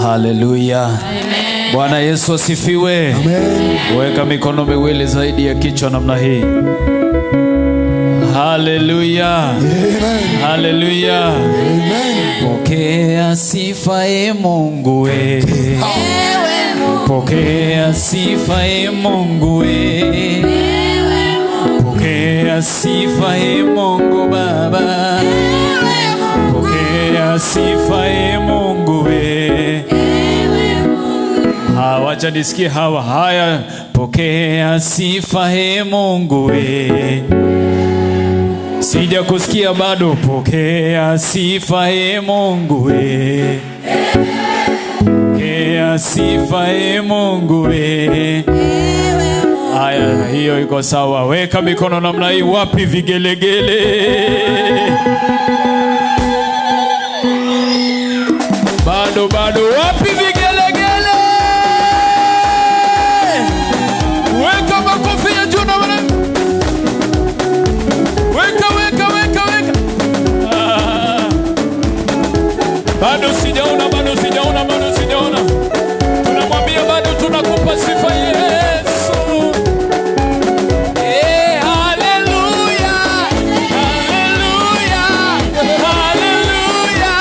Hallelujah. Amen. Bwana Yesu asifiwe. Amen. Weka mikono miwili zaidi ya kichwa namna hii. Hallelujah. Amen. Hallelujah. Amen. Pokea sifa e Mungu we. Pokea sifa e Mungu we. Pokea sifa e Mungu Baba. Pokea sifa e Mungu we. Wacha nisikie hawa haya. Pokea sifa e Mungu we. Sija kusikia bado. Pokea sifa e Mungu we. Pokea sifa e Mungu we. Haya, hiyo iko sawa. Weka mikono namna hii. Wapi vigelegele? Bado bado, wapi vigelegele? Weka makofi ya juu namna. Weka, weka, weka, weka. Bado sijaona, bado sijaona, bado sijaona. Tunamwambia bado tunakupa sifa Yesu. Hallelujah. Hallelujah. Hallelujah.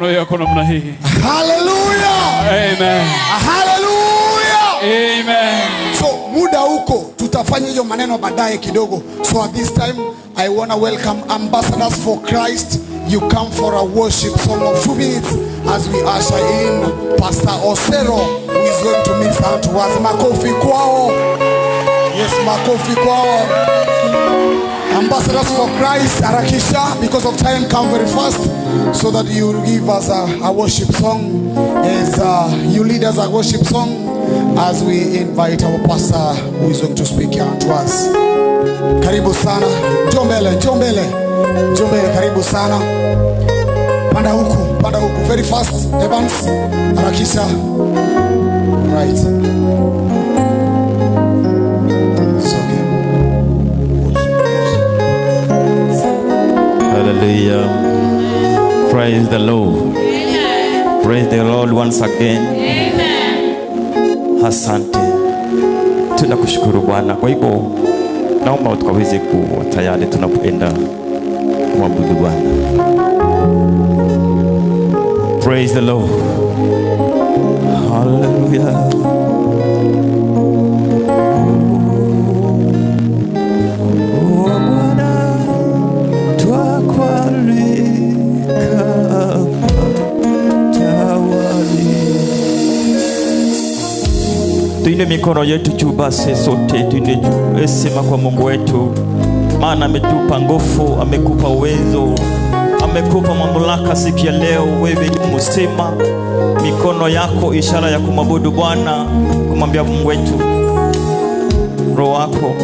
mikono yako namna hii. Hallelujah. Amen. Hallelujah. Amen. So muda huko tutafanya hiyo maneno baadaye kidogo. So at this time I wanna welcome ambassadors for Christ. You come for a worship song of 2 minutes as we usher in Pastor Osero, who is going to minister unto us. Makofi kwao. Yes, makofi kwao. Ambassadors for Christ, harakisha, because of time, come very fast so that you will give us a worship song, as you lead us a worship song as we invite our pastor who is going to speak unto us. Karibu sana. Njoo mbele, njoo mbele. Njoo mbele, karibu sana. Panda huku, panda huku. Very fast, Evans. Harakisha. Right. It's okay. Hallelujah. Praise the Lord. Amen. Praise the Lord once again. Amen. Asante. Tunakushukuru Bwana. Kwa hivyo naomba tukaweze kuwa tayari tunapoenda kuabudu Bwana. Praise the Lord. Hallelujah. Oh, Bwana, twakualika tawali. Tuinue mikono yetu juu basi, sote tuinue juu, heshima kwa Mungu wetu, maana ametupa nguvu, amekupa uwezo, amekupa mamlaka siku ya leo. Wewe ni mzima, mikono yako ishara ya kumwabudu Bwana, kumwambia Mungu wetu, roho wako.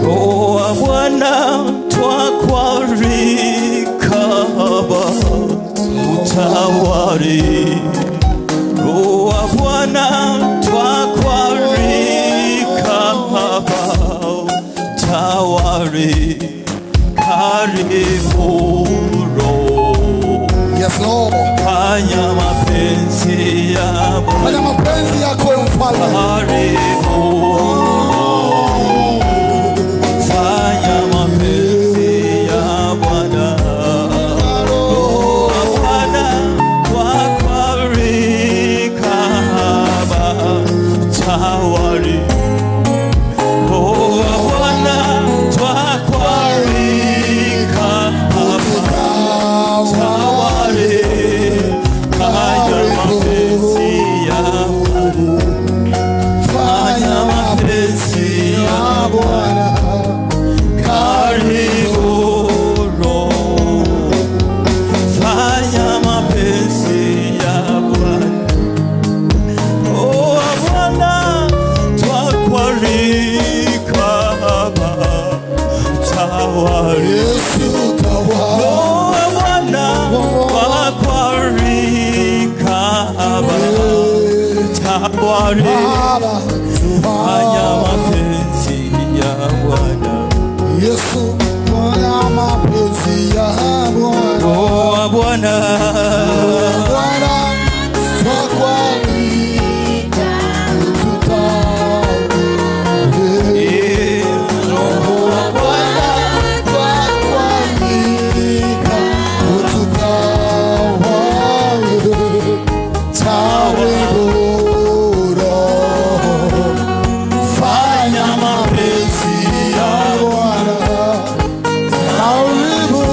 Oh, Bwana, twakualika Baba, utawale. Oh, Bwana, twakualika Baba, tawale. Karibu Roho. Yes, Lord. Fanya mapenzi yako. Fanya mapenzi yako Mfalme. Karibu Roho. Fanya mapenzi ya Bwana. Oh, Bwana, twakualika Baba, tawale. Oh, Bwana, twakualika Baba, tawale. Fanya mapenzi ya Bwana. Fanya mapenzi ya Bwana. Karibu Roho. Fanya mapenzi ya Bwana. Oh, Bwana, twakualika Baba, tawale. Yesu tawale. Oh, Bwana, twakualika Baba, tawale. Baba, Fanya mapenzi ya Bwana. Yesu, fanya mapenzi ya Bwana. Oh, Bwana, Bwana, twakualika tutawale. Roho wa Bwana, twakualika ututawale. Karibu Roho. Fanya mapenzi ya Bwana. Karibu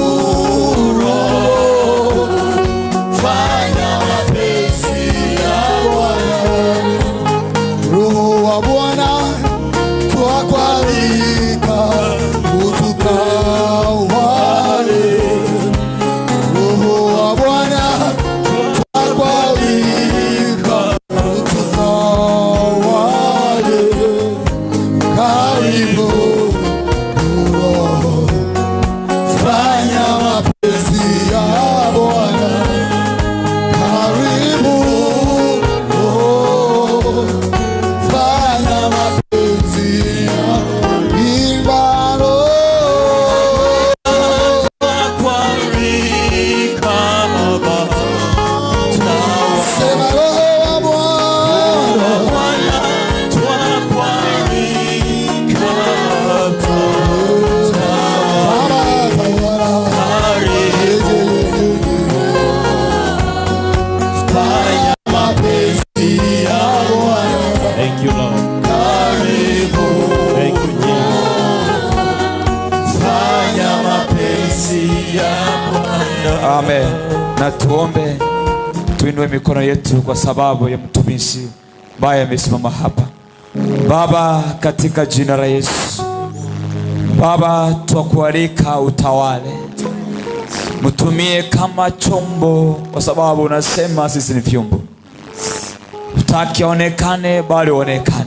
Roho. Fanya Na tuombe, tuinue mikono yetu kwa sababu ya mtumishi ambaye amesimama hapa. Baba, katika jina la Yesu, Baba, twakualika utawale, mtumie kama chombo, kwa sababu unasema sisi ni vyombo. Hutaki aonekane, bali uonekane.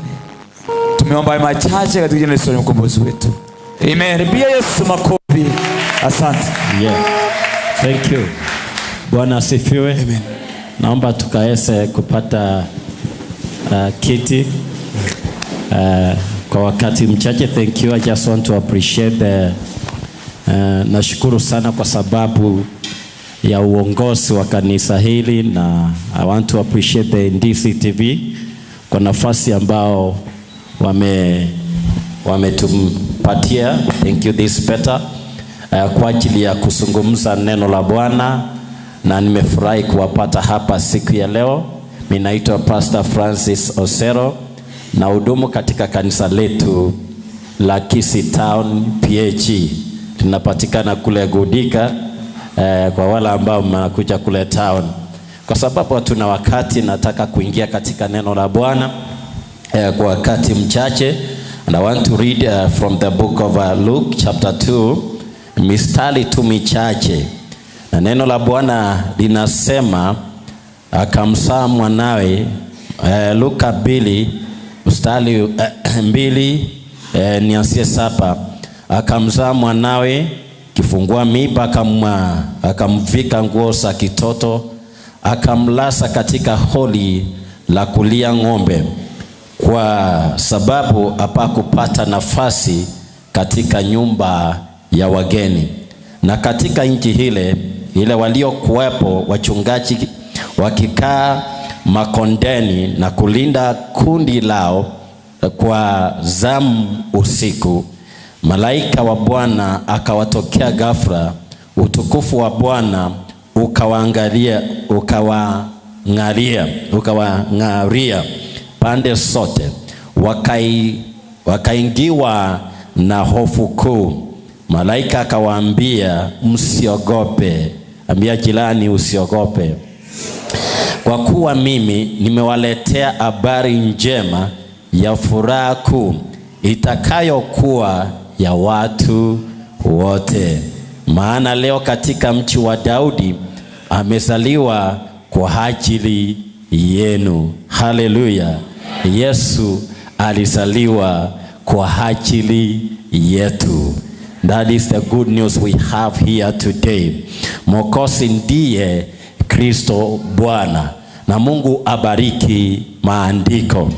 Tumeomba machache katika jina la Yesu mkombozi wetu. Amen. Pia Yesu makofi. Asante. Yeah. Thank you. Bwana asifiwe. Amen. Naomba tukaese kupata kiti kwa wakati mchache. Thank you. I just want to appreciate the nashukuru sana kwa sababu ya uongozi wa kanisa hili, na I want to appreciate the Ndizi TV kwa nafasi ambao wametupatia. Thank you this better kwa ajili ya kuzungumza neno la Bwana, na nimefurahi kuwapata hapa siku ya leo. Mimi naitwa Pastor Francis Osero na hudumu katika kanisa letu la Kisii Town PAG. Tunapatikana kule Gudika, kwa wale ambao mnakuja kule town. Kwa sababu tuna wakati, nataka kuingia katika neno la Bwana kwa wakati mchache. And I want to read from the book of Luke chapter 2, mistari tu michache. Na neno la Bwana linasema akamzaa mwanawe, Luka 2 mstari 2 nianzie 7. Akamzaa mwanawe, kifungua mimba, akamvika nguo za kitoto, akamlaza katika holi la kulia ng'ombe, kwa sababu hapakupata nafasi katika nyumba ya wageni. Na katika nchi ile waliokuwepo wachungaji wakikaa makondeni na kulinda kundi lao kwa zamu usiku, malaika wa Bwana akawatokea ghafla, utukufu wa Bwana ukawang'aria pande zote, wakaingiwa na hofu kuu. Malaika akawaambia, msiogope. Ambia jirani, usiogope. Kwa kuwa mimi nimewaletea habari njema ya furaha kuu itakayokuwa ya watu wote. Maana leo katika mji wa Daudi amezaliwa kwa ajili yenu. Haleluya. Yesu alizaliwa kwa ajili yetu. That is the good news we have here today. Mwokozi ndiye Kristo Bwana. Na Mungu abariki maandiko.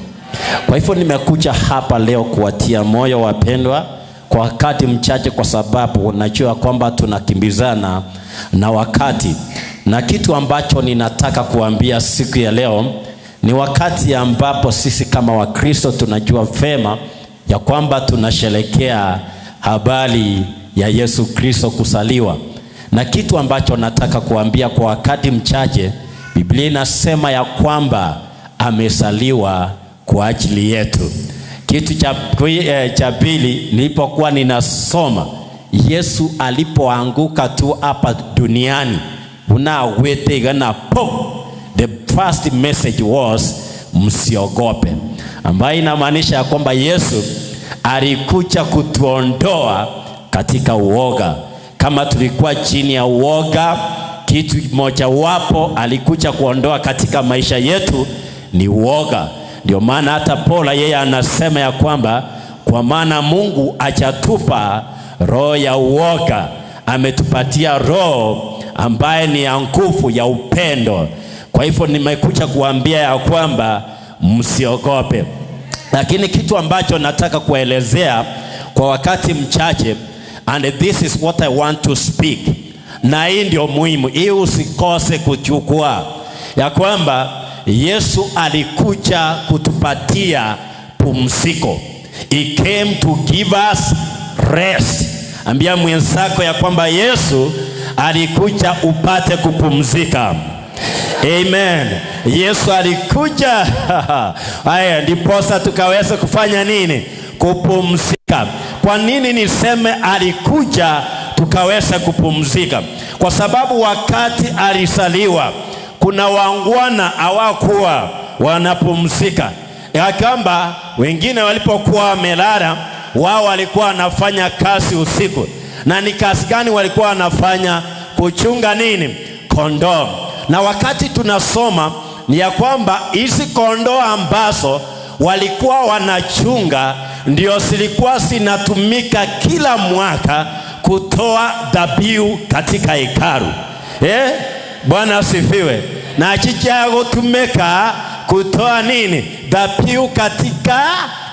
Kwa hivyo nimekuja hapa leo kuwatia moyo wapendwa kwa wakati mchache, kwa sababu najua kwamba tunakimbizana na wakati. Na kitu ambacho ninataka kuambia siku ya leo ni wakati ambapo sisi kama Wakristo tunajua vema ya kwamba tunasherehekea habari ya Yesu Kristo kuzaliwa. Na kitu ambacho nataka kuambia kwa wakati mchache, Biblia inasema ya kwamba amezaliwa kwa ajili yetu. Kitu cha pili, nilipokuwa ninasoma, Yesu alipoanguka tu hapa duniani, unawete po, the first message was msiogope, ambayo inamaanisha kwamba Yesu alikuja kutuondoa katika uoga. Kama tulikuwa chini ya uoga, kitu moja wapo alikuja kuondoa katika maisha yetu ni uoga. Ndio maana hata Paula yeye anasema ya kwamba kwa maana Mungu hajatupa roho ya uoga, ametupatia roho ambaye ni ya nguvu ya upendo. Kwa hivyo nimekuja kuambia ya kwamba msiogope. Lakini kitu ambacho nataka kuelezea kwa wakati mchache, and this is what I want to speak, na hii ndio muhimu, hii usikose kuchukua, ya kwamba Yesu alikuja kutupatia pumziko. He came to give us rest. Ambia mwenzako ya kwamba Yesu alikuja upate kupumzika. Amen. Yesu alikuja haya ndiposa tukaweza kufanya nini? Kupumzika. Kwa nini niseme alikuja tukaweza kupumzika? Kwa sababu wakati alisaliwa kuna wangwana hawakuwa wanapumzika, ya kwamba wengine walipokuwa wamelala, wao walikuwa wanafanya kazi usiku. Na ni kazi gani walikuwa wanafanya? Kuchunga nini? Kondoo. Na wakati tunasoma ni ya kwamba hizi kondoo ambazo walikuwa wanachunga ndio zilikuwa zinatumika kila mwaka kutoa dhabihu katika hekalu. Bwana asifiwe. Na chicha kutumika kutoa nini? Dhabihu katika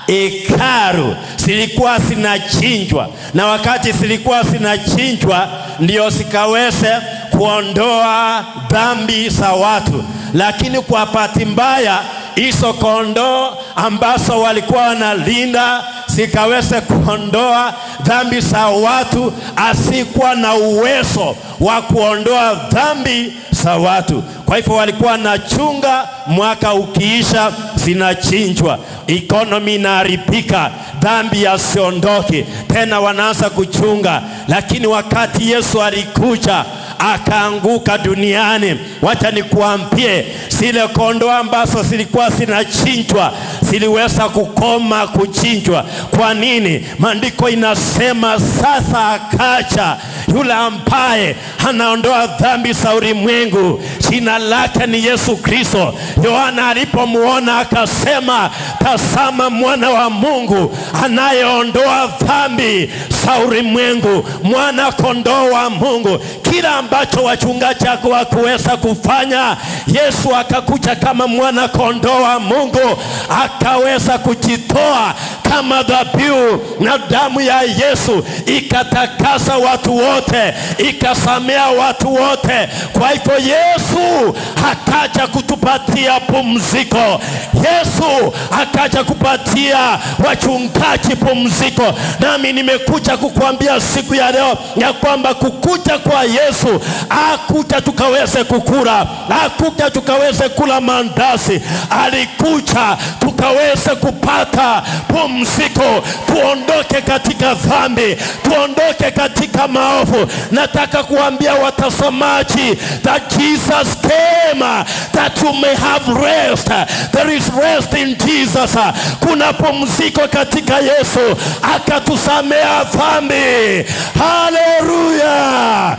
hekalu. Zilikuwa zinachinjwa, na wakati zilikuwa zinachinjwa ndio zikaweze kuondoa dhambi za watu. Lakini kwa bahati mbaya hizo kondoo ambazo walikuwa wanalinda zikaweze kuondoa dhambi za watu, asikuwa na uwezo wa kuondoa dhambi za watu. Kwa hivyo walikuwa wanachunga, mwaka ukiisha zinachinjwa, economy inaharibika, dhambi yasiondoki tena, wanaanza kuchunga. Lakini wakati Yesu alikuja akaanguka duniani, wacha nikuambie, zile kondoo ambazo zilikuwa zinachinjwa ziliweza kukoma kuchinjwa. Kwa nini? Maandiko inasema sasa akacha yule ambaye anaondoa dhambi za ulimwengu, jina lake ni Yesu Kristo. Yohana alipomuona akasema, tazama mwana wa Mungu anayeondoa dhambi za ulimwengu, mwana kondoo wa Mungu. Kila ambacho wachungaji hawakuweza kufanya, Yesu akakuja kama mwana kondoo wa Mungu, akaweza kujitoa kama dhabihu, na damu ya Yesu ikatakasa watu wote, ikasamea watu wote. Kwa hivyo Yesu akaja kutupatia pumziko. Yesu akaja kupatia wachungaji pumziko. Nami nimekuja kukuambia siku ya leo ya kwamba kukuja kwa Yesu, hakuja tukaweze kukula, hakuja tukaweze kula mandazi, alikuja tukaweze kupata pumziko, tuondoke katika dhambi, tuondoke katika maovu. Nataka kuambia watazamaji that Jesus came that you may have rest. There is rest in Jesus. Kuna pumziko katika Yesu, akatusamea dhambi. Haleluya!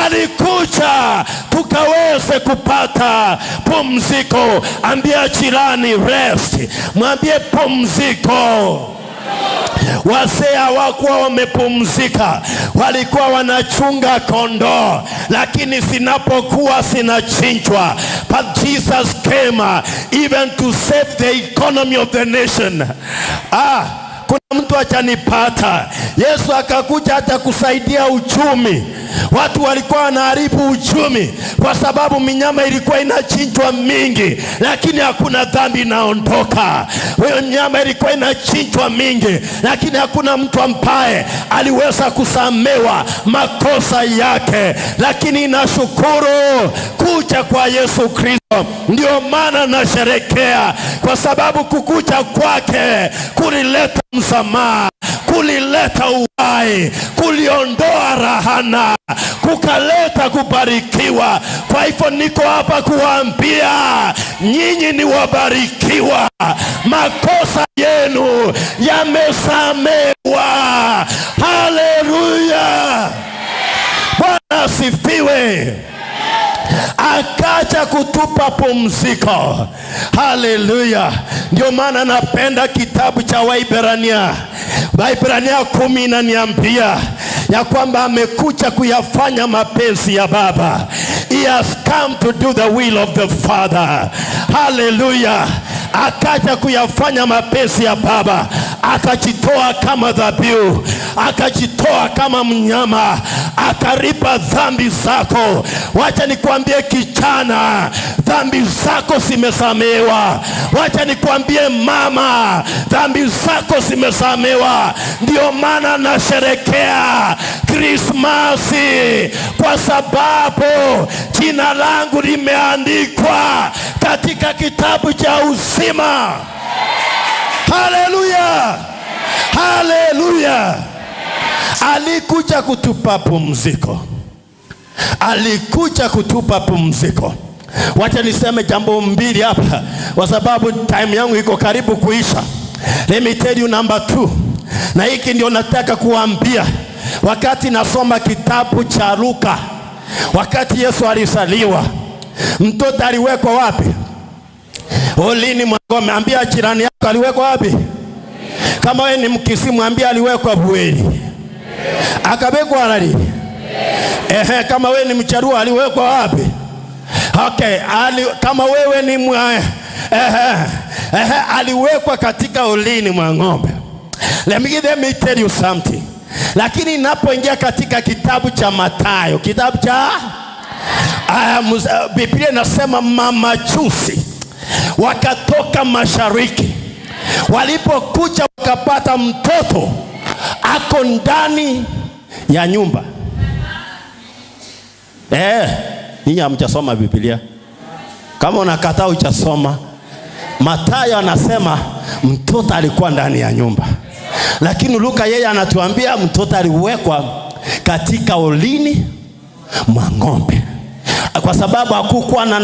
Alikuja tukaweze kupata pumziko. Ambia jirani rest, mwambie pumziko. Wazee hawakuwa wamepumzika, walikuwa wanachunga kondoo, lakini zinapokuwa zinachinjwa. But Jesus came even to save the economy of the nation. Kuna mtu achanipata. Yesu akakuja hata kusaidia uchumi. Watu walikuwa wanaharibu uchumi kwa sababu minyama ilikuwa inachinjwa mingi, lakini hakuna dhambi inaondoka. Wewe, mnyama ilikuwa inachinjwa mingi, lakini hakuna mtu ambaye aliweza kusamewa makosa yake. Lakini nashukuru kuja kwa Yesu Kristo. Ndio maana nasherekea, kwa sababu kukuja kwake kulileta msamaha, kulileta uhai, kuliondoa rahana, kukaleta kubarikiwa. Kwa hivyo niko hapa kuambia nyinyi ni wabarikiwa, makosa yenu yamesamewa. Haleluya! Bwana asifiwe. Akaja kutupa pumziko. Haleluya! Ndio maana napenda kitabu cha Waibrania. Waibrania 10 inaniambia ya kwamba amekuja kuyafanya mapenzi ya Baba. He has come to do the will of the Father. Haleluya! Akaja kuyafanya mapenzi ya Baba, akajitoa kama dhabihu, akajitoa kama mnyama, akaripa dhambi zako. Wacha nikwambie kijana, dhambi zako zimesamewa. Wacha nikwambie mama, dhambi zako zimesamewa. Ndio maana nasherekea Krismasi, kwa sababu jina langu limeandikwa katika kitabu cha uzima. Haleluya! Haleluya! Alikuja kutupa pumziko. Alikuja kutupa pumziko. Wacha niseme jambo mbili hapa, kwa sababu time yangu iko karibu kuisha. Let me tell you number 2. Na hiki ndio nataka kuambia. Wakati nasoma kitabu cha Luka, wakati Yesu alizaliwa, mtoto aliwekwa wapi? Olini mwangome. Ambia jirani yako aliwekwa wapi? Kama wewe ni Mkisii, mwambie aliwekwa bweli. Akabekwa nani? Ehe, kama wewe ni Mcharuo aliwekwa wapi? Okay, kama wewe ni aliwekwa katika ulini mwa ng'ombe. Let me tell you something. Lakini ninapoingia katika kitabu cha Mathayo, kitabu cha Biblia inasema mamajusi wakatoka mashariki, walipokuja wakapata mtoto ako ndani ya nyumba. Ninyi hamjasoma Biblia. Kama unakataa hujasoma. Mathayo anasema mtoto alikuwa ndani ya nyumba. Lakini Luka yeye anatuambia mtoto aliwekwa katika ulini mwa ng'ombe, kwa sababu hakukuwa na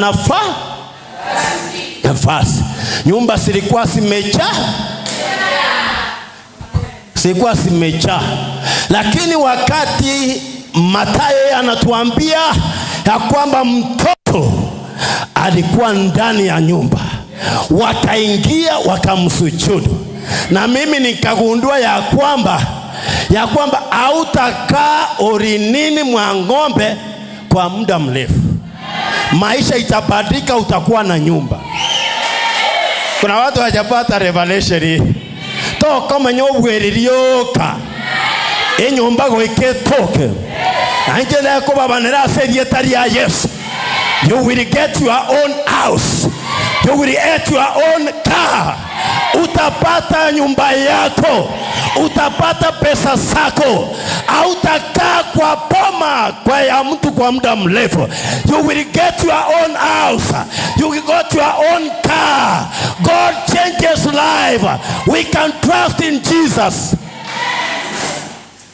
nafasi. Nyumba zilikuwa zimejaa. Zilikuwa zimejaa. Lakini wakati Mathayo anatuambia ya kwamba mtoto alikuwa ndani ya nyumba, wakaingia wakamsujudu. Na mimi nikagundua ya kwamba hautakaa orinini mwa ng'ombe kwa muda mrefu. Maisha itabadilika, utakuwa na nyumba. Kuna watu hawajapata revelation hii. Toka manyobweririoka. Enyumba goiketoke. Angela kubabanera serietari ya Yesu. You will get your own house. You will get your own car. Utapata nyumba yako. Utapata pesa zako. Hautakaa kwa boma kwa ya mtu kwa muda mrefu. You will get your own house. You will get your own car. God changes life. We can trust in Jesus.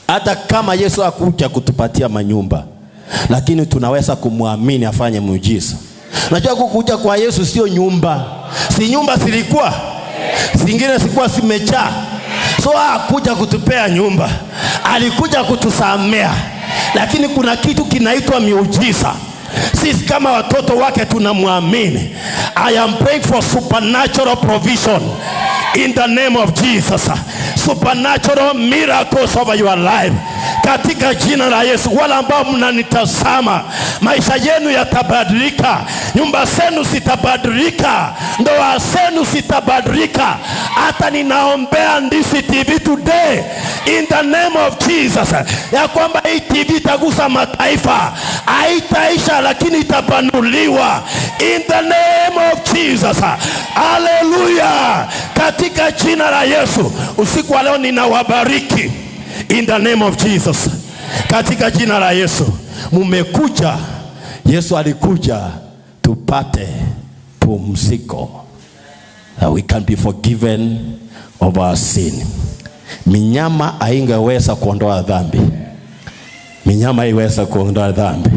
Hata kama Yesu hakuja kutupatia manyumba, lakini tunaweza kumwamini afanye muujiza. Unajua kukuja kwa Yesu sio nyumba. Si nyumba zilikuwa, zingine zilikuwa zimejaa. So hakuja kutupea nyumba, alikuja kutusamea. Lakini kuna kitu kinaitwa miujiza. Sisi kama watoto wake tunamwamini. I am praying for supernatural provision in the name of Jesus. Supernatural miracles over your life. Katika jina la Yesu. Wala ambao mnanitazama, maisha yenu yatabadilika, nyumba zenu zitabadilika, ndoa zenu zitabadilika. Hata ninaombea Ndizi TV today in the name of Jesus, ya kwamba hii TV itagusa mataifa, haitaisha lakini itapanuliwa in the name of Jesus. Hallelujah. Katika jina la Yesu, usiku wa leo ninawabariki in the name of Jesus. Katika jina la Yesu. Mumekuja, Yesu alikuja tupate pumziko, that we can be forgiven of our sin. Minyama haingeweza kuondoa dhambi. Minyama haiweza kuondoa dhambi.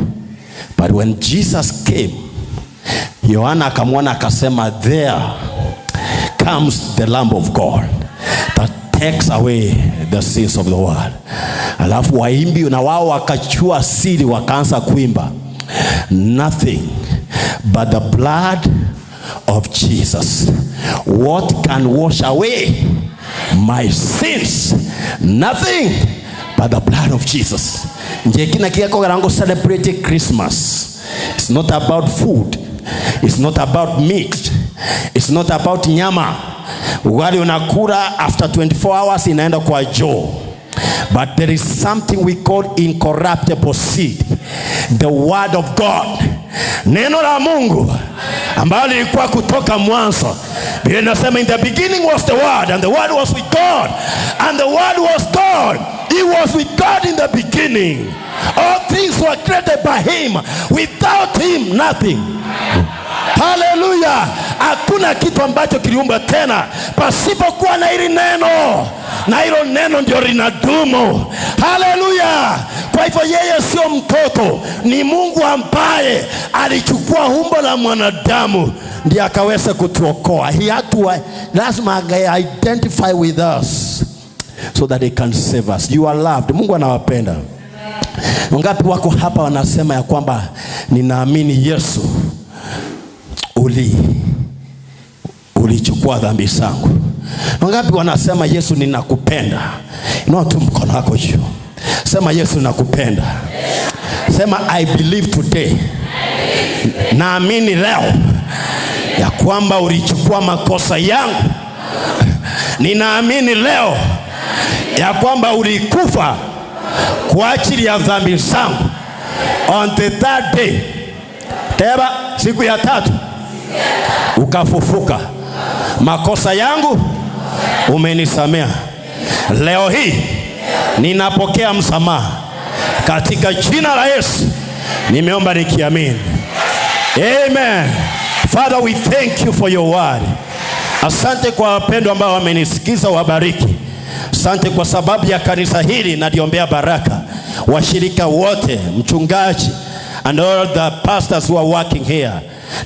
But when Jesus came, Yohana akamwona akasema, there comes the Lamb of God that takes away the sins of the world. Alafu waimbi na wao wakachua siri wakaanza kuimba, nothing but the blood of Jesus. What can wash away my sins? Nothing but the blood of Jesus. Njekina kiyako garango celebrate Christmas. It's not about food. It's not about meat. It's not about nyama. Ugali unakula after 24 hours inaenda kwa joo. But there is something we call incorruptible seed. The word of God. Neno la Mungu ambalo lilikuwa kutoka mwanzo. Biblia inasema in the beginning was the word, and the word was with God, and the word was God. He was with God in the beginning. All things were created by him. Without him nothing. Hallelujah. Hakuna kitu ambacho kiliumba tena pasipokuwa na hili neno, na hilo neno ndio linadumu. Hallelujah. Kwa hivyo yeye sio mtoto, ni Mungu ambaye alichukua umbo la mwanadamu ndiye akaweza kutuokoa. He had to, lazima identify with us so that he can save us. You are loved. Mungu anawapenda. Wangapi wako hapa wanasema ya kwamba ninaamini Yesu ulichukua dhambi zangu? Wangapi wanasema Yesu ninakupenda? Inua tu mkono wako juu. Sema Yesu nakupenda. Sema I believe today. Naamini leo ya kwamba ulichukua makosa yangu. Ninaamini leo ya kwamba ulikufa kwa ajili ya dhambi zangu. On the third day, teba siku ya tatu, ukafufuka. Makosa yangu umenisamea. Leo hii ninapokea msamaha katika jina la Yesu. Nimeomba nikiamini. Amen. Father, we thank you for your word. Asante kwa wapendwa ambao wamenisikiza, wabariki. Asante kwa sababu ya kanisa hili, naliombea baraka washirika wote, mchungaji and all the pastors who are working here,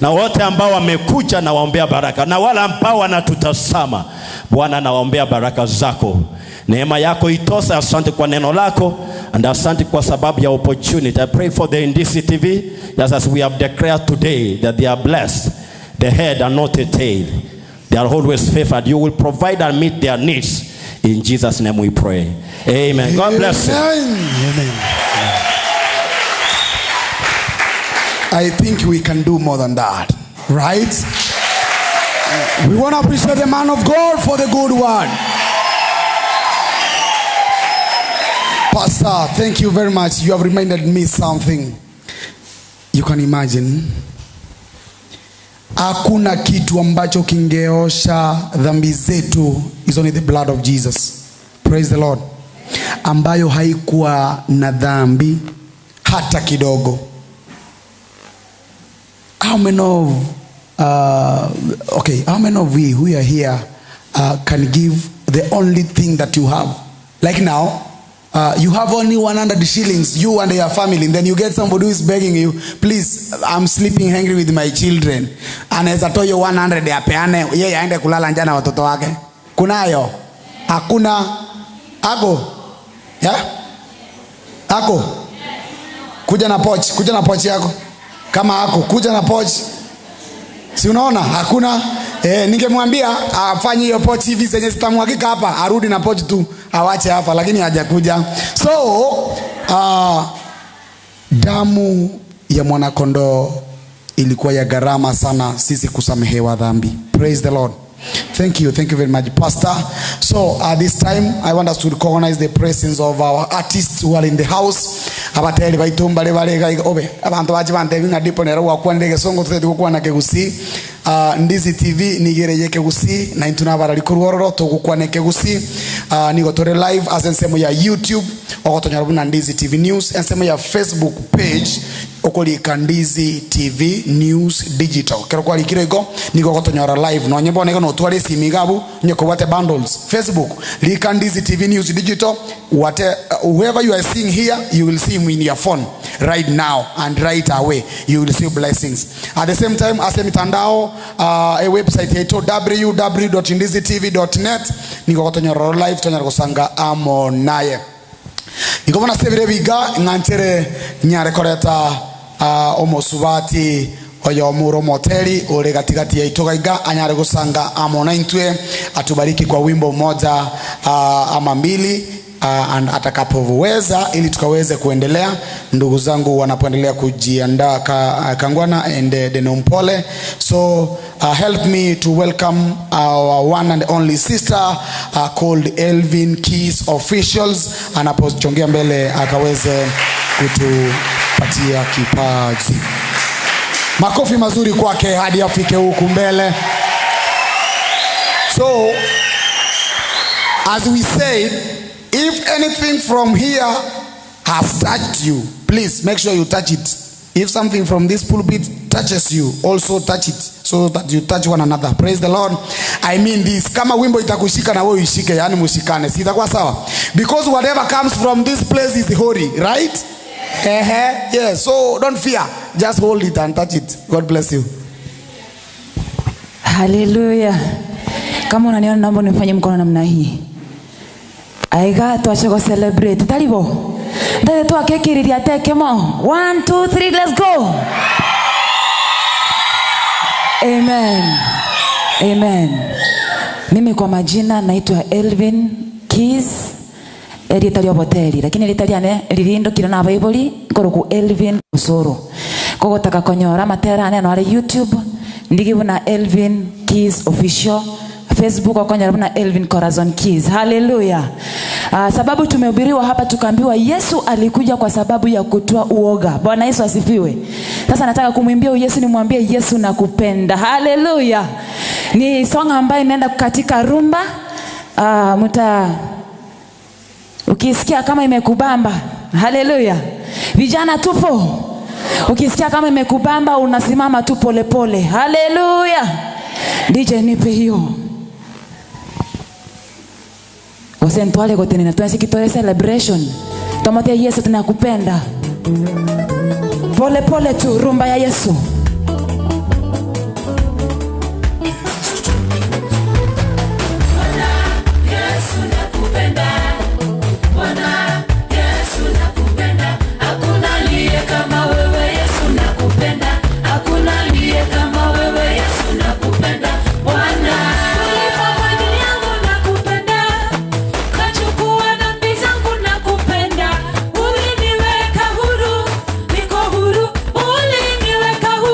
na wote ambao wamekuja na waombea baraka, na wale ambao wanatutazama, Bwana nawaombea baraka zako. Neema yako itosha. Asante kwa neno lako, and asante kwa sababu ya opportunity. I pray for the Ndizi TV, just as we have declared today that they are blessed, the head and not the tail. They are always favored. You will provide and meet their needs. In Jesus' name we pray. Amen. God bless you. Amen. I think we can do more than that, right? We want to appreciate the man of God for the good word. Pastor, thank you very much. You have reminded me something. You can imagine. Hakuna kitu ambacho kingeosha dhambi zetu is only the blood of Jesus. Praise the Lord. Ambayo haikuwa na dhambi hata kidogo. How many of how many of we who are here can give the only thing that you have? Like now, you have only 100 shillings, you and your family, and then you get somebody who is begging you, please, I'm sleeping hungry with my children. Anaweza toa hiyo 100 apeane, yeye aende kulala njaa na watoto wake. Kunayo? Hakuna. Ako? Yeah? Ako? Kuja na pochi, kuja na pochi yako. Kama ako, kuja na pochi. Si unaona? Hakuna. Ningemwambia afanye hiyo pochi hivi zenye zitamwagika hapa, arudi na pochi tu, awache hapa, lakini hajakuja. So, damu ya mwanakondoo ilikuwa ya gharama sana sisi kusamehewa dhambi. Praise the Lord. Thank you very much, Pastor. So at this time, I want us to recognize the presence of our artists who are in the house. Abateli baitu mbale bale obe abantu bachi bante binga dipo nero wakwanire gesongo tutete gukwana kegusi. Ndizi TV nigereye kegusi na intuna barali kuruororo tugukwane kegusi. Nigo tore live as ensemo ya YouTube ogotonyara na Ndizi TV News, ensemo ya Facebook page okolika Ndizi TV News Digital. Kero kwa likirego nigo gotonyora live no nyimbo nego no tware simigabu nyeko wate bundles. Facebook lika Ndizi TV News Digital, wate whoever you are seeing here, you will see him in your phone right now and right away you will see blessings. At the same time, ase mitandao a website yetu www.ndizitv.net nigo gotonyora live tonyara gosanga amo naye. Nikobona sebire biga nganchere nyare koreta omosubati oyo muro moteli ule katikati ya itoka anyare gosanga amo na intwe atubariki kwa wimbo mmoja ama mbili and atakapoweza ili tukaweze kuendelea. Ndugu zangu wanapoendelea kujiandaa Kangwana and Denompole. So help me to welcome our one and only sister called Elvin Keys Officials, anapochongea mbele akaweze kutupatia kipaji. Makofi mazuri kwake hadi afike huku mbele. So as we said, if anything from here has touched you, please make sure you touch it. If something from this pulpit touches you, also touch it, so that you touch one another. Praise the Lord. I mean this. Kama wimbo itakushika na wewe uishike, yani mushikane. Si itakuwa sawa? Because whatever comes from this place is holy, right? Yeah, so don't fear. Just hold it and touch it. God bless you. Hallelujah. Kama unaniona naomba nifanye mkono namna hii. Aiga tuache ko celebrate. Talibo. Ndade twakekiriria tekemo. 1 2 3 let's go. Amen. Amen. Mimi kwa majina naitwa Elvin Keys. Erita lyo boteli lakini litaliane lilindo kila na Bible ngoroku Elvin Osoro. Kogotaka konyora matera neno ale YouTube ndigibuna Elvin Keys official, Facebook okonyora buna Elvin Corazon Keys. Hallelujah. Sababu tumehubiriwa hapa tukaambiwa Yesu alikuja kwa sababu ya kutoa uoga. Bwana Yesu asifiwe. Sasa nataka kumwimbia Yesu, nimwambie Yesu nakupenda. Hallelujah. Ni song ambayo inaenda katika rumba. Ukisikia kama imekubamba. Hallelujah. Vijana tupo. Ukisikia kama imekubamba unasimama tu pole pole. Hallelujah. DJ nipe hiyo. Wasentwale kote na tuanze celebration. Tumote Yesu tunakupenda. Pole pole tu rumba ya Yesu. Bwana Yesu nakupenda. Bwana Yesu nakupenda. Hakuna aliye kama wewe Yesu nakupenda. Hakuna aliye kama wewe Yesu nakupenda. Bwana uliniweka huru, niko huru, uliniweka huru.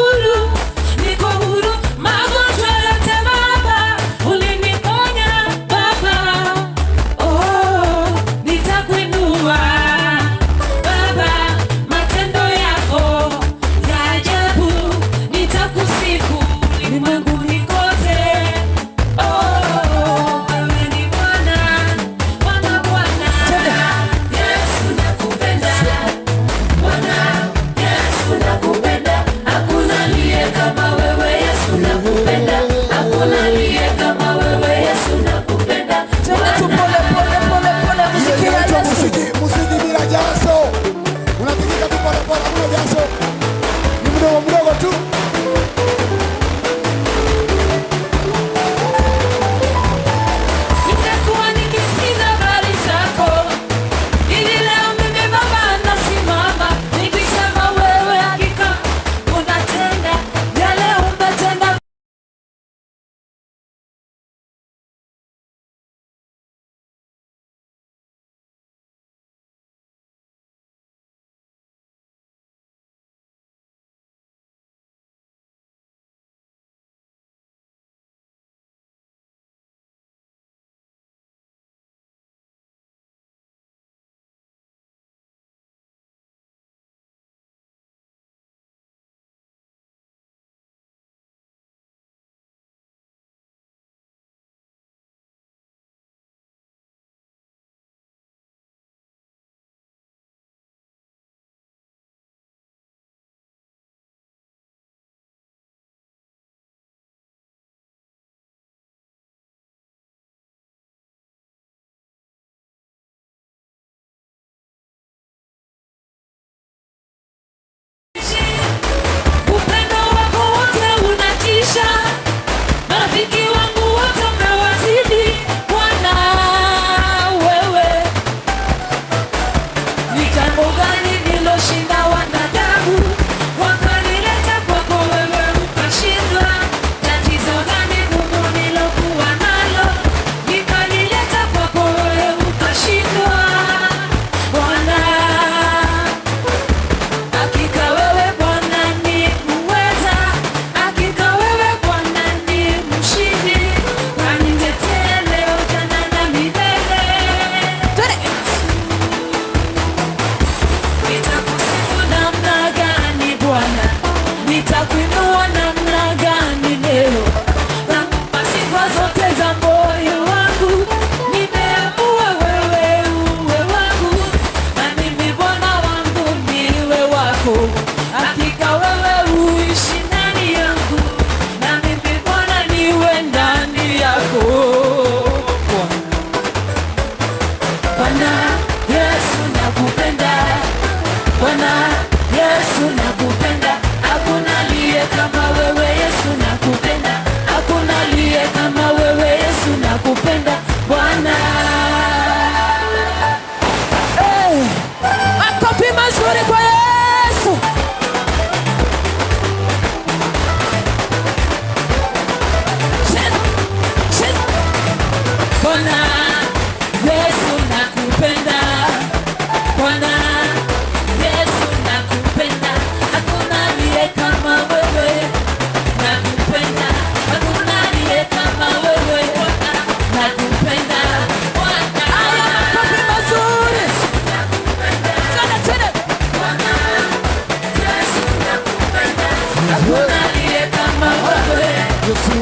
kama wewe.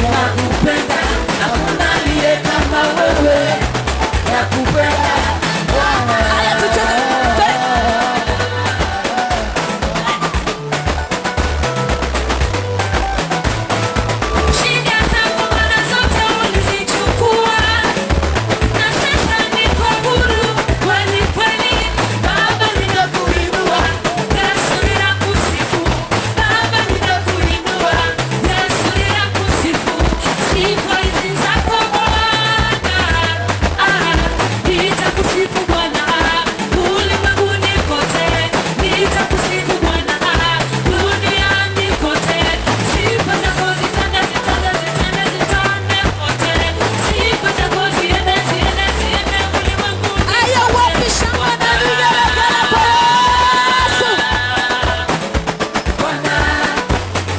Nakupenda, hakuna aliye kama wewe. Nakupenda Bwana. Haya, tucheze. Shida zangu Bwana zote ulizichukua, na sasa niko huru kweli kweli. Baba ninakuinua, Yesu ninakusifu. Baba ninakuinua, Yesu ninakusifu. Sifa hizi zako Bwana, nitakusifu Bwana ulimwenguni kote, nitakusifu Bwana duniani kote. Sifa zako zitande, zitande, zitande, zitande kote. Sifa zako ziende, ziende, ziende ulimwenguni. Haya, wapi shangwe na vigelegele kwa Yesu? Bwana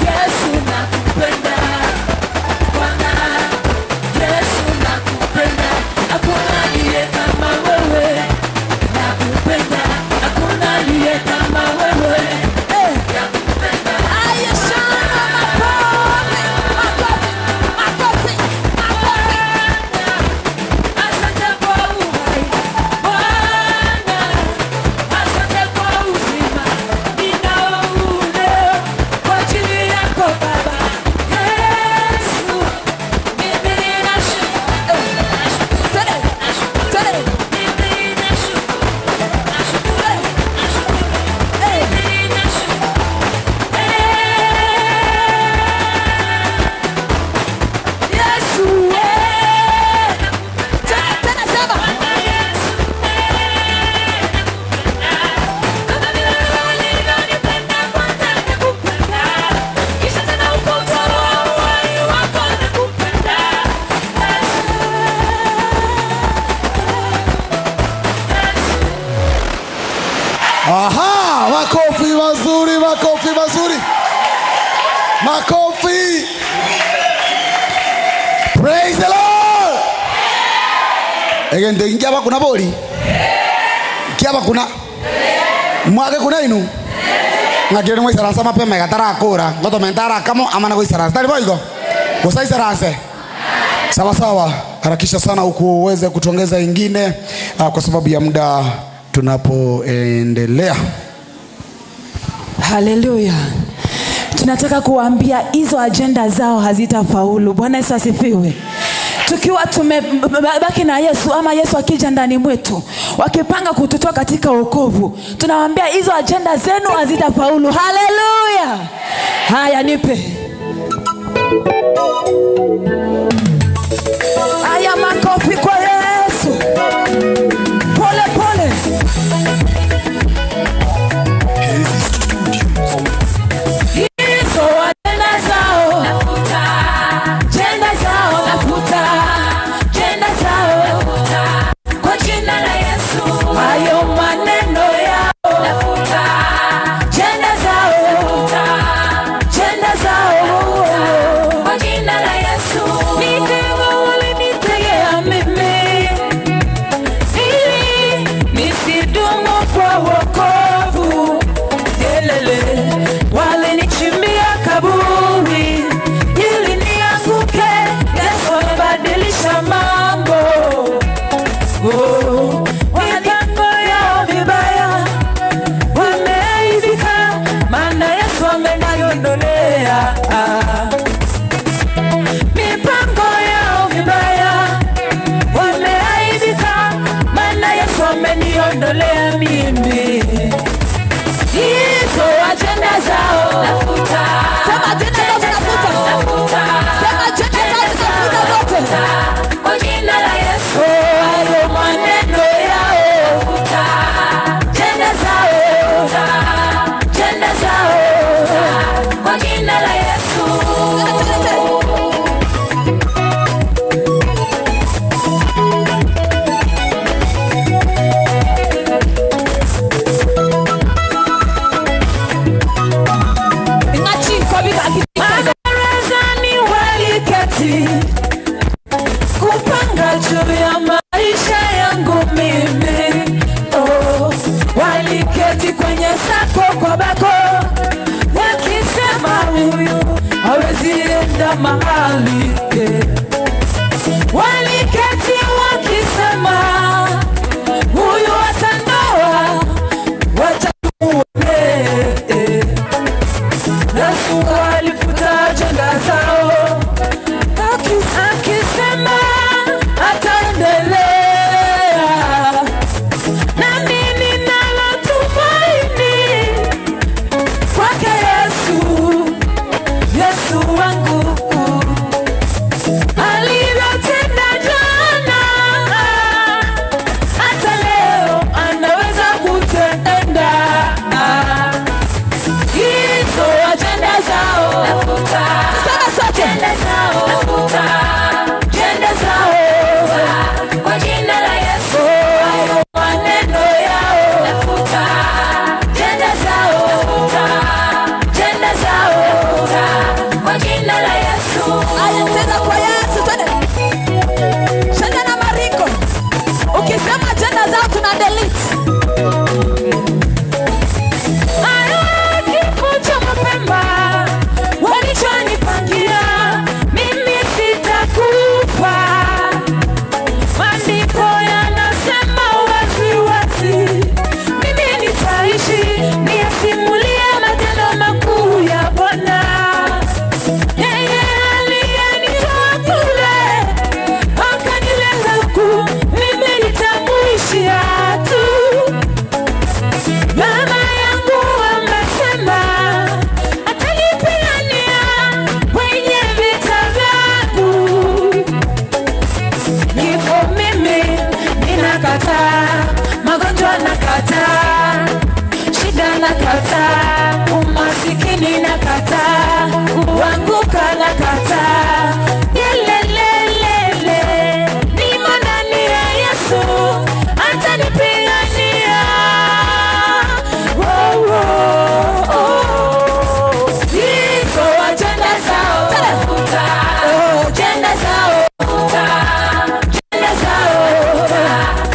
Yesu nakupenda, Bwana Yesu nakupenda, hakuna aliye kama wewe. Nakupenda, hakuna aliye kama wewe. Nakupenda. Haya, shangwe, makofi, makofi, makofi, makofi. Asante kwa uhai Bwana, asante kwa uzima ninao leo kwa ajili yako Baba Yesu, mimi ninashukuru, Twende, twende. mimi ninashukuru, nashukuru, nashukuru, mimi ninashukuru. Yesu, Tena, tena, sema. Bwana Yesu, nakupenda. Kama vile wewe ulivyonipenda kwanza, nakupenda. Kisha tena ukautoa uhai wako, nakupenda. Yesu, Yesu. Aha, makofi mazuri, makofi mazuri, makofi. Praise the Lord. Egende ngiaba kuna boli, kiaba kuna mwake kuna inu ngakire mwisaransa mapema gatarakura ngotomentara kamo amana guisaransa tari boigo gusaisaranse. Sawa sawa, harakisha sana huku uweze kutuongeza ingine kwa sababu ya muda tunapoendelea. Haleluya. Tunataka kuwaambia hizo ajenda zao hazitafaulu. Bwana Yesu asifiwe. Tukiwa tumebaki na Yesu ama Yesu akija ndani mwetu, wakipanga kututoa katika wokovu, tunawaambia hizo ajenda zenu hazitafaulu. Haleluya. Haya, nipe. Haya, makofi kwa Yesu. Pole pole. Hizo ajenda zao, Nafuta, ajenda zao, nafuta, ajenda zao, nafuta kwa jina la Yesu. hayo maneno yao, Nafuta, ajenda zao, nafuta ajenda zao, kwa jina la Yesu. Mitego walinitegea mimi, kwenda mahali, yeah. Waliketi wakisema huyu atandoa, wacha tuone, yeah. Yesu alifuta ajenda zao, akisema ataendelea. Nami ninalo tumaini kwake Yesu, Yesu wangu. Alivyotenda jana, hata leo anaweza kutenda. Hizo ajenda zao nafuta, Tuseme sote. Ajenda zao nafuta, ajenda zao kwa jina la Yesu. Hayo maneno yao nafuta, ajenda zao nafuta, ajenda zao nafuta kwa jina la Yesu. Aya, cheza kwa Yesu, twende. Cheza na maringo. Ukisema ajenda zao tuna delete. Hayo kifo cha mapema walichonipangia, mimi sitakufa. Maandiko yanasema wazi wazi, mimi nitaishi niyasimulie matendo makuu ya Bwana. Yeye aliyenitoa kule akanileta huku, mimi nitamuishia tu. Mama yangu amesema atanipigania kwenye vita vyangu. Kifo mimi ninakataa, magonjwa nakataa, shida nakataa, umasikini nakataa, kuanguka nakataa. Yelelelele, nimo ndani ya Yesu atanipigania. Oh, oh, oh. Hizo ajenda zao nafuta, ajenda zao nafuta, ajenda zao nafuta,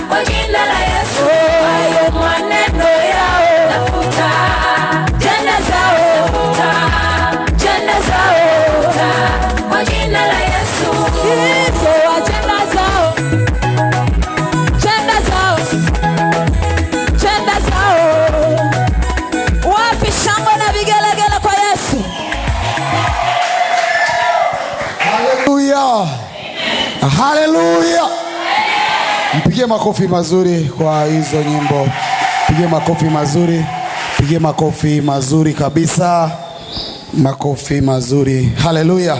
kwa jina la Yesu. Hayo maneno yao nafuta, ajenda zao nafuta, ajenda zao nafuta, kwa jina la Yesu. Hizo ajenda zao, ajenda zao, ajenda zao. Wapi shangwe na vigelegele kwa Yesu? Haleluya. Haleluya. Mpigie makofi mazuri kwa hizo nyimbo. Pigie makofi mazuri. Pigie makofi mazuri kabisa. Makofi mazuri. Haleluya.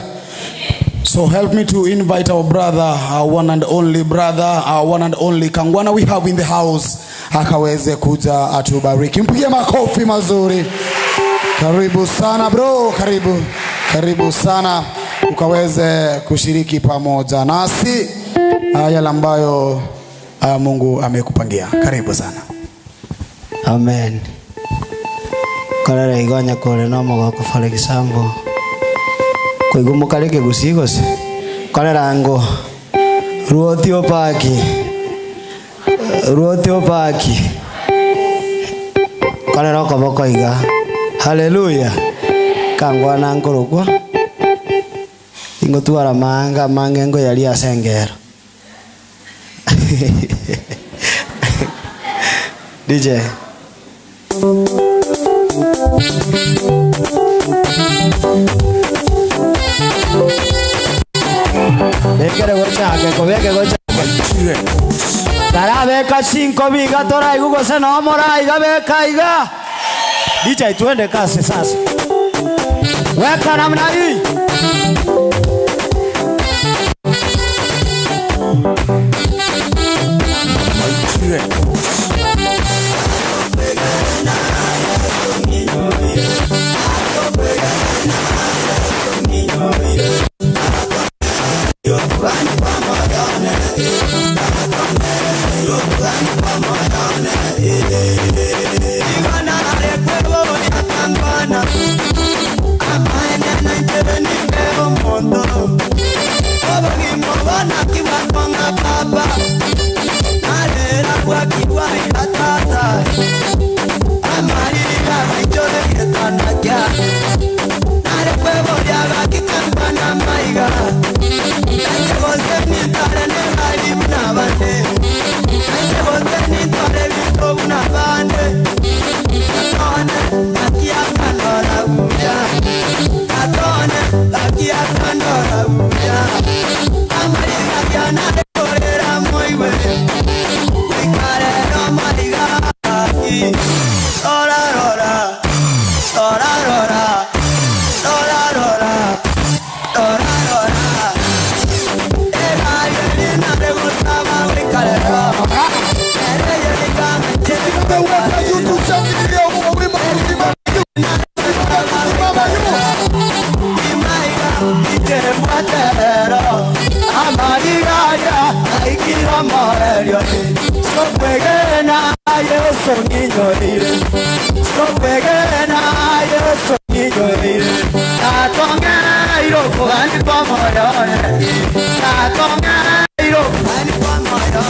So help me to invite our brother, our one and only brother, our one and only Kangwana we have in the house, akaweze kuja atubariki. Mpigie makofi mazuri. Karibu sana bro, karibu. Karibu sana ukaweze kushiriki pamoja nasi yale ambayo Mungu amekupangia. Karibu sana. Amen. Korera igonya kore no mogoko, for example. Koigumu kare kegusi gose. Korera ngo ruoti opaki. Ruoti opaki. Korera okoboko iga. Haleluya. Kangwana nkorokwa. Ingotwara manga mange ngo yali asengero. DJ. Bekere gochake, kobeke gochake. Tarabeka 5 biga tora igugo se no mora iga beka iga. DJ, tuende kasi sasa. Weka namna hii. Amana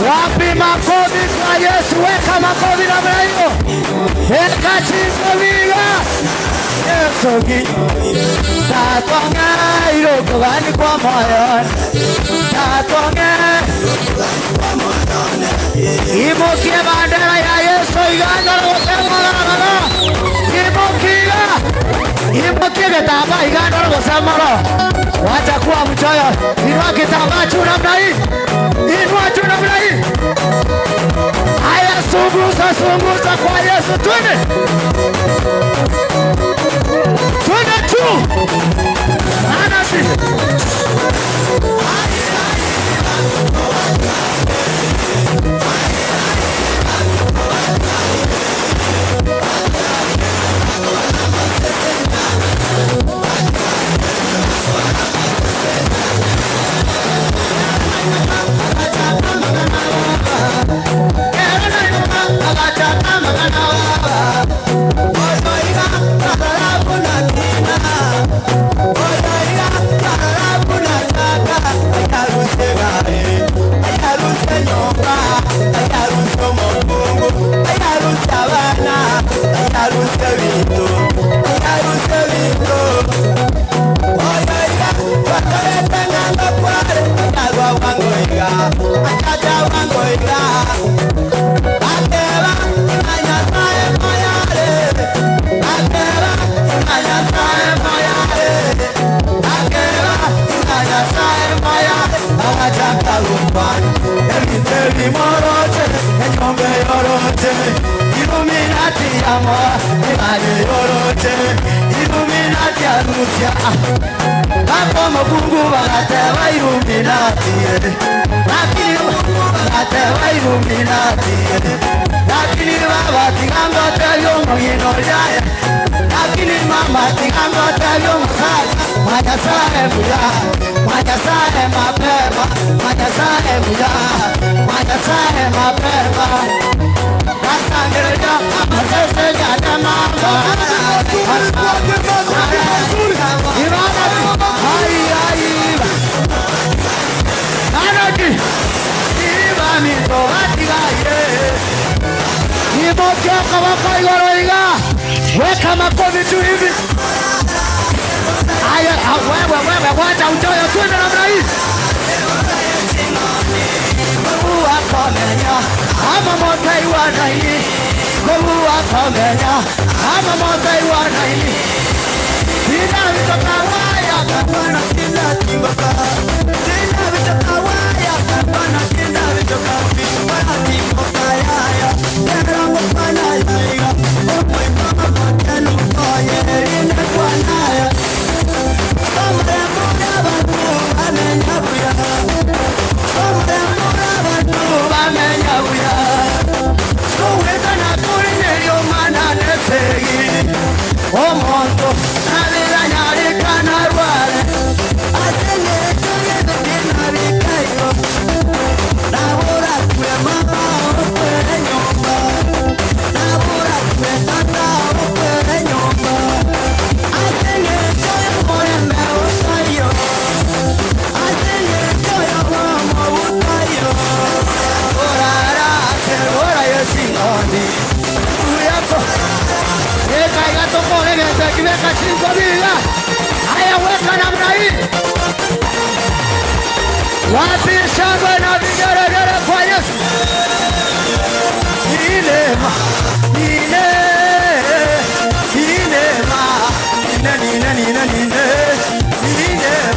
Wapi makofi kwa Yesu? Weka makofi namna hiyo. Weka chini Yesu ki. Tatonga iroko gani kwa moyo. Tatonga Imukie bandera ya Yesu igando gosema la. Imukia. Imukie kitambaa igando gosema. Wacha kuwa mchoyo. Inua kitambaa juu namna hii. Inua juu namna hii. Haya, sunguza sunguza kwa Yesu, twende. Twende tu. Anasi. Weka makofi tu hivi. Haya, wewe wewe wacha uchoyo, twende namna hii. Ama motai wa nai. Kuwa ama motai wa nai. Sina vitoka waya bwana sina timboka. Sina vitoka waya bwana sina vitoka bwana timboka ya. Tena bwana ya. Haya, weka namna hii. Wapi shangwe na vigelegele kwa Yesu? Inema, ine, inema, ine, ine, ine, ine, ine.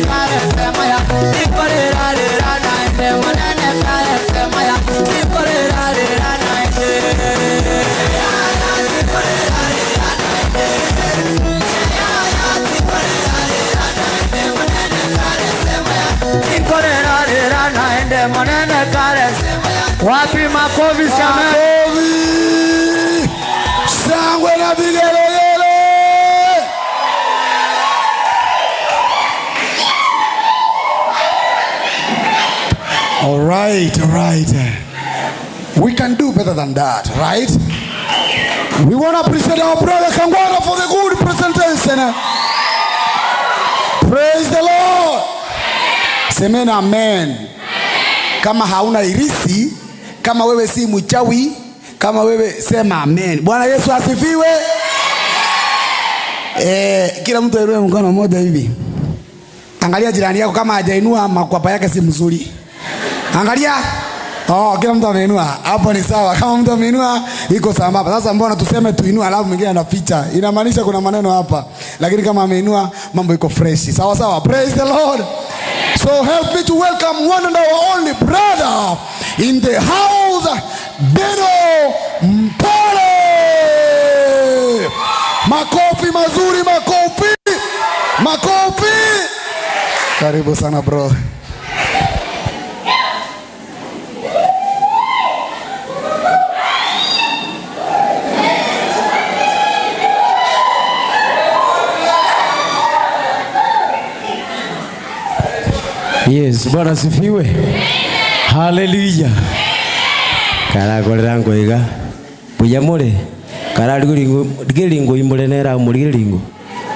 kare sema ya tikorera rera naende monene kare sema ya tikorera rera naende tikorera rera naende tikorera rera naende monene kare sema ya tikorera rera naende monene kare sema ya. Wapi makofi jamani? Shangwe na vigelegele. All right, all right. We can do better than that, right? We want to appreciate our brother Kangwana for the good presentation. Praise the Lord. Semeni amen. Kama hauna irisi, kama wewe si mchawi, kama wewe sema amen. Bwana Yesu asifiwe. Kila mtu ainue mkono mmoja hivi. Angalia jirani yako kama hajainua makwapa yake si mzuri. Angalia. Oh, kila mtu ameinua. Hapo ni sawa. Kama mtu ameinua iko sambamba. Sasa mbona tuseme tuinue alafu mwingine anaficha? Inamaanisha kuna maneno hapa. Lakini kama ameinua mambo iko fresh. Sawa sawa. Praise the Lord. So help me to welcome one and our only brother in the house, Deno Mpole. Makofi mazuri, makofi. Makofi. Karibu sana bro. Yes, Bwana sifiwe. Hallelujah. Karakorera ngoiga. Buya mure. Kararigiringo imurenera murigiringo.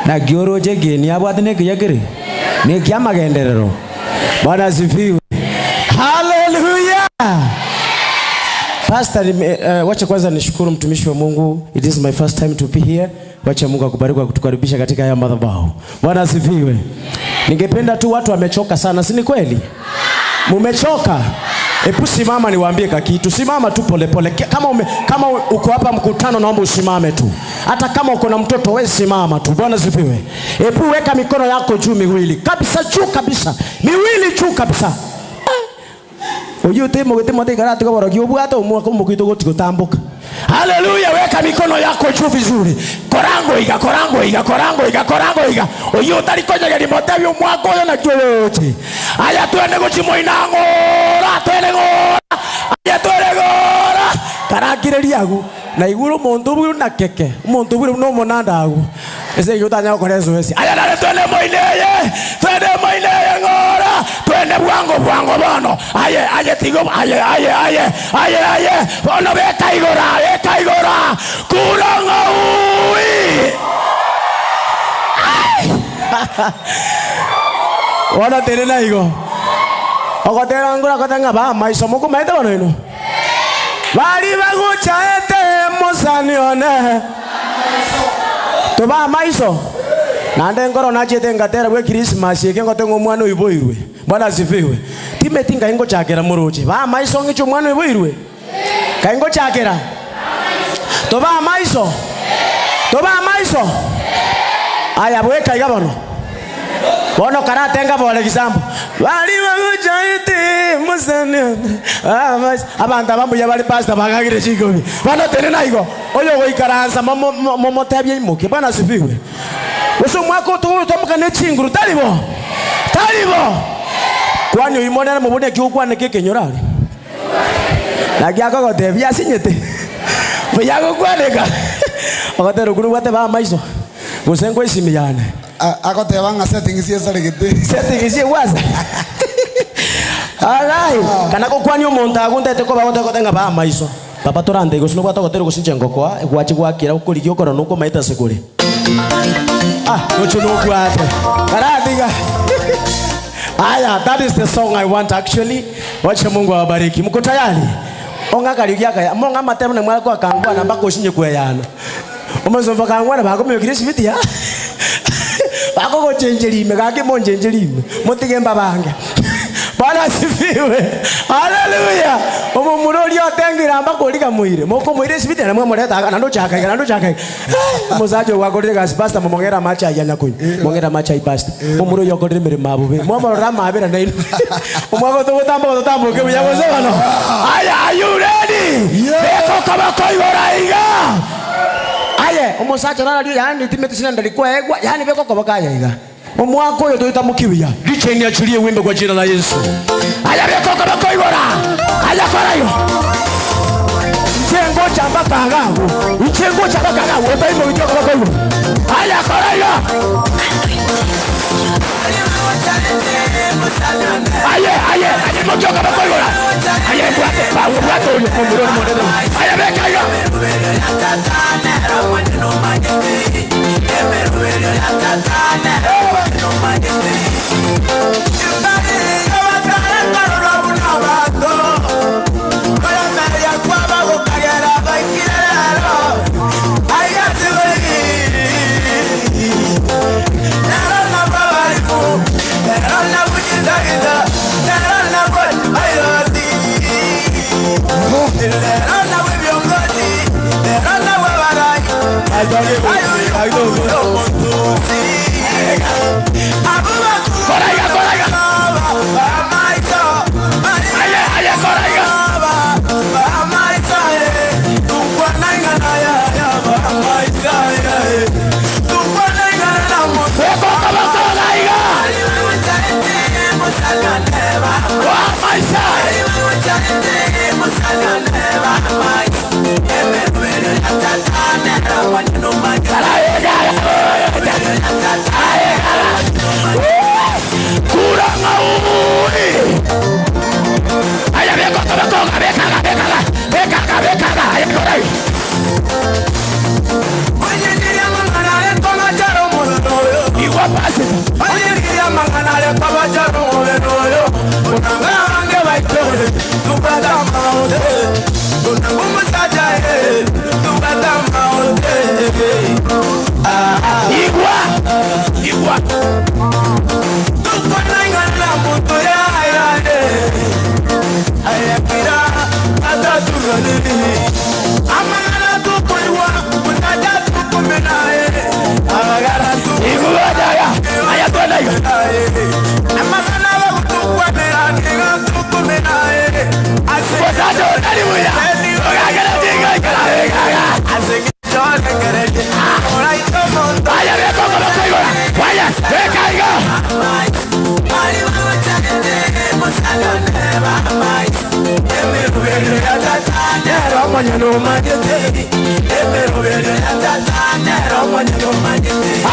Na gioroje geni abwate nekiyakire. Nekiamagenderero. Bwana sifiwe. Hallelujah. Pastor, wacha kwanza nishukuru mtumishi wa Mungu. It is my first time to be here. Wacha Mungu akubariki kwa kutukaribisha katika haya madhabahu. Bwana asifiwe. Ningependa tu, watu wamechoka sana, si ni kweli? Mumechoka? Epu simama niwaambie kakitu. Simama tu pole pole. Kama uko hapa mkutano naomba usimame tu. Hata kama uko na mtoto wewe simama tu. Bwana asifiwe. Epu weka mikono yako juu miwili. Kabisa juu kabisa. Miwili juu kabisa. Uyu temo gitemo tikara tukabora kiobwato omwaka omokito gotikotamboka. Haleluya, weka mikono yako juu vizuri. Korango iga, korango iga, korango iga, korango iga. Uyu utarikonya limotebi omwaka oyo na kyoche. Aya twende gochimoina ngora, twende ngora. Aya twende ngora. Karakireria agu na iguru omonto buru na keke. Omonto buru no monanda agu. Ese yutanya korezo ese. Aya nare twende moineye. Twende moineye ngora. Twende bwango bwango bono. Aye aye tigo aye aye aye aye aye. Bono beka igora, beka igora. Kurongo ui. Wana terena igo. Ogotera ngura kotanga ba maiso moko maita bono ino. Bali bagucha ete mosanione. Toba maiso. Nande ngoro nachete ngatera bwe Christmas yeke ngotengo mwana oiboirwe. Bwana asifiwe. Timeti ngai ngochakera muroche. Ba maiso ngicho mwana oiboirwe. Kai ngochakera. Toba maiso. Toba maiso. Aya bweka igabono. Bono karatenga for example. Bali bagucha ete mosanione. Ah maiso. Abantu abambuya bali pastor bagagire chigobi. Bano tenena igo. Oyo goikaransa momo tabye imuke. Bwana asifiwe. Uso mwako tutomuka nechinguru talibo. Talibo. Kwani uyimonera mubone kiukwane kekenyorari. Lagi akogotebia sinyete. Buya gokwaneka. Ogotero kuru gwate ba maiso. Gose ngwe isimi yane. Agoteba nga setting sie saregete. Setting sie waza. Alright. Kana gokwani omonto aguntete ko bagote gotenga ba maiso. Papa torande gose no gwatogotero gosinche ngokwa gwachi gwakira okorigia okoro nuko maita sekure. Ah, no. Karadiga. Aya, that is the song I want actually. Wacha Mungu awabariki. Mko tayari? Onga karigia kaya. Monga matemu na mwako akangwa na mbako ushinje kweyana. Omozomba kangwa na bako mekirisi biti ya. Bako gochenjelime kake monjenjelime. Motige mbabange. Bwana asifiwe. Haleluya. Omumurori otengira mbakoriga muire. Moko muire sibite na mwamureta na ndo chaka na ndo chaka. Musajo wakorire gas pastor mumongera macha ya nyakunyi. Mongera macha pastor. Mumurori yokorire mirimo abube. Mwamorora mabira na inu. Omwago tugutamba tutambuke buya gose bano. Aya, are you ready? Beko kama koibora iga. Aye, omusacha narario yani timeti sina ndalikuwa egwa yani beko kama kaya iga. Omwako oyo tuita mukiwia. DJ niachilie wimbo kwa jina la Yesu. Aya beko kama koibora. Aya korayo. Chengo cha mpaka agago. Chengo cha mpaka agago. Utaimba wito kama koibora. Aya korayo. Aye aye aye mochoka kama koibora. Aye bwate pa bwate uyo komuro moreno. Aya beka yo.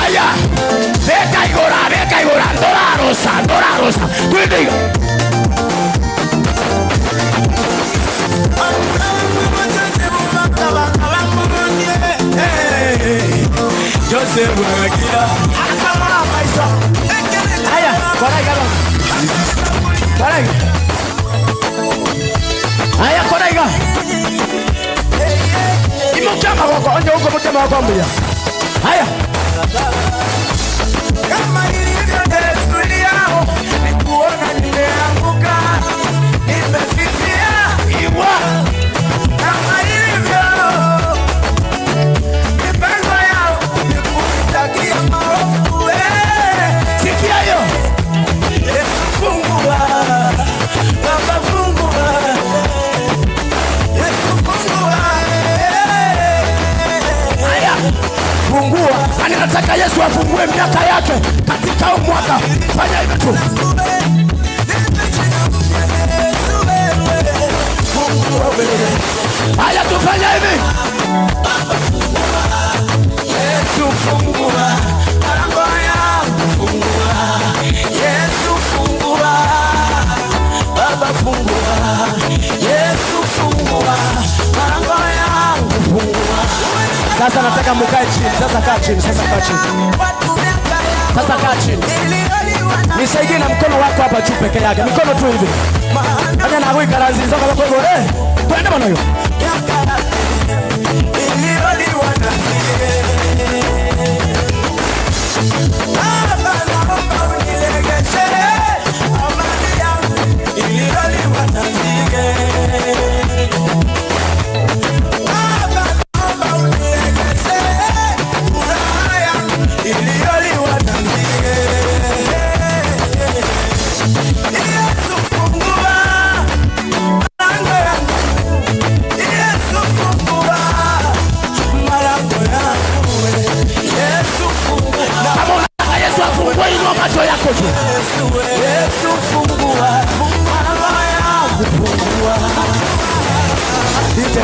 Aya, beka igora, dorarosa, dorarosa. Twende. Aya, koraiga. Koraiga. Aya, koraiga. Imochama wako, onje huko mchama wako mbuya. Haya. Kama ilivyo desturi yao, nikuona nimeanguka, nimefifia. Iwa. Kama ilivyo mipango yao, nikutakia maovu. Sikia hiyo. Yesu fungua, Baba fungua. Yesu fungua. Haya. Fungua. Ani nataka Yesu afungue miaka yake katika huu mwaka. Fanya hivi tu. Haya tufanye hivi. Yesu fungua milango yangu, fungua. Yesu fungua, Baba fungua. Yesu fungua milango yangu, fungua. Sasa nataka mkae chini. Sasa kaa chini. Sasa kaa chini. Sasa kaa chini. Nisaidie na mkono wako hapa juu peke yake. Mikono tu hivi. Fanya na huyu karanzi zoka kwa hivyo. Twende bwana hiyo.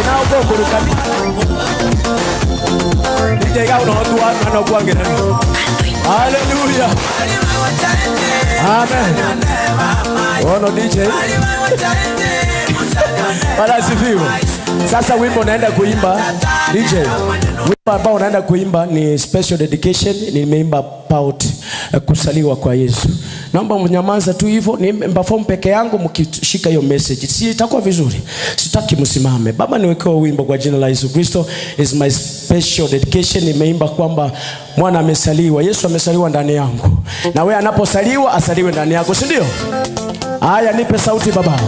Nao gokuruka. DJ ga unaotua na kuangira. Hallelujah. Amen. Ono DJ. Bwana asifiwe. Sasa wimbo naenda kuimba DJ. Wimbo ambao unaenda kuimba ni special dedication, nimeimba about kusaliwa kwa Yesu. Naomba mnyamaza tu hivyo, ni perform peke yangu mkishika hiyo message. Si itakuwa vizuri. Sitaki msimame. Baba niwekewe wimbo kwa jina la Yesu Kristo is my special dedication. Nimeimba kwamba mwana amesaliwa, Yesu amesaliwa ndani yangu. Na wewe anaposaliwa asaliwe ndani yako, si ndio? Haya, nipe sauti baba.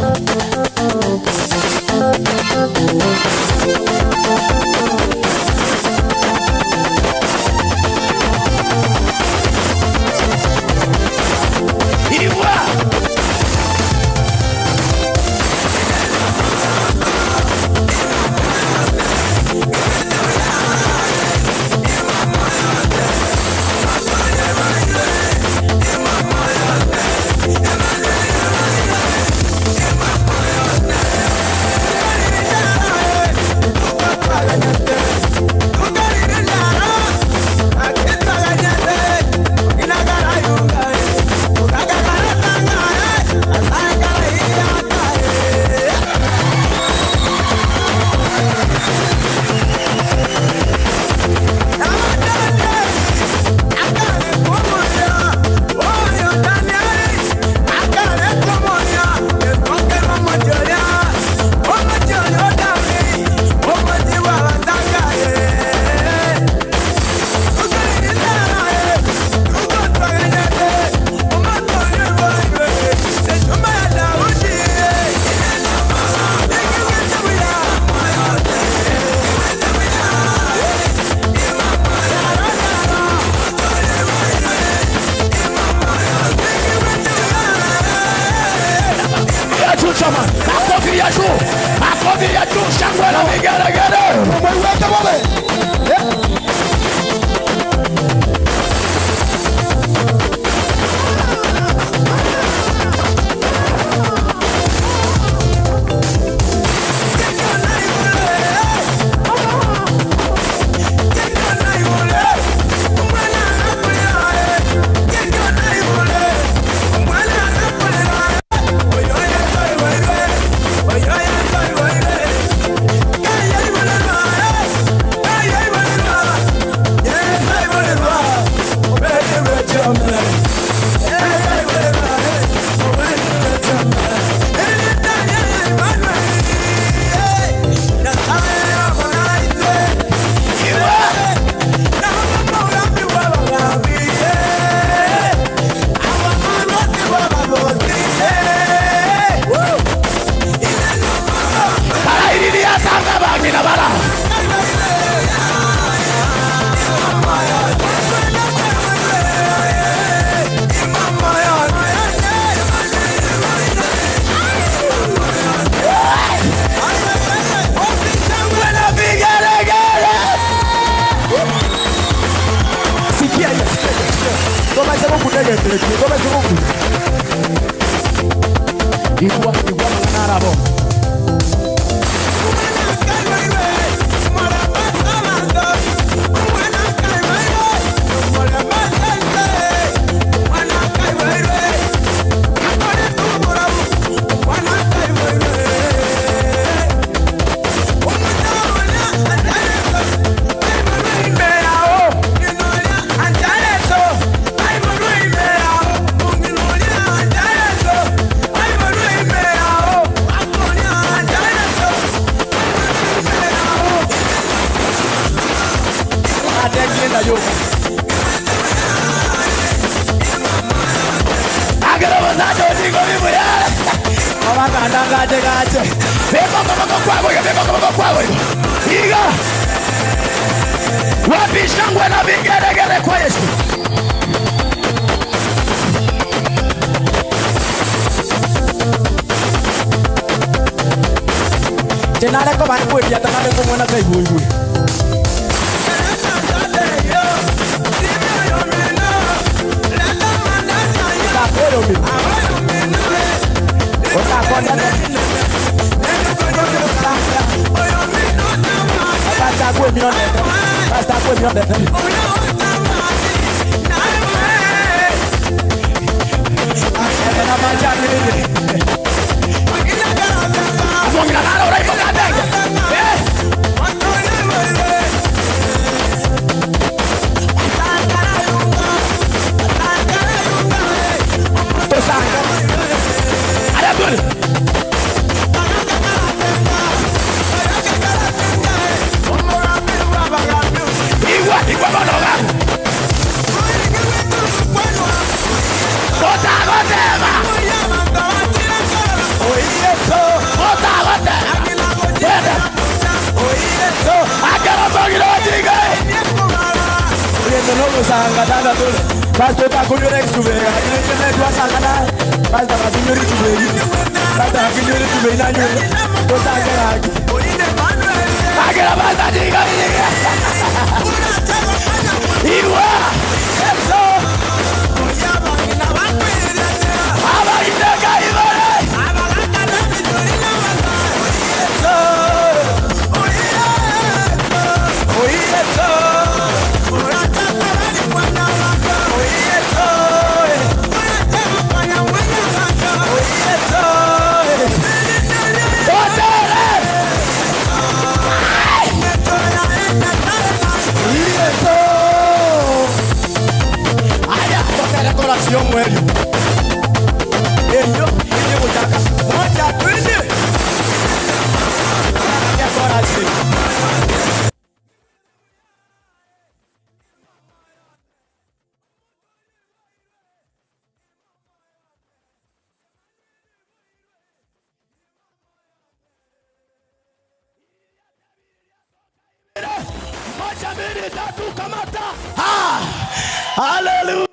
Hallelujah.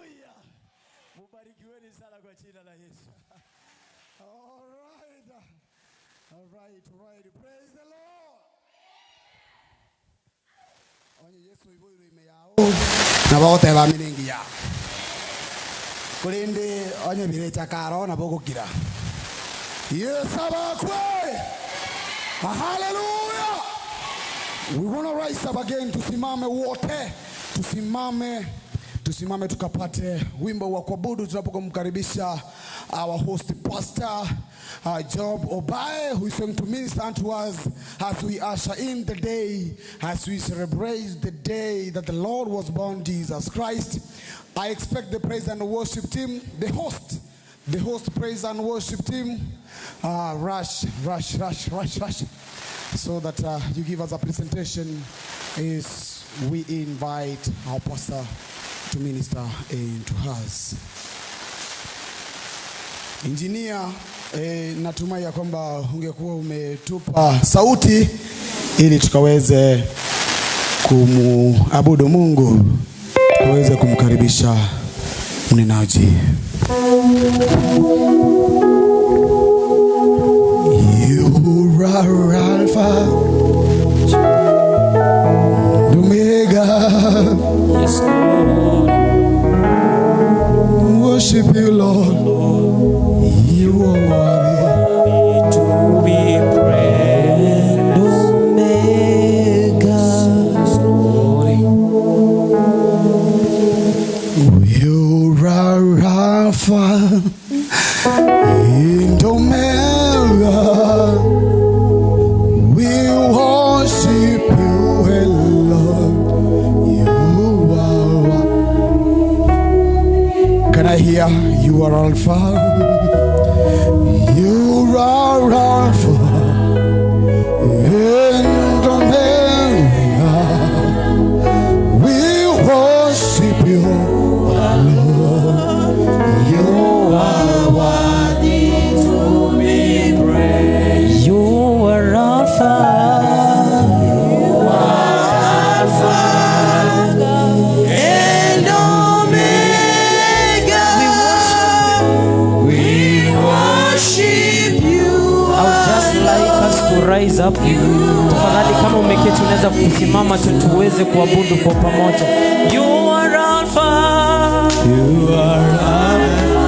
Mubarikiweni sana kwa jina la Yesu. All right. All right, right. Praise the Lord. Onye Yesu iboiro ime yao na bagoteba miringi ya. Kulindi onye birecha karo na bogokira. Yesu abakwe. Hallelujah. We want to rise up again, tusimame wote. Tusimame. Tusimame tukapate wimbo wa kuabudu tunapokumkaribisha our host pastor Job Obae, who is going to minister unto us as we usher in the day, as we celebrate the day that the Lord was born, Jesus Christ. I expect the praise and worship team, the host praise and worship team, rush, rush, rush, rush, rush, so that you give us a presentation as we invite our pastor to minister into us. Engineer, natumai ya kwamba ungekuwa umetupa sauti ili tukaweze kumuabudu Mungu, tukaweze kumkaribisha mnenaji. You are Alpha, Omega. Yes, Lord. Worship you, Lord. You are worthy to be praised. Omega. You are Alpha and Omega. We worship you, Lord. You are. Can I hear you are Alpha? You are Alpha and Omega. We worship you, Lord. You are worthy to be praised. You are Alpha. You are Alpha and Omega. We worship you. I would just like us to rise up. Tafadhali kama umeketi unaweza kusimama tu tuweze kuabudu kwa pamoja. You are Alpha. You are Alpha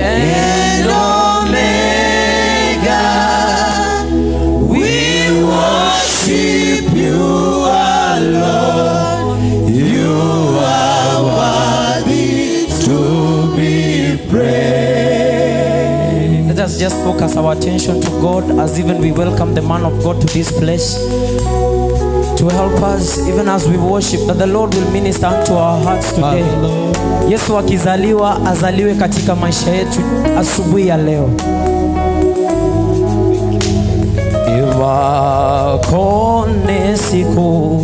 and Omega. We worship you, pray. Let us just focus our attention to God as even we welcome the man of God to this place to help us even as we worship, that the Lord will minister unto our hearts today. Yesu akizaliwa azaliwe katika maisha yetu asubuhi ya leo. Iwa kone siku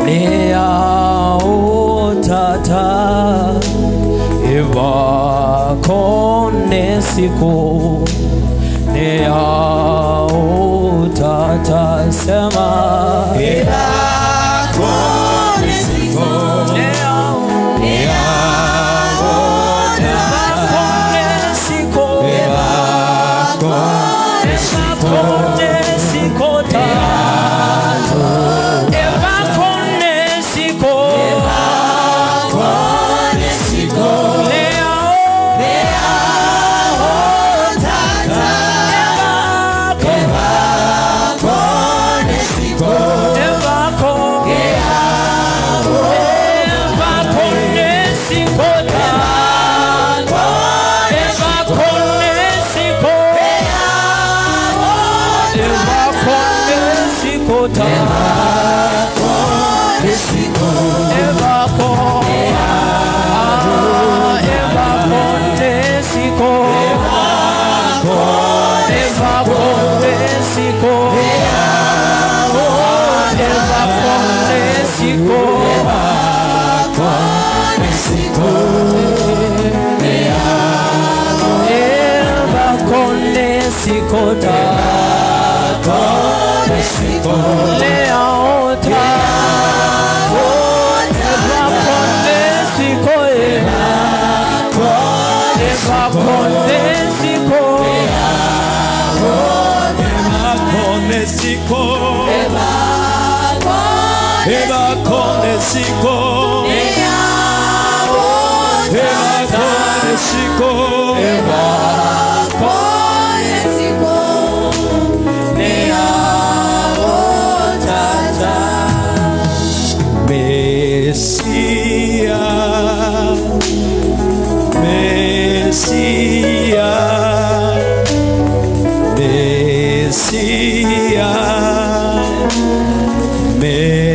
lea utata, iwa kone siku lea utata, sema Iwa kone siku lea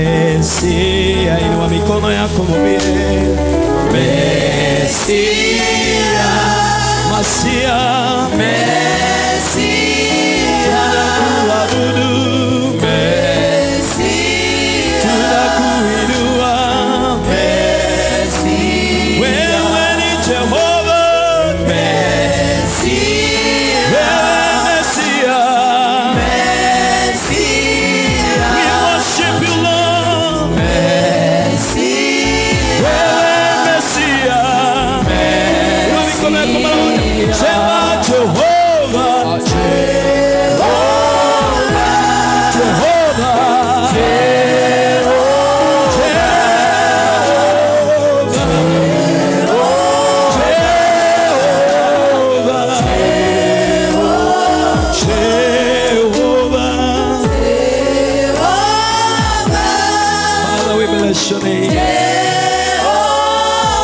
Mesia, inua mikono yako mwambie Mesia, Masia, Mesia, tunakuabudu Mesia, tunakuinua Mesia, wewe ni Jehova Mesia, wewe Mesia, Mesia, we worship you Lord Mesia, wewe Mesia, Inua mikono yako mara moja. Sema Jehova, Jehova, Jehovah, Jehovah. Father, we bless your name.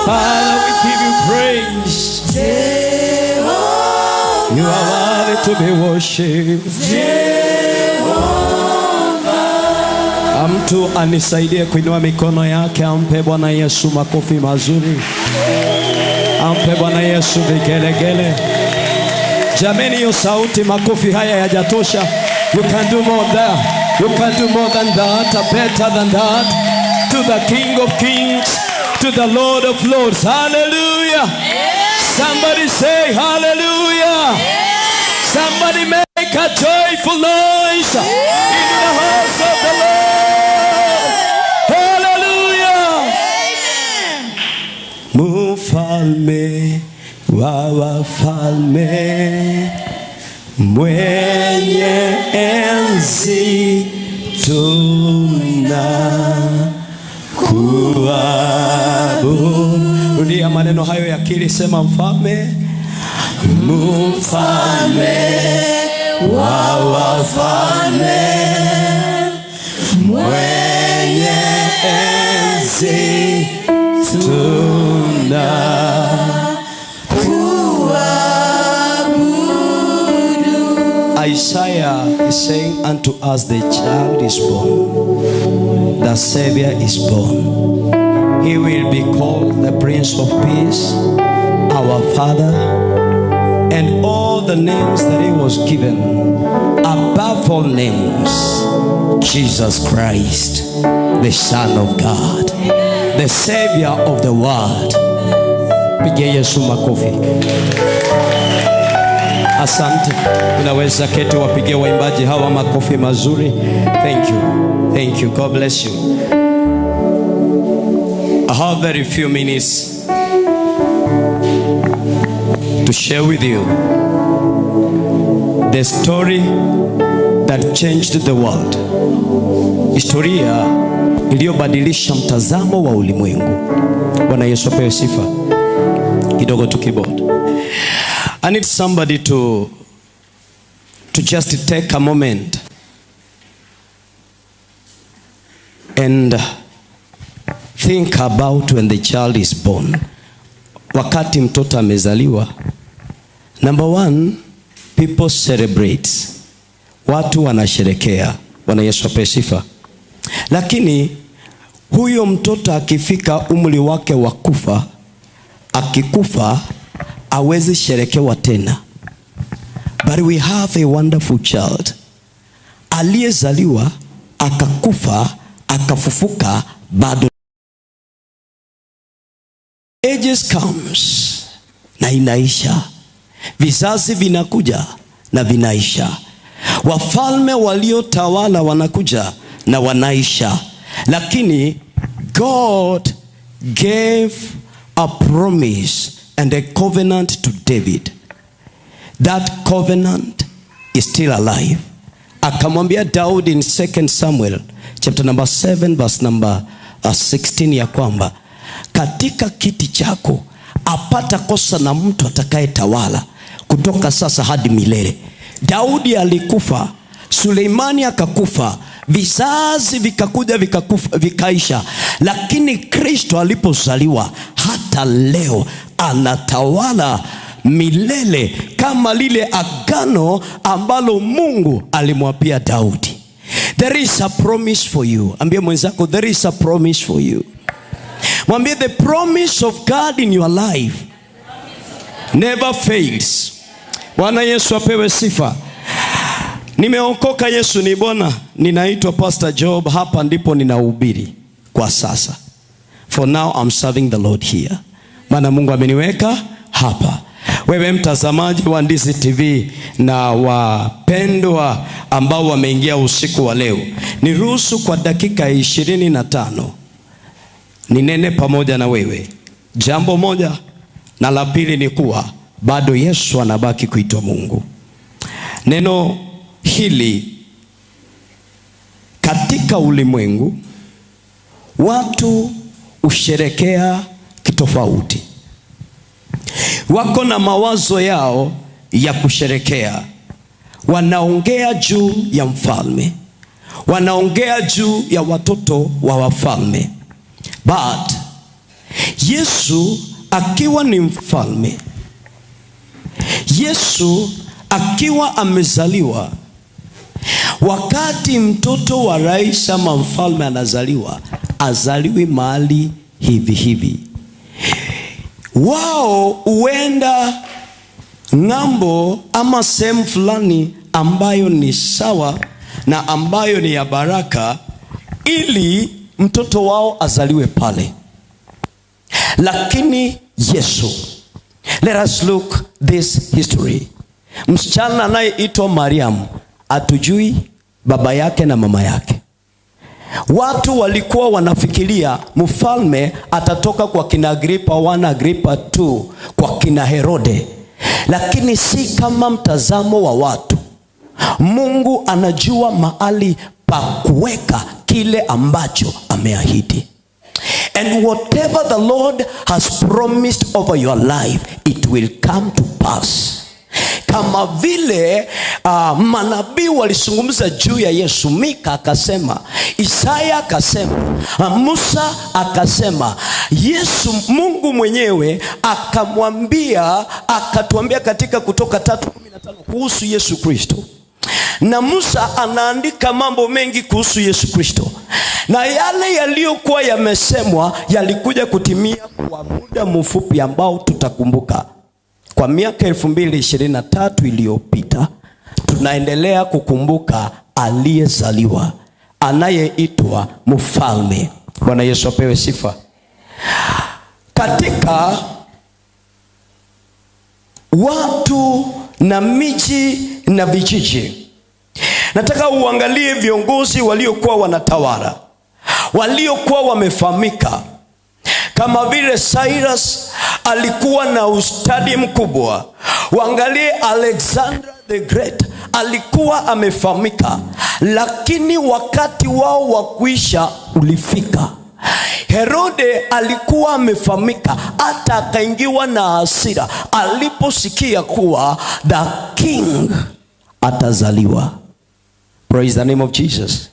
Father, we give you praise. You are worthy to be worshipped. Mtu anisaidie kuinua mikono yake, ampe Bwana Yesu makofi mazuri, ampe Bwana Yesu vigelegele. Jameni, hiyo sauti, makofi haya yajatosha. You can do more there. You can do more than that, better than that. To the King of Kings, to the Lord of Lords. Hallelujah. Somebody say hallelujah. Somebody make a joyful noise in the house of the Lord. Hallelujah. Mfalme wa wafalme, mwenye enzi, tunakuabudu. Rudia maneno hayo ya kiri, sema mfalme, mfalme wa wafalme, mwenye enzi, tunakuabudu. Isaiah is saying, unto us the child is born, the Savior is born. He will be called the Prince of Peace, our Father, and all the names that he was given, above all names, Jesus Christ, the Son of God, the Savior of the world. Pigia Yesu makofi. Asante. Unaweza keti, wapigie waimbaji hawa makofi mazuri. Thank you. Thank you. God bless you. I have very few minutes to share with you the story that changed the world. Historia iliyobadilisha mtazamo wa ulimwengu. Bwana Yesu apewe sifa. Kidogo tu keyboard. I need somebody to just take a moment and think about when the child is born. Wakati mtoto amezaliwa, number one, people celebrate. Watu wanasherekea. Bwana Yesu apewe sifa. Lakini huyo mtoto akifika umri wake wa kufa, akikufa hawezi sherekewa tena. But we have a wonderful child aliyezaliwa, akakufa, akafufuka, bado. Ages comes na inaisha. Vizazi vinakuja na vinaisha. Wafalme waliotawala wanakuja na wanaisha. Lakini God gave a promise and a covenant to David. That covenant is still alive. Akamwambia Daudi in 2 Samuel chapter number 7 verse number 16 ya kwamba katika kiti chako apata kosa na mtu atakayetawala kutoka sasa hadi milele. Daudi alikufa, Suleimani akakufa, vizazi vikakuja vikakufa, vikaisha. Lakini Kristo alipozaliwa hata leo anatawala milele kama lile agano ambalo Mungu alimwapia Daudi. There is a promise for you. Ambia mwenzako, there is a promise for you. Mwambie, the promise of God in your life never fails. Bwana Yesu apewe sifa. Nimeokoka, Yesu ni Bwana. Ninaitwa Pastor Job. Hapa ndipo ninahubiri kwa sasa. For now I'm serving the Lord here. Maana Mungu ameniweka hapa. Wewe mtazamaji wa Ndizi TV na wapendwa ambao wameingia usiku wa leo, niruhusu kwa dakika 25 ninene pamoja na wewe jambo moja, na la pili ni kuwa bado Yesu anabaki kuitwa Mungu. Neno hili katika ulimwengu watu usherekea kitofauti. Wako na mawazo yao ya kusherekea. Wanaongea juu ya mfalme, wanaongea juu ya watoto wa wafalme. But Yesu akiwa ni mfalme, Yesu akiwa amezaliwa, wakati mtoto wa rais ama mfalme anazaliwa, azaliwi mahali hivi hivi. Wao huenda ng'ambo ama sehemu fulani ambayo ni sawa na ambayo ni ya baraka, ili mtoto wao azaliwe pale. Lakini Yesu, let us look this history. Msichana anayeitwa Mariam, hatujui baba yake na mama yake. Watu walikuwa wanafikiria mfalme atatoka kwa kina Agrippa 1, Agrippa 2, kwa kina Herode. Lakini si kama mtazamo wa watu. Mungu anajua mahali pa kuweka kile ambacho ameahidi. And whatever the Lord has promised over your life, it will come to pass. Kama vile manabii walizungumza juu ya Yesu, Mika akasema, Isaya akasema, Musa akasema, Yesu Mungu mwenyewe akamwambia, akatuambia katika Kutoka 3:15 kuhusu Yesu Kristo. Na Musa anaandika mambo mengi kuhusu Yesu Kristo, na yale yaliyokuwa yamesemwa yalikuja kutimia kwa muda mfupi ambao tutakumbuka. Kwa miaka 2023 iliyopita, tunaendelea kukumbuka aliyezaliwa, anayeitwa mfalme. Bwana Yesu apewe sifa. Katika watu na miji na vijiji, nataka uangalie viongozi waliokuwa wanatawala, waliokuwa wamefahamika. Kama vile Cyrus alikuwa na ustadi mkubwa. Uangalie Alexander the Great alikuwa amefahamika, lakini wakati wao wa kuisha ulifika. Herode alikuwa amefahamika, hata akaingiwa na hasira aliposikia kuwa the king atazaliwa. Praise the name of Jesus.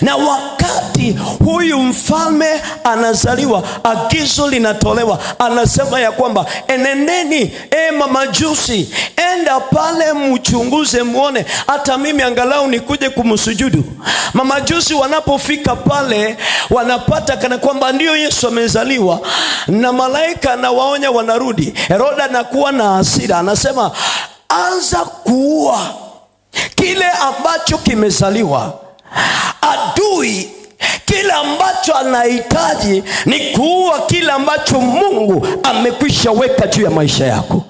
Na wakati huyu mfalme anazaliwa, agizo linatolewa, anasema ya kwamba enendeni, mamajusi, enda pale mchunguze muone, hata mimi angalau nikuje kumsujudu. Mamajusi wanapofika pale wanapata kana kwamba ndio Yesu amezaliwa, na malaika anawaonya, wanarudi. Herode anakuwa na hasira, anasema anza kuua kile ambacho kimezaliwa. Adui kile ambacho anahitaji ni kuua kile ambacho Mungu amekwisha weka juu ya maisha yako.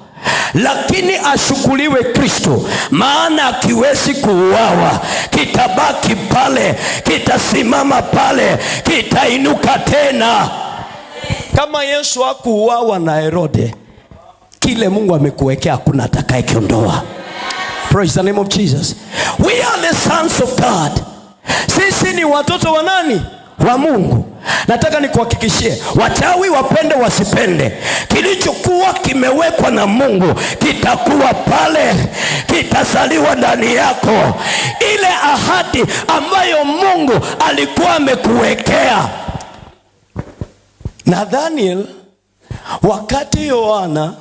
Lakini ashukuriwe Kristo, maana akiwezi kuuawa, kitabaki pale, kitasimama pale, kitainuka tena. Kama Yesu hakuuawa na Herode, kile Mungu amekuwekea hakuna atakayekiondoa. Praise the name of Jesus. We are the sons of God. Sisi ni watoto wa nani? Wa Mungu. Nataka nikuhakikishie, wachawi wapende wasipende, kilichokuwa kimewekwa na Mungu kitakuwa pale, kitazaliwa ndani yako. Ile ahadi ambayo Mungu alikuwa amekuwekea. Na Daniel, wakati Yohana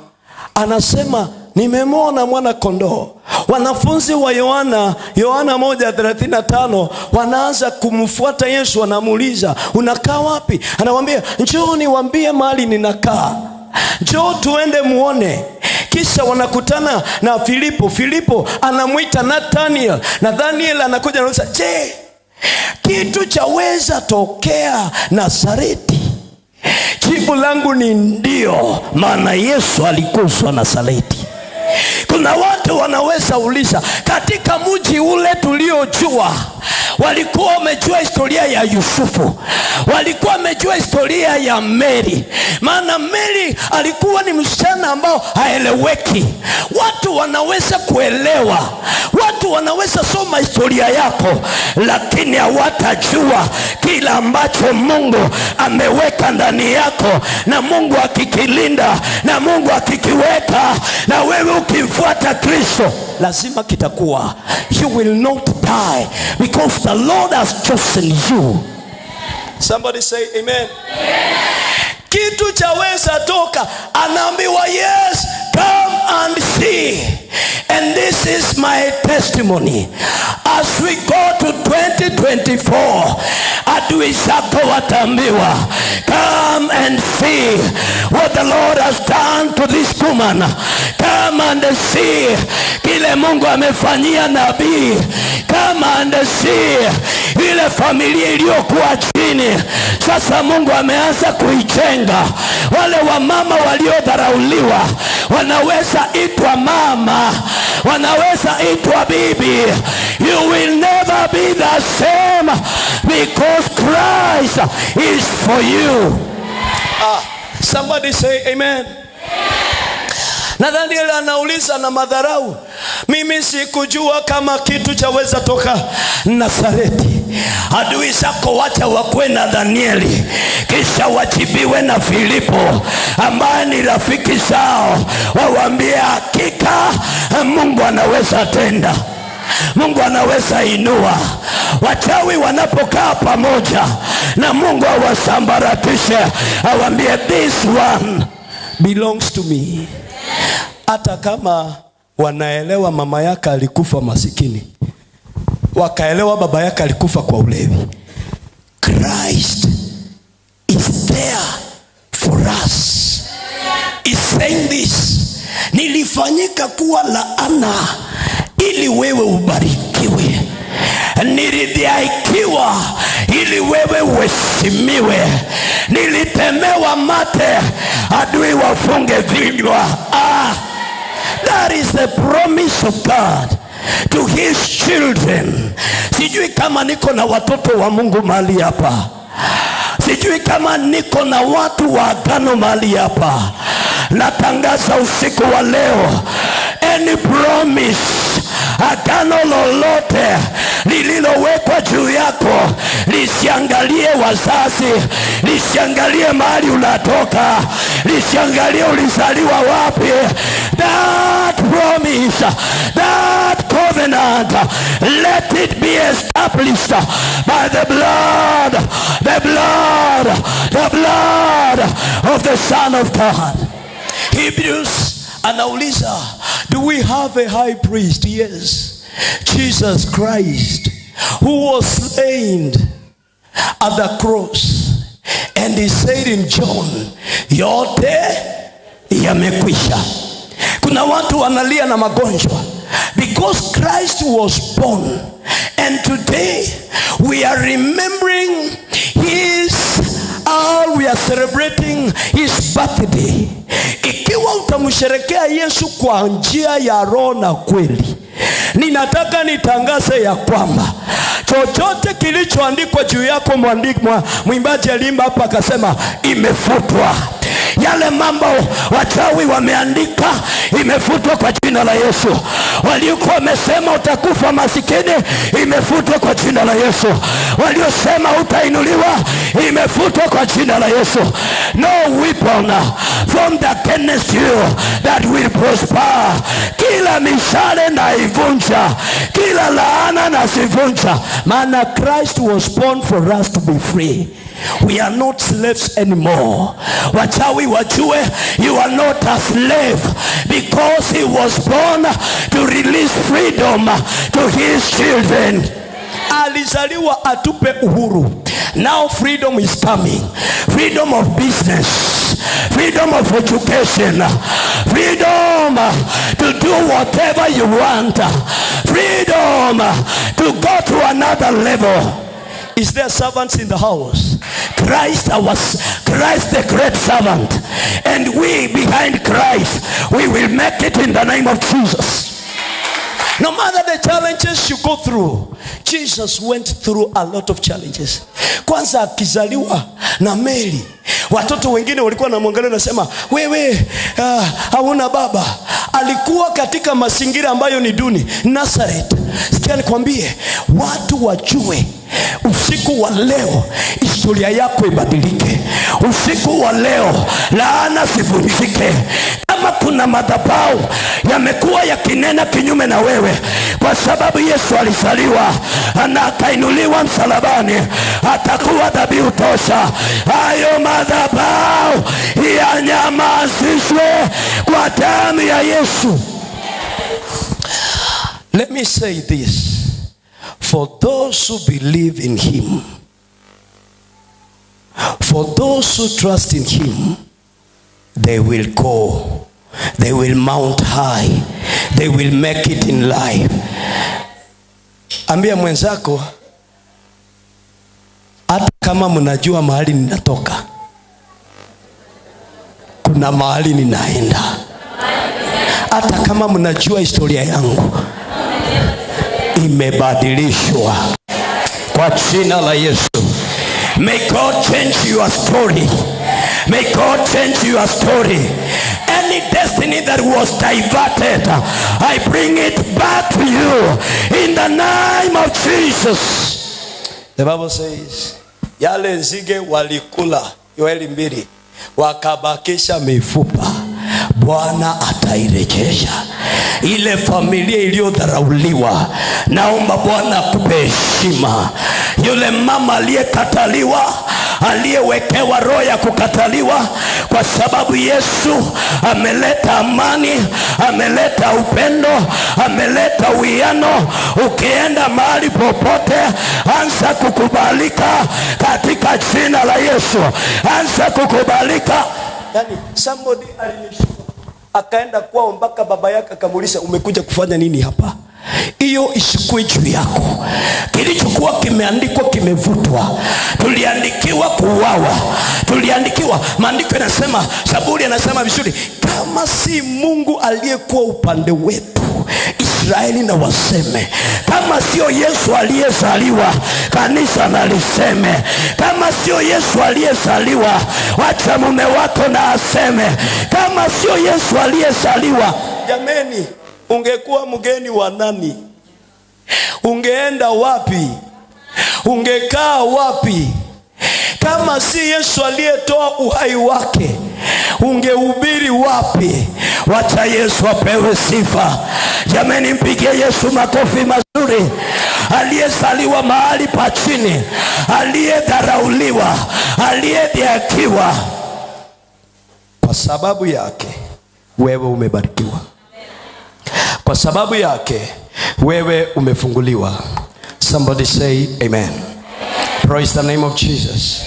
anasema nimemwona mwana kondoo, wanafunzi wa Yohana, Yohana 1:35, wanaanza kumfuata Yesu, wanamuuliza unakaa wapi? Anawaambia njoo niwaambie mahali ninakaa, njoo tuende muone. Kisha wanakutana na Filipo. Filipo anamuita Nathaniel. Nathaniel anakuja anauliza, je, kitu chaweza tokea Nazareti? Jibu langu ni ndio, maana Yesu alikuzwa Nazareti. Kuna watu wanaweza uliza, katika mji ule tuliojua, walikuwa wamejua historia ya Yusufu, walikuwa wamejua historia ya Mary. Maana Mary alikuwa ni msichana ambao haeleweki. Watu wanaweza kuelewa, watu wanaweza soma historia yako, lakini hawatajua kila ambacho Mungu ameweka ndani yako. Na Mungu akikilinda, na Mungu akikiweka, na wewe ukimfuata Kristo, lazima kitakuwa. You will not die because the Lord has chosen you. Somebody say amen. Kitu chaweza toka, anaambiwa yes, come and see. And this is my testimony. As we go to 2024, adui zako wataambiwa, come and see what the Lord has done to this woman. Come and see kile Mungu amefanyia nabii. Come and see ile familia iliyokuwa chini, sasa Mungu ameanza kuijenga. Wale wamama waliodharauliwa wanaweza itwa mama, wanaweza itwa bibi. You will never be the same because Christ is for you. Somebody say amen. Na Daniel anauliza na madharau, mimi sikujua kama kitu chaweza toka Nazareti. Adui zako wacha wakwe na Danieli, kisha wajibiwe na Filipo ambaye ni rafiki zao, wawaambie hakika Mungu anaweza tenda, Mungu anaweza inua. Wachawi wanapokaa pamoja na Mungu awasambaratishe, awaambie this one belongs to me. Hata kama wanaelewa mama yake alikufa masikini, Wakaelewa baba yake alikufa kwa ulevi. Christ is there for us. He's saying this, nilifanyika kuwa laana ili wewe ubarikiwe, nilidhihaikiwa ili wewe uheshimiwe, nilitemewa mate adui wafunge vinywa. That is the promise of God to his children. Sijui kama niko na watoto wa Mungu mahali hapa. Sijui kama niko na watu wa agano mahali hapa. Natangaza usiku wa leo, any promise, agano lolote lililowekwa juu yako, lisiangalie wazazi, lisiangalie mahali unatoka, lisiangalie ulizaliwa wapi. That promise, that covenant, let it be established by the blood, the blood, the blood of the Son of God. Hebrews anauliza, do we have a high priest? Yes, Jesus Christ, who was slain at the cross. And he said in John, yote yamekwisha. Kuna watu wanalia na magonjwa because Christ was born, and today we are remembering his, we are celebrating his birthday. Ikiwa utamsherekea Yesu kwa njia ya roho na kweli, ninataka nitangaze ya kwamba chochote kilichoandikwa juu yako, mwimbaji aliimba hapa akasema imefutwa. Yale mambo wachawi wameandika imefutwa kwa jina la Yesu. Waliokuwa wamesema utakufa masikini imefutwa kwa jina la Yesu. Waliosema utainuliwa imefutwa kwa jina la Yesu. No weapon formed against you that will prosper. Kila mishale na ivunja, kila laana na sivunja. Maana Christ was born for us to be free. We are not slaves anymore. Wachawi wajue, you are not a slave, because he was born to release freedom to his children. Alizaliwa atupe uhuru. Now freedom is coming. Freedom of business, freedom of education, freedom to do whatever you want, freedom to go to another level. Is there servants in the house? Christ the great servant, and we behind Christ, we will make it in the name of Jesus. No matter the challenges you go through, Jesus went through a lot of challenges. Kwanza akizaliwa na Mary, watoto wengine walikuwa wanamwangalia nasema, wewe hauna baba. Alikuwa katika mazingira ambayo ni duni, Nazareth. Sikia nikwambie, watu wajue usiku wa leo historia yako ibadilike. Usiku wa leo laana sivunjike. Kama kuna madhabahu yamekuwa yakinena kinyume na wewe, kwa sababu Yesu alizaliwa na akainuliwa msalabani, atakuwa dhabihu tosha. Hayo madhabahu yanyamazishwe kwa damu ya Yesu. Let me say this. For those who believe in him, for those who trust in him, they will go, they will mount high, they will make it in life. Ambia mwenzako, hata kama mnajua mahali ninatoka, kuna mahali ninaenda. Hata kama mnajua historia yangu, imebadilishwa kwa jina la Yesu. May God change your story. May God change your story. Any destiny that was diverted, I bring it back to you in the name of Jesus. The Bible says, yale nzige walikula, Yoeli 2, wakabakisha mifupa, Bwana atairejesha. Ile familia iliyodharauliwa, naomba Bwana akupe heshima. Yule mama aliyekataliwa, aliyewekewa roho ya kukataliwa, kwa sababu Yesu ameleta amani, ameleta upendo, ameleta uwiano. Ukienda mahali popote, anza kukubalika katika jina la Yesu, anza kukubalika. Yani, somebody alinishuka akaenda kwao mpaka baba yake akamuuliza, umekuja kufanya nini hapa? Hiyo isikue juu yako. Kilichokuwa kimeandikwa kimevutwa. Tuliandikiwa kuuawa, tuliandikiwa. Maandiko yanasema, Zaburi anasema vizuri, kama si Mungu aliyekuwa upande wetu, Israeli na waseme. Kama sio Yesu aliyezaliwa, kanisa na liseme. Kama sio Yesu aliyezaliwa, wacha mume wako na aseme. Kama sio Yesu aliyezaliwa. Jameni, ungekuwa mgeni wa nani? Ungeenda wapi? Ungekaa wapi? Kama si Yesu aliyetoa uhai wake, ungehubiri wapi? Wacha Yesu apewe sifa. Jameni, mpigie Yesu makofi mazuri. Aliyezaliwa mahali pa chini, aliyedharauliwa, aliyedhihakiwa, kwa sababu yake wewe umebarikiwa. Kwa sababu yake wewe umefunguliwa. Somebody say amen. Praise the name of Jesus.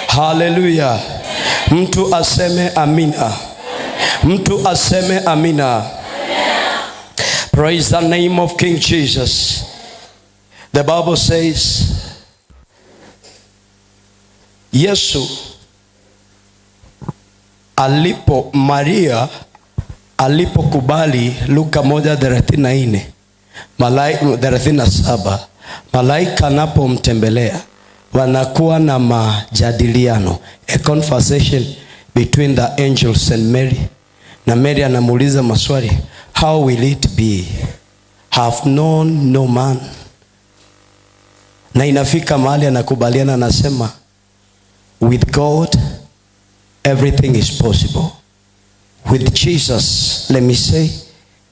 Hallelujah. Mtu aseme amina. Mtu aseme amina. Praise the name of King Jesus. The Bible says, Yesu alipo Maria alipokubali, Luka 1:34, malaika 37, malaika anapomtembelea wanakuwa na majadiliano, a conversation between the angels and Mary. Na Mary anamuuliza maswali, how will it be? Have known no man. Na inafika mahali anakubaliana, anasema with God everything is possible. With Jesus, let me say,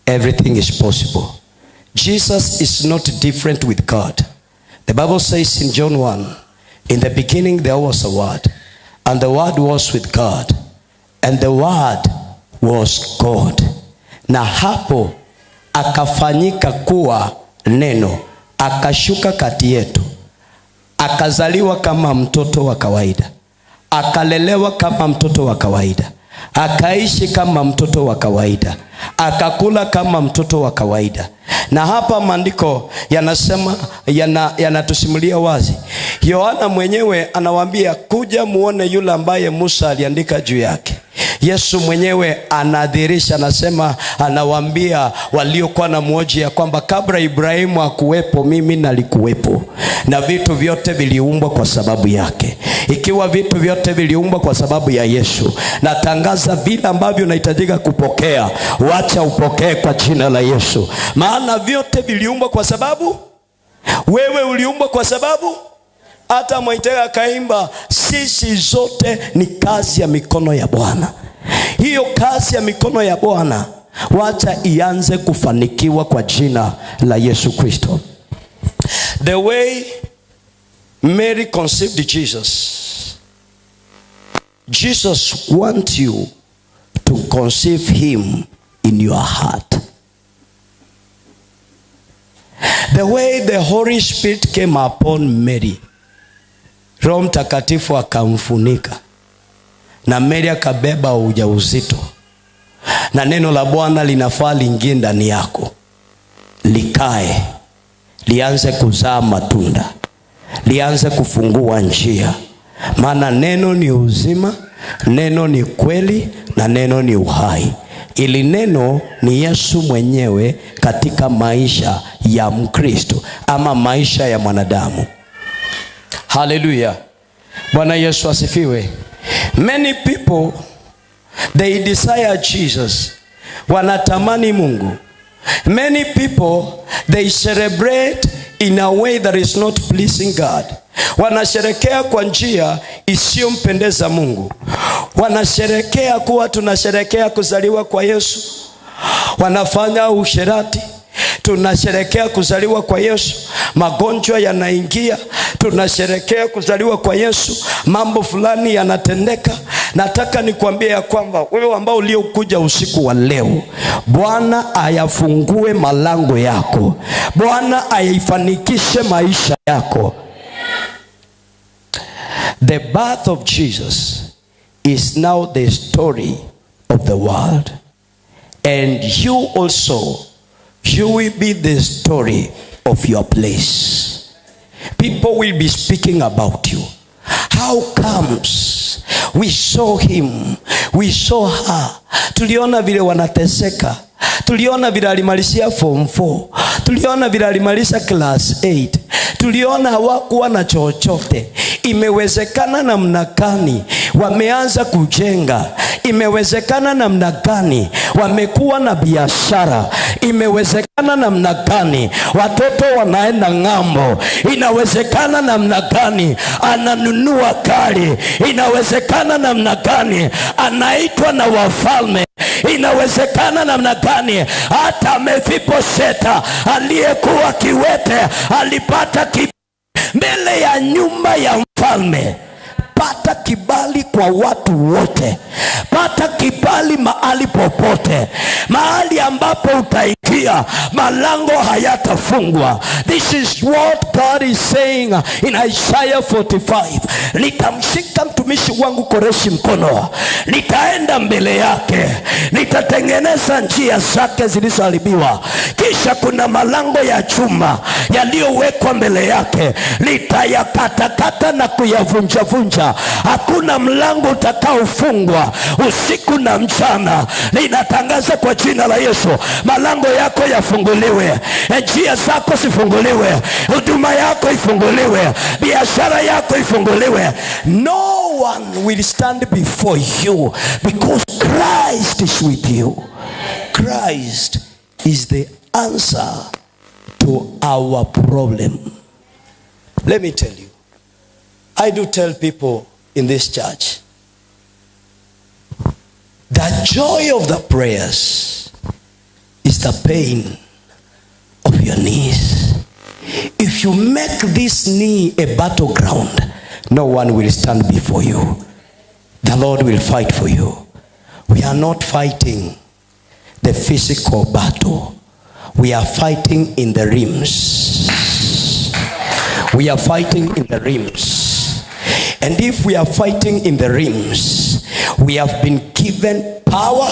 everything is possible. Jesus is not different with God. The Bible says in John 1, in the beginning there was a word, and the word was with God, and the word was God. Na hapo akafanyika kuwa neno, akashuka kati yetu, akazaliwa kama mtoto wa kawaida, akalelewa kama mtoto wa kawaida, akaishi kama mtoto wa kawaida, akakula kama mtoto wa kawaida. Na hapa maandiko yanasema, yanatusimulia wazi. Yohana mwenyewe anawaambia, kuja muone yule ambaye Musa aliandika juu yake. Yesu mwenyewe anadhihirisha, anasema, anawaambia waliokuwa na mwoji ya kwamba kabla Ibrahimu hakuwepo mimi nalikuwepo, na vitu vyote viliumbwa kwa sababu yake. Ikiwa vitu vyote viliumbwa kwa sababu ya Yesu, natangaza vile ambavyo unahitajika kupokea, wacha upokee kwa jina la Yesu. Maana vyote viliumbwa kwa sababu wewe uliumbwa, kwa sababu hata Mwaitega kaimba, sisi zote ni kazi ya mikono ya Bwana. Hiyo kazi ya mikono ya Bwana wacha ianze kufanikiwa kwa jina la Yesu Kristo. The way Mary conceived Jesus, Jesus wants you to conceive him in your heart. The way the Holy Spirit came upon Mary, Roho Mtakatifu akamfunika, na Mary akabeba ujauzito. Na neno la Bwana linafaa liingie ndani yako, likae, lianze kuzaa matunda, lianze kufungua njia. Maana neno ni uzima, neno ni kweli, na neno ni uhai. Ili neno ni Yesu mwenyewe katika maisha ya Mkristo ama maisha ya mwanadamu. Hallelujah. Bwana Yesu asifiwe. Many people, they desire Jesus. Wanatamani Mungu. Many people, they celebrate in a way that is not pleasing God. Wanasherekea kwa njia isiyompendeza Mungu. Wanasherekea kuwa tunasherekea kuzaliwa kwa Yesu. Wanafanya usherati. Tunasherekea kuzaliwa kwa Yesu. Magonjwa yanaingia. Tunasherekea kuzaliwa kwa Yesu, mambo fulani yanatendeka. Nataka nikwambie ya kwamba wewe ambao uliokuja usiku wa leo, Bwana ayafungue malango yako, Bwana ayaifanikishe maisha yako. The birth of Jesus is now the story of the world. And you also, you will be the story of your place. People will be speaking about you. How comes we saw him, we saw her? Tuliona vile wanateseka, tuliona vile alimalizia form 4, tuliona vile alimaliza class 8, tuliona hawakuwa na chochote. Imewezekana namna gani wameanza kujenga? Imewezekana namna gani wamekuwa na biashara? Imewezekana namna gani watoto wanaenda ng'ambo? Inawezekana namna gani ananunua gari? Inawezekana namna gani anaitwa na wafalme? Inawezekana namna gani hata Mefibosheta aliyekuwa kiwete alipata mbele ya nyumba ya mfalme? Pata kibali kwa watu wote, pata kibali mahali popote, mahali ambapo utaingia malango hayatafungwa. This is what God is saying in Isaiah 45. Nitamshika mtumishi wangu Koreshi mkono, nitaenda mbele yake, nitatengeneza njia zake zilizoharibiwa. Kisha kuna malango ya chuma yaliyowekwa mbele yake, nitayakatakata na kuyavunjavunja. Hakuna mlango utakaofungwa usiku na mchana. Ninatangaza kwa jina la Yesu, malango yako yafunguliwe, njia zako zifunguliwe, huduma yako ifunguliwe, biashara yako ifunguliwe. No one will stand before you because Christ is with you. Christ is the answer to our problem. Let me tell you, I do tell people in this church, the joy of the prayers is the pain of your knees. If you make this knee a battleground, no one will stand before you. The Lord will fight for you. We are not fighting the physical battle. We are fighting in the realms. We are fighting in the realms. And if we are fighting in the realms, we have been given power,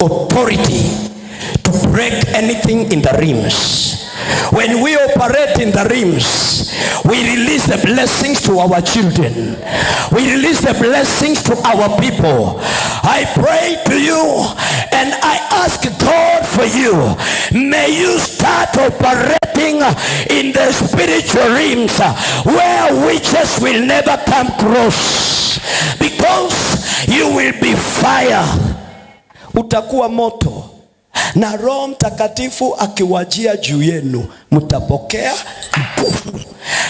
authority to break anything in the realms. When we operate in the realms, we release the blessings to our children. We release the blessings to our people. I pray to you and I ask God for you. May you start operating in the spiritual realms where witches will never come close, because you will be fire. Utakuwa moto. Na Roho Mtakatifu akiwajia juu yenu, mtapokea nguvu.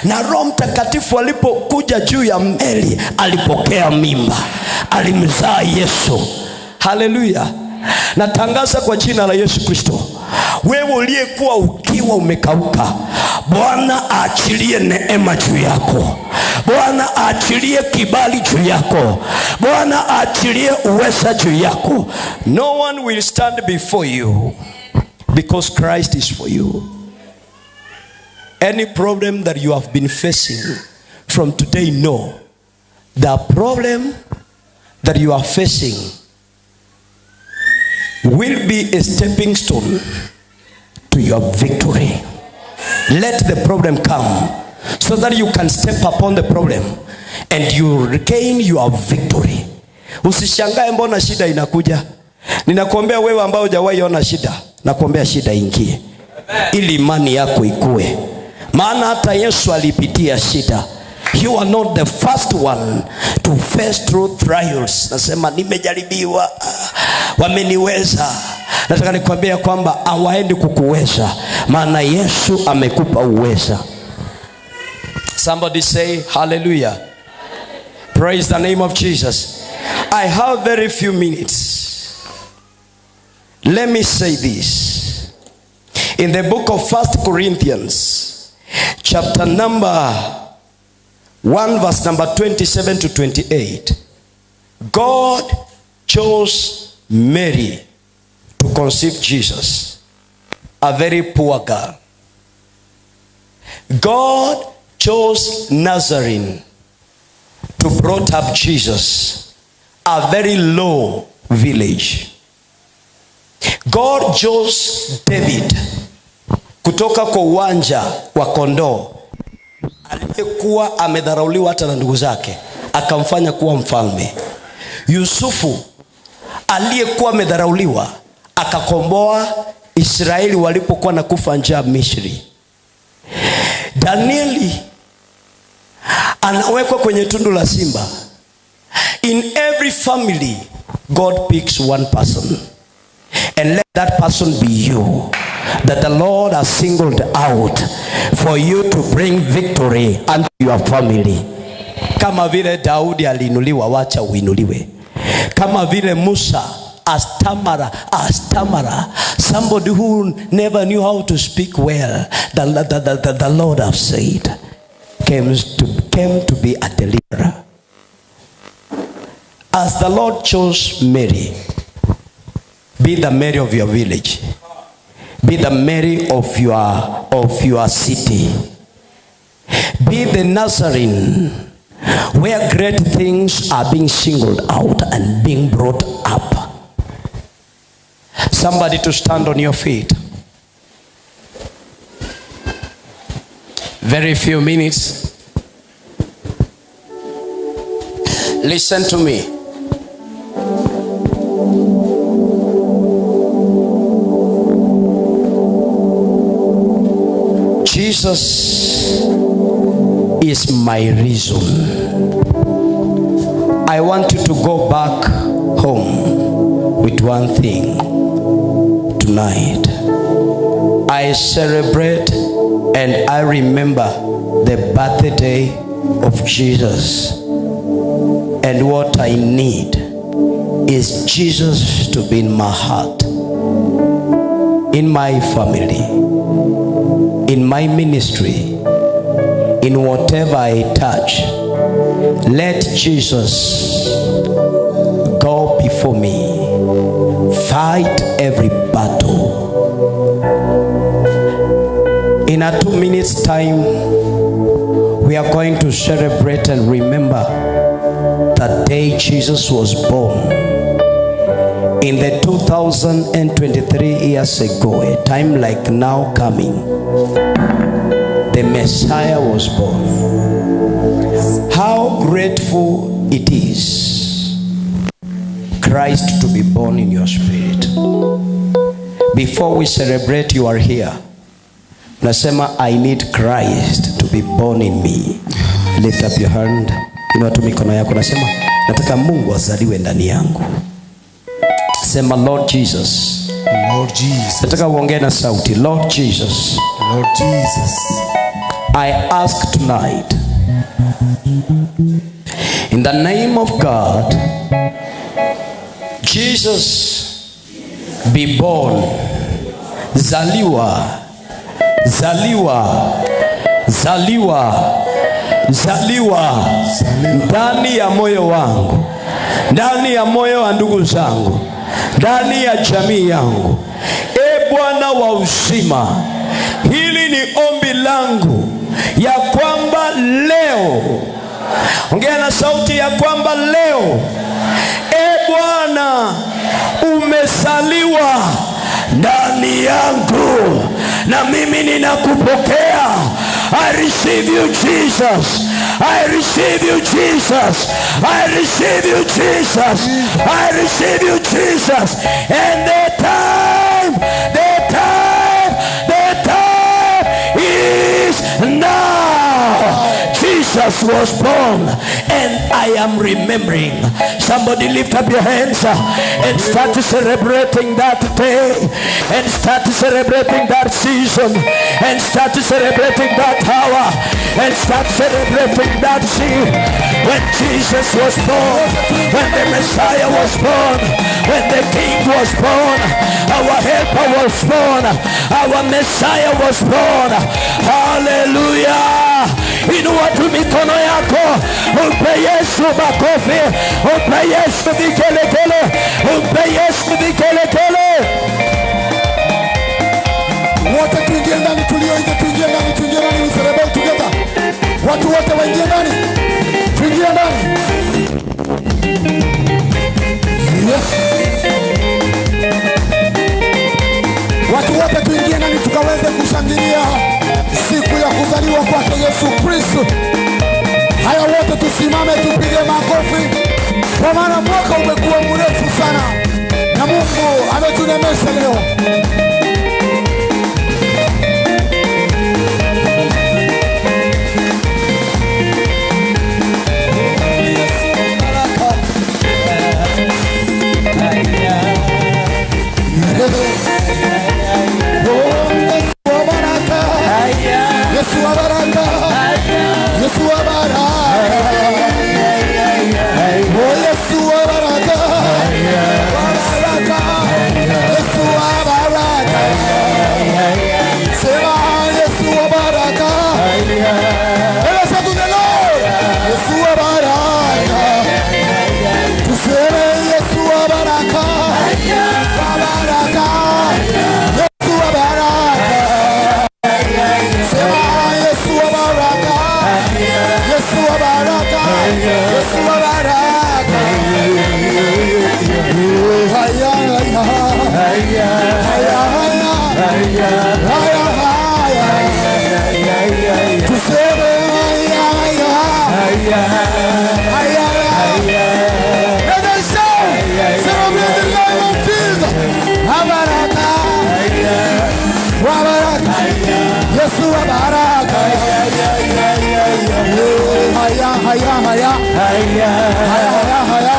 Na Roho Mtakatifu alipokuja juu ya Mary, alipokea mimba, alimzaa Yesu. Haleluya. Natangaza kwa jina la Yesu Kristo, wewe uliyekuwa ukiwa umekauka, Bwana aachilie neema juu yako. Bwana aachilie kibali juu yako. Bwana aachilie uweza juu yako. No one will stand before you because Christ is for you. Any problem that you have been facing from today, know the problem that you are facing will be a stepping stone to your victory. Let the problem come so that you can step upon the problem and you regain your victory. Usishangae mbona shida inakuja. Ninakuombea wewe ambao hujawahi ona shida, nakuombea shida ingie ili imani yako ikue. Maana hata Yesu alipitia shida. You are not the first one to face through trials. Nasema nimejaribiwa, wameniweza. Nataka nikwambie kwamba hawaendi kukuweza, maana Yesu amekupa uweza. Somebody say hallelujah. Praise the name of Jesus. I have very few minutes. Let me say this. In the book of 1 Corinthians, chapter number 1 verse number 27 to 28. God chose Mary to conceive Jesus, a very poor girl. God chose Nazarene to brought up Jesus, a very low village. God chose David kutoka kwa uwanja wa kondoo aliyekuwa amedharauliwa hata na ndugu zake, akamfanya kuwa mfalme. Yusufu aliyekuwa amedharauliwa akakomboa Israeli walipokuwa na kufa njaa Misri. Danieli anawekwa kwenye tundu la simba. In every family God picks one person, and let that person be you, that the Lord has singled out for you to bring victory unto your family. Kama vile Daudi aliinuliwa, wacha uinuliwe. Kama vile Musa, a stammerer, somebody who never knew how to speak well, the Lord have said, came to be a deliverer. As the Lord chose Mary, be the Mary of your village, be the Mary of your city, be the Nazarene where great things are being singled out and being brought up. Somebody to stand on your feet. Very few minutes. Listen to me. Jesus is my reason. I want you to go back home with one thing tonight. I celebrate and I remember the birthday of Jesus. And what I need is Jesus to be in my heart, in my family, in my ministry, in whatever I touch. Let Jesus go before me, fight every battle. In a 2 minutes time, we are going to celebrate and remember the day Jesus was born. In the 2023 years ago, a time like now coming, the Messiah was born. How grateful it is, Christ to be born in your spirit. Before we celebrate, you are here. Nasema, I need Christ to be born in me. Lift up your hand. Inua tu mikono yako, nasema, nataka Mungu azaliwe ndani yangu. Sema, Lord Jesus. Lord Jesus. Nataka uongee na sauti. Lord Jesus. Lord Jesus. I ask tonight, in the name of God, Jesus be born. Zaliwa. Zaliwa. Zaliwa. Zaliwa ndani ya moyo wangu, ndani ya moyo wa ndugu zangu, ndani ya jamii yangu. E Bwana wa uzima, hili ni ombi langu ya kwamba leo, ongea na sauti ya kwamba leo, E Bwana, umezaliwa ndani yangu, na mimi ninakupokea. I receive you, Jesus. I receive you, Jesus. I receive you, Jesus. I receive you, Jesus. And the time, the time, the time is now. Jesus was born, and I am remembering. Somebody lift up your hands and start celebrating that day, and start celebrating that season, and start celebrating that hour, and start celebrating that season. When Jesus was born, when the Messiah was born, when the King was born, our helper was born, our Messiah was born. Hallelujah. Inua tu mikono yako, umpe Yesu makofi, umpe Yesu vigelegele, umpe Yesu vigelegele. Wote tuingie ndani, tulio nje tuingie ndani, tuingie ndani, we celebrate together. Watu wote waingie ndani, tuingie ndani. Yes. Watu wote tuingie ndani tukaweze kushangilia siku ya kuzaliwa kwake Yesu Kristo. Haya, wote tusimame tupige makofi, kwa maana mwaka umekuwa mrefu sana na Mungu ametunemesha leo. Yesu wa baraka, Yesu wa baraka, oh Yesu wa baraka, wa baraka, Yesu wa baraka, sema Yesu wa baraka, let us to the Lord, Yesu wa baraka, tuseme Yesu wa baraka, wa baraka, Yesu wa baraka. Sema Yesu wa baraka, Yesu wa baraka, Yesu wa baraka. Haya haya haya haya haya haya, tuseme haya haya haya haya. Let us shout, celebrate the life of Jesus. Baraka, wa baraka, Yesu wa baraka. Haya haya haya haya haya haya,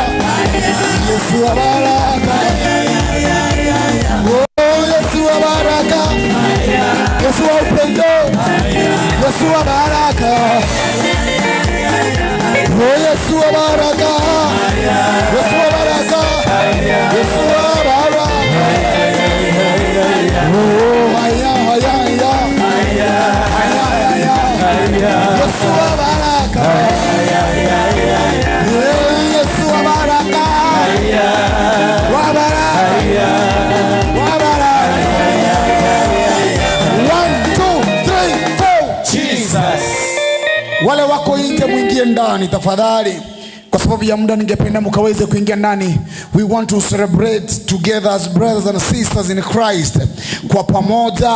Yesu wa baraka, oh Yesu wa baraka, Yesu wa upendo, Yesu wa baraka, oh Yesu wa baraka, Yesu wa baraka, Yesu wa baraka. Oh haya haya haya haya haya, Yesu wa baraka, Yesu wa baraka, wa baraka, wa baraka. 1 2 3 4. Jesus. Wale wako nje mwingie ndani tafadhali. Kwa sababu ya muda ningependa mkaweze kuingia ndani. We want to celebrate together as brothers and sisters in Christ, kwa pamoja,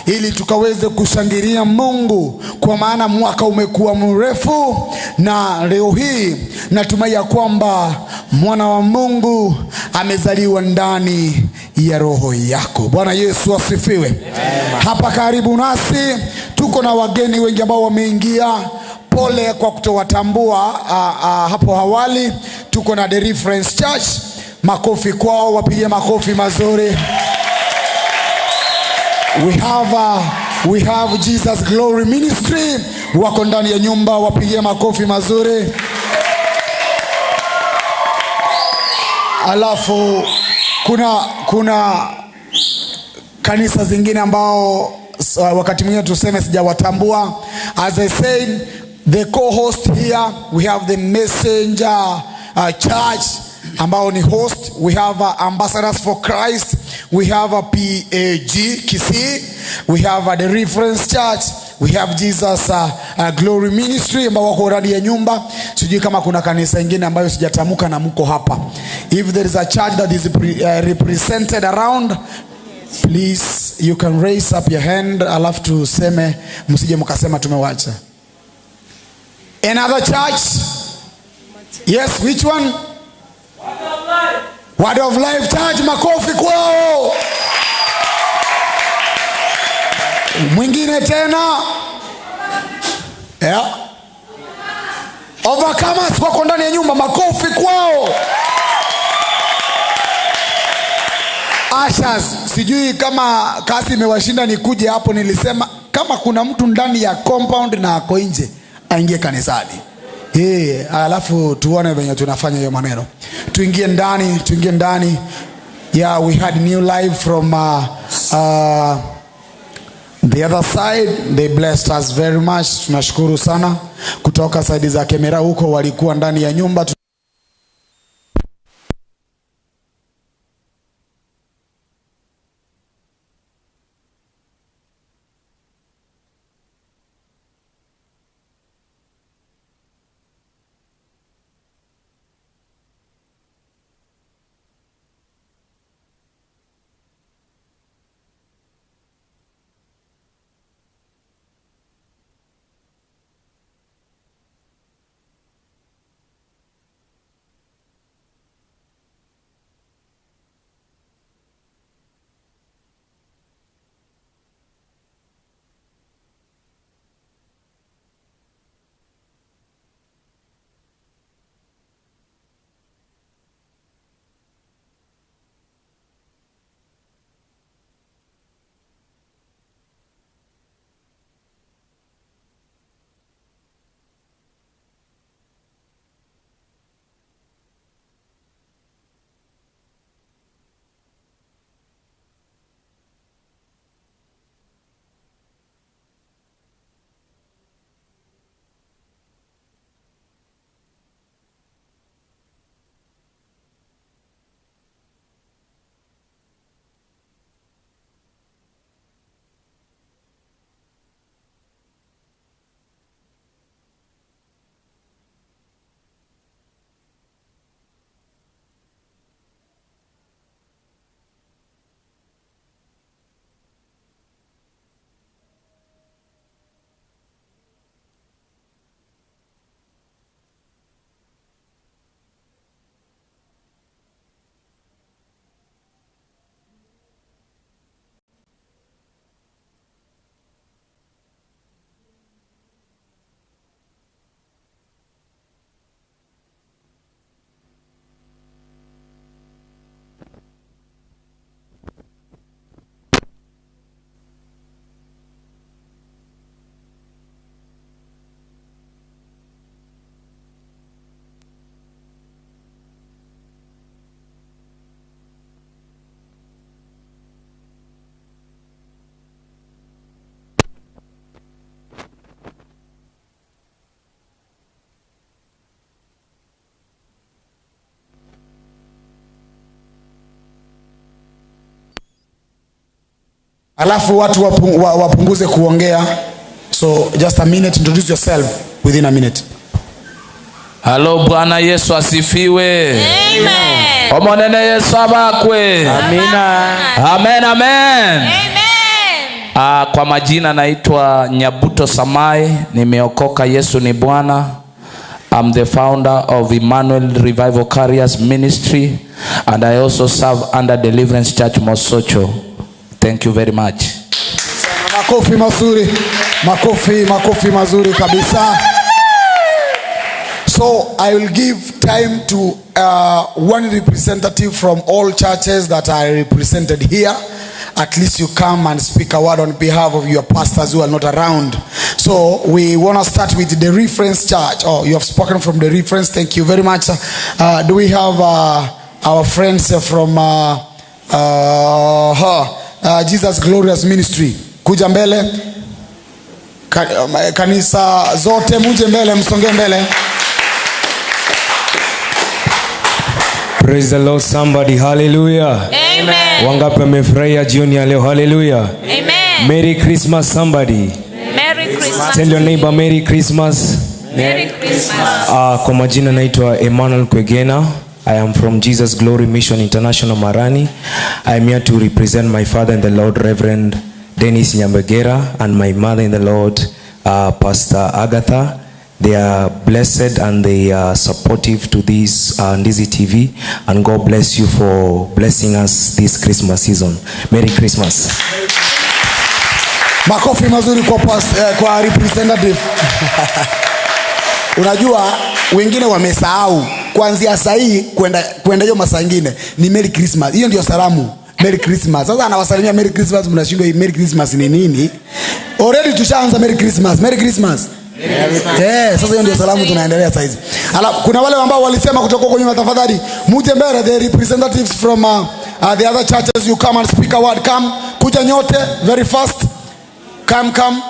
ili tukaweze kushangilia Mungu, kwa maana mwaka umekuwa mrefu, na leo hii natumai ya kwamba mwana wa Mungu amezaliwa ndani ya roho yako. Bwana Yesu asifiwe. Hapa karibu nasi tuko na wageni wengi ambao wameingia. Pole kwa kutowatambua hapo awali. Tuko na The Reference Church. Makofi kwao, wapige makofi mazuri. We have Jesus Glory Ministry, wako ndani ya nyumba, wapigie makofi mazuri. Alafu kuna kanisa zingine ambao wakati mwingine tuseme sijawatambua. As I said, the co-host here, we have the Messenger Church ambao ni host. We have Ambassadors for Christ, we have a PAG Kisii, we have the Reference Church, we have Jesus Glory Ministry ambao wako ndani ya nyumba. Sijui kama kuna kanisa ingine ambayo sijatamuka na mko hapa. If there is a church that is represented around, please you can raise up your hand, alafu tuseme, msije mkasema tumewacha. Another church? Yes, which one? Word of Life Church, makofi kwao. Mwingine tena? Yeah. Overcomers wako ndani ya nyumba, makofi kwao. Ushers, sijui kama kazi imewashinda nikuje hapo. Nilisema kama kuna mtu ndani ya compound na ako nje aingie kanisani. Alafu tuone venye tunafanya hiyo maneno. Tuingie ndani, tuingie ndani. Yeah, we had new life from The other side they blessed us very much. Tunashukuru sana. Kutoka side za Kemera huko walikuwa ndani ya nyumba. Alafu watu wapunguze kuongea. So just a minute, introduce yourself within a minute. Halo, Bwana Yesu asifiwe. Amen. Omonene Yesu abakwe. Amina. Amen, amen. Amen. Kwa majina naitwa Nyabuto Samai, nimeokoka, Yesu ni Bwana. I'm the founder of Emmanuel Revival Carriers Ministry and I also serve under Deliverance Church Mosocho. Thank you very much. Makofi mazuri. Makofi, makofi mazuri kabisa. So I will give time to one representative from all churches that are represented here. At least you come and speak a word on behalf of your pastors who are not around. So we want to start with the Reference Church. Oh, you have spoken from the Reference. Thank you very much. Do we have our friends from Jesus Glorious Ministry? Kuja mbele. Kanisa zote muje mbele, msonge mbele. Praise the Lord somebody, hallelujah. Amen. Wangapi wamefurahia jioni ya leo? Hallelujah. Amen. Merry Christmas somebody. Merry Christmas. Tell your neighbor Merry Christmas. Merry Christmas. Kwa majina naitwa Emmanuel Kwegena. I am from Jesus Glory Mission International Marani. I am here to represent my father in the Lord, Reverend Dennis Nyambegera, and my mother in the Lord, Pastor Agatha. They are blessed and they are supportive to this Ndizi TV, and God bless you for blessing us this Christmas season. Merry Christmas. Makofi mazuri kwa representative. Unajua wengine wamesahau kuanzia saa hii kwenda hiyo masaa nyingine ni Merry Christmas. Hiyo ndio salamu. Merry Christmas. Sasa anawasalimia Merry Christmas, mnashindwa hii Merry Christmas ni nini? Already tushaanza Merry Christmas. Merry Christmas. Sasa hiyo ndio salamu tunaendelea sasa hizi. Alafu kuna wale ambao walisema kutoka huko nyuma, tafadhali muje mbele, the representatives from the other churches, you come and speak a word. Come, kuja nyote very fast. Come, come.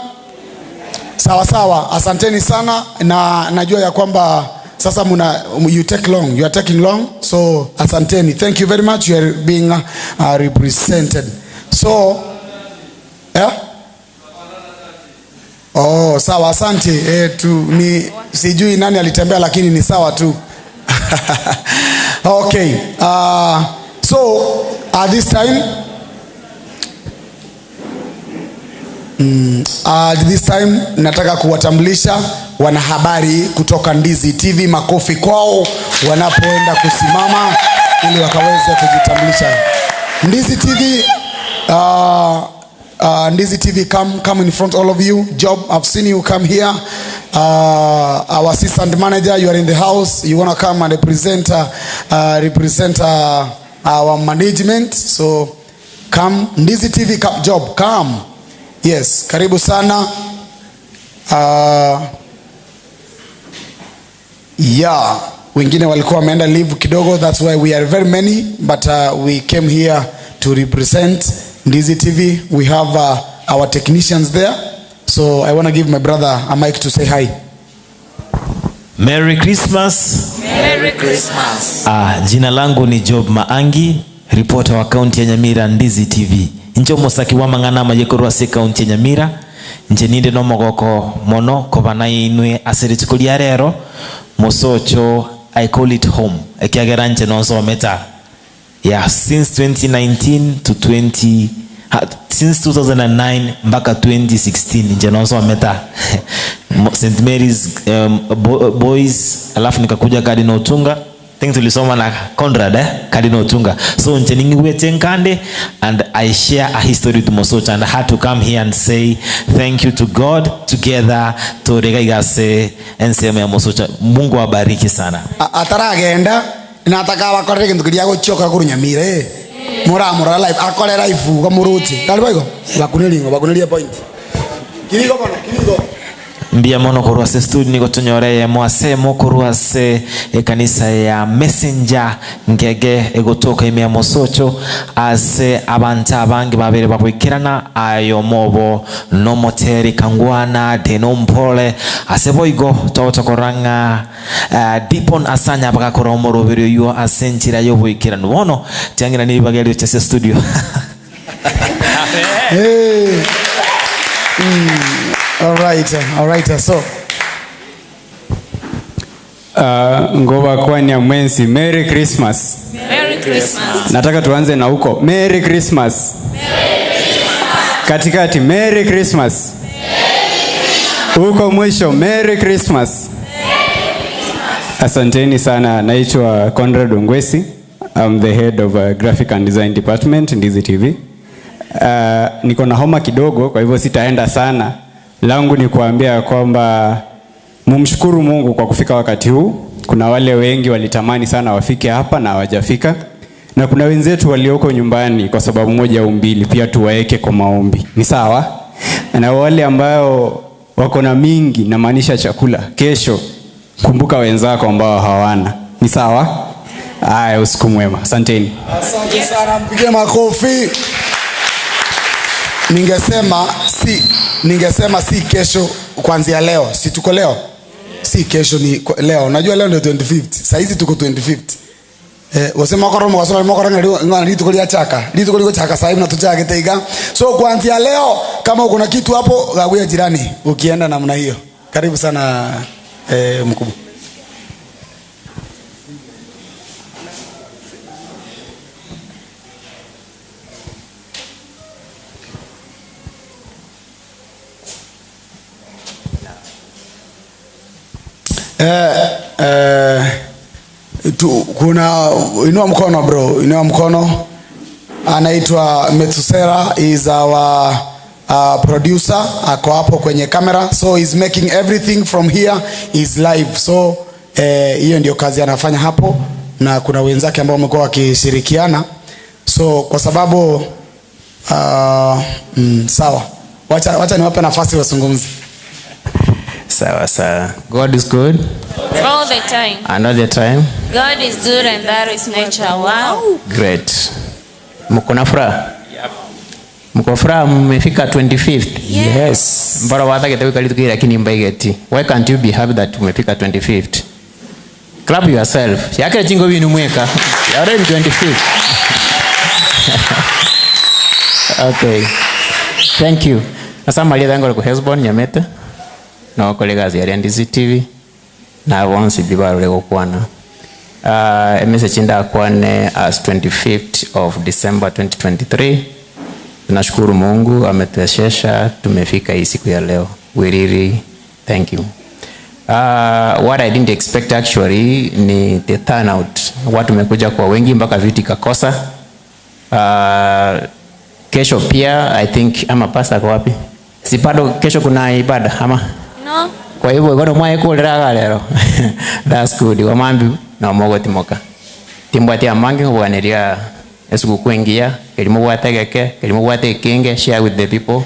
Sawa sawa, asanteni sana, na najua ya kwamba sasa muna, you take long, you are taking long, so asanteni. Thank you very much, you are being represented. So, yeah? Oh, sawa, asante. Tu, ni sijui nani alitembea lakini ni sawa tu. Okay. So at this time at this time nataka kuwatambulisha wanahabari kutoka Ndizi TV. Makofi kwao wanapoenda kusimama ili wakaweze kujitambulisha. Ndizi TV, Ndizi TV, come in front, all of you. Job, I've seen you come here. Our assistant manager, you are in the house. You wanna come and represent our management. So come, Ndizi TV, come, Job, come. Yes, karibu sana. Yeah, wengine walikuwa wameenda leave kidogo, that's why we are very many, but we came here to represent Ndizi TV. We have our technicians there. So I want to give my brother a mic to say hi. Merry Christmas. Merry Christmas. Jina langu ni Job Maangi, reporter wa kaunti ya Nyamira, Ndizi TV. Ncho mosaki wa mang'ana mayekorwa ase kaunti ya Nyamira. Nche ninde no mogoko mono kobana inwe ase rituko ria rero. Mosocho, I call it home. Ekiagera nche nonsometa. Yeah, since 2019 to 20 since 2009 mpaka 2016 nje nonsometa St Mary's Boys, alafu nikakuja Cardinal Otunga. Think tulisoma na Conrad, Cardinal Otunga. So nche ningwete nkande, and I share a history to Mosocho, and I had to come here and say thank you to God. Together toregaigase ensemo ya Mosocho. Mungu awabariki sana. Ataragenda nataka wakorere kintu kiria gochioka kuru Nyamira, Muramurora live, akore live ugo muruchi. Kali boigo bakuniringo bakunirie point. Kirigo bono kirigo. Mbia mono korwa ase studio nigo tonyoreye mwase mokorwa ase ekanisa ya Messenger ngege egotoka ime ya Mosocho ase abantu abange babere bakwikirana ayo mobo nomoteri kangwana denompole ase boigo totokoranga Dipon asanya bagakora omorobero yo ase nchira yo boikirana bono tiangira ni bagelio chase studio. Hey. All right, all right. So Ngoba kwani ya mwenzi, Merry Christmas. Merry Christmas. Nataka tuanze na huko. Merry Christmas. Merry Christmas. Katikati Merry Christmas. Merry Christmas. Huko mwisho Merry Christmas. Merry Christmas. Asanteni sana. Naitwa Conrad Ongwesi. I'm the head of Graphic and Design Department Ndizi TV. Niko na homa kidogo, kwa hivyo sitaenda sana. Langu ni kuambia kwamba mumshukuru Mungu kwa kufika wakati huu. Kuna wale wengi walitamani sana wafike hapa na hawajafika. Na kuna wenzetu walioko nyumbani kwa sababu moja au mbili, pia tuwaeke kwa maombi. Ni sawa? Na wale ambao wako na mingi, namaanisha chakula, kesho kumbuka wenzako ambao hawana. Ni sawa? Haya, usiku mwema. Asanteni. Asante sana, mpige makofi. Ningesema si kesho kuanzia leo. Si tuko leo? Si kesho ni leo. Unajua leo ndio 25th. Saa hizi tuko 25th. Wasema kwa Roma wasema mwaka ngani rituko lia chaka. Rituko liko chaka sasa hivi natuchaka kitaiga. So kuanzia leo kama uko na kitu hapo gawia jirani ukienda namna hiyo. Karibu sana mkubwa. Kuna inua mkono bro, inua mkono. Anaitwa Metusera, is our producer, ako hapo kwenye kamera, so he's making everything from here is live. So hiyo ndio kazi anafanya hapo, na kuna wenzake ambao wamekuwa wakishirikiana. So kwa sababu sawa, wacha niwape nafasi wazungumze. Sawa sawa. God is good all the time. And all the time. God is good and that is nature. Wow. Great. Mko na furaha? Yep. Mko furaha mmefika 25th? Yes. Mbora wathagete gwika ritu lakini mbaigeti. Why can't you be happy that umefika 25th? Clap yourself. Yake chingo binu mweka. You're already 25th. Okay. Thank you. Asa malia thango ku Hesbon Nyamete. Na kolega ya Ndizi TV. Na bonsi bibarule gukwana. Message nda kwane as 25th of December 2023. Tunashukuru Mungu ametuwezesha tumefika hii siku ya leo. We really thank you. What I didn't expect actually ni the turnout. Watu wamekuja kwa wengi mpaka viti kakosa. Kesho pia I think ama pastor kwa wapi? Si bado kesho kuna ibada ama? No. Kwa hivyo gono mwae kulira lero. That's good. Wamambi na mogoti moka. Timbwati amangi ngobwaneria esuku kuingia kelimo bwategeke kelimo bwatekenge share with the people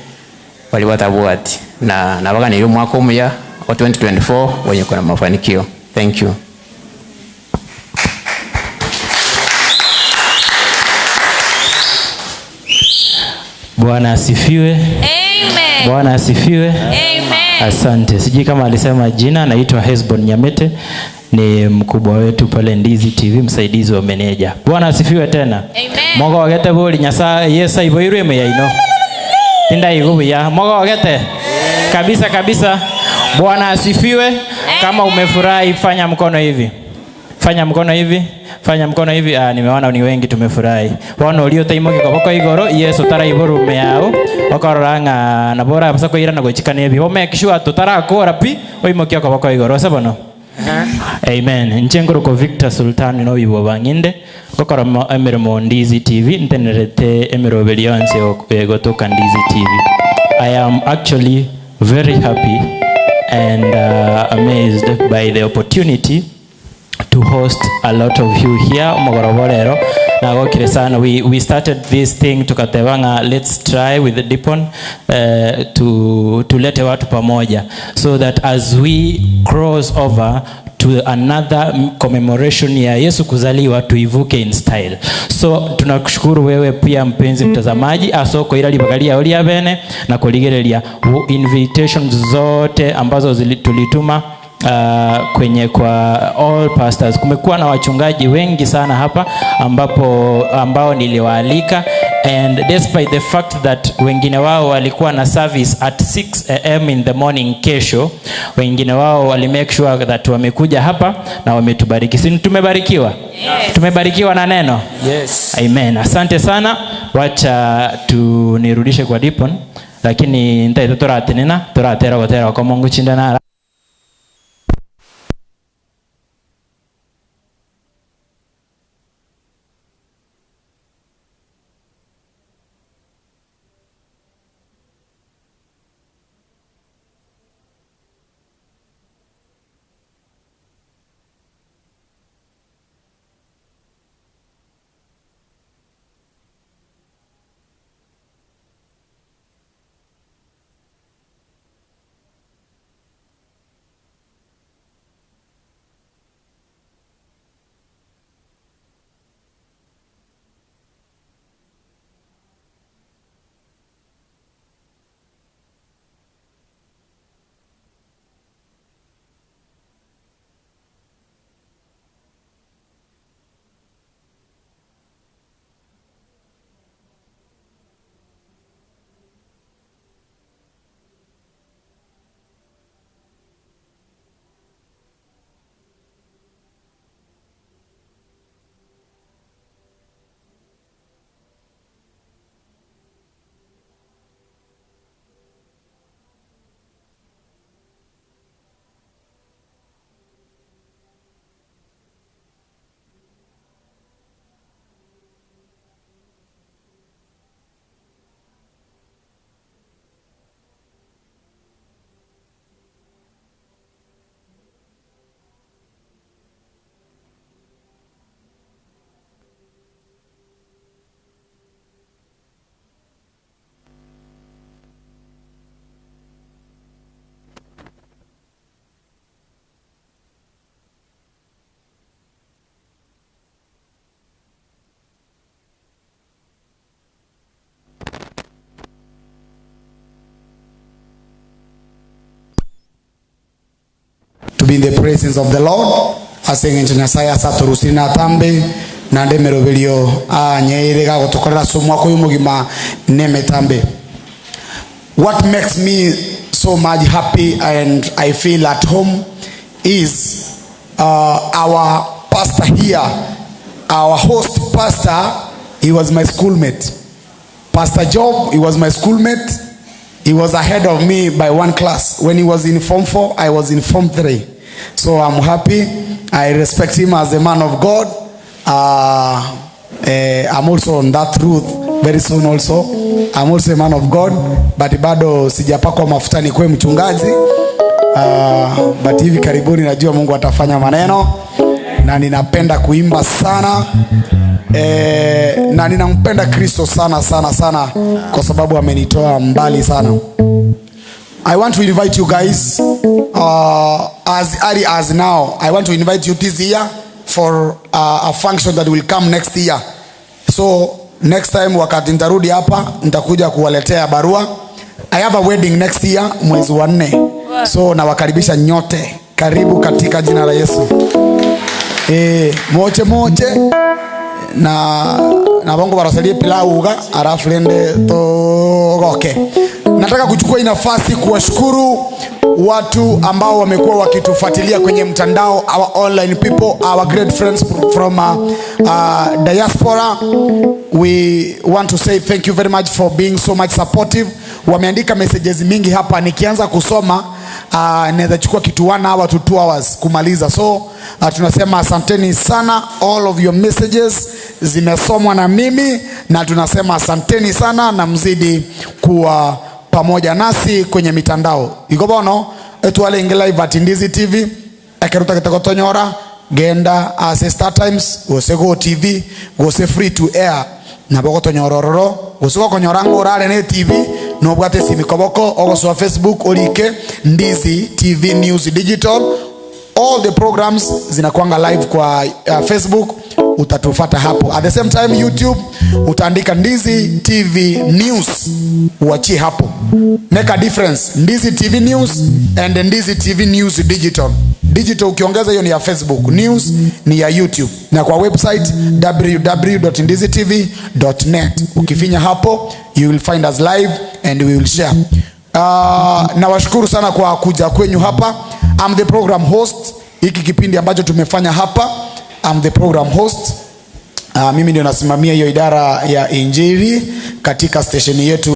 wali watabwati na nabaganira mwaka omuya wa 2024 wenye kuna mafanikio. Thank you. Bwana asifiwe. Amen. Bwana asifiwe. Amen. Asante. Sijui kama alisema jina, naitwa Hesbon Nyamete, ni mkubwa wetu pale Ndizi TV, msaidizi wa meneja. Bwana asifiwe tena. Amen. Mogo wagete boli Nyasaye Yesu iboirwe meyaino. Tinda igubuya. Mogo wagete. Kabisa kabisa. Bwana asifiwe. Kama umefurahi fanya mkono hivi. Fanya mkono hivi. Fanya mkono hivi. Nimeona ni wengi tumefurahi. Wana ulio taimo kikoboko igoro Yesu taraiburu meao. Okororanga na bora basa koira na gochikana ebi. Make sure tutarakora pi oimokia koboko igoro sabono. Amen. Nchenguru ko Victor Sultan no bibo banginde kokora emirimo Ndizi TV ntenerete emiroberi yonse gotoka Ndizi TV. I am actually very happy and amazed by the opportunity to host a lot of you here Mogoroborero. Na sana we started this thing tukatewanga let's try with the Dipon to tulete watu pamoja so that as we cross over to another commemoration ya Yesu kuzaliwa tuivuke in style. So tunakushukuru wewe pia mpenzi mtazamaji asoko ila libagalia olia bene na kuligerelia invitations zote ambazo tulituma kwenye kwa all pastors. Kumekuwa na wachungaji wengi sana hapa ambao niliwaalika, and despite the fact that wengine wao walikuwa na service at 6 a.m. in the morning kesho, wengine wao wali make sure that wamekuja hapa na wametubariki. Si tumebarikiwa? Yes. Tumebarikiwa na neno? Yes. Amen. Asante sana. Wacha tunirudishe kwa Dipon, lakini nitaita toratenena toratera gotera kwa Mungu chindana. to be in the presence of the Lord. Ase eng'encho Nyasaye ase atorusiri na atambe nande emeroberio anyeire gagotokorera ase omwaka oyo omogima na emetambe. What makes me so much happy and I feel at home is our pastor here, our host pastor, he was my schoolmate. Pastor Job, he was my schoolmate. He was ahead of me by one class. When he was in Form 4, I was in Form 3. So I'm happy. I respect him as a man of God. I'm also on that route very soon also. I'm also a man of God, but bado sijapakwa mafuta nikuwe mchungaji. But hivi karibuni najua Mungu atafanya maneno, na ninapenda kuimba sana. Na ninampenda Kristo sana sana sana kwa sababu amenitoa mbali sana. I want to invite you guys as early as now. I want to invite you this year for a function that will come next year. So next time wakati nitarudi hapa nitakuja kuwaletea barua. I have a wedding next year mwezi wa 4. So nawakaribisha nyote. Karibu katika jina la Yesu. Moche moche na bongo barasalie pilau uga alafu lende togoke. Nataka kuchukua hii nafasi kuwashukuru watu ambao wamekuwa wakitufuatilia kwenye mtandao, our online people, our great friends from diaspora. We want to say thank you very much for being so much supportive. Wameandika messages mingi hapa, nikianza kusoma naweza chukua kitu 1 hour to 2 hours kumaliza. So tunasema asanteni sana, all of your messages zimesomwa na mimi, na tunasema asanteni sana na mzidi kuwa pamoja nasi kwenye mitandao. Iko bono etwale live at Ndizi TV ekeruta kitakotonyora genda ase Star Times gose Go TV gose free to air na bogotonyorororo gose gokonyora ngorare ne TV nobwate simikoboko ogosoa Facebook olike Ndizi TV News Digital. All the programs zinakuanga live kwa Facebook, utatufata hapo. At the same time YouTube utaandika Ndizi TV News, uachie hapo. Make a difference, Ndizi TV News and Ndizi TV News Digital. Digital ukiongeza hiyo ni ya Facebook, News ni ya YouTube, na kwa website www.ndizitv.net. Ukifinya hapo you will find us live and we will share. Nawashukuru sana kwa kuja kwenyu hapa. I'm the program host. Hiki kipindi ambacho tumefanya hapa, I'm the program host. Mimi ndio nasimamia hiyo idara ya Injili katika station yetu.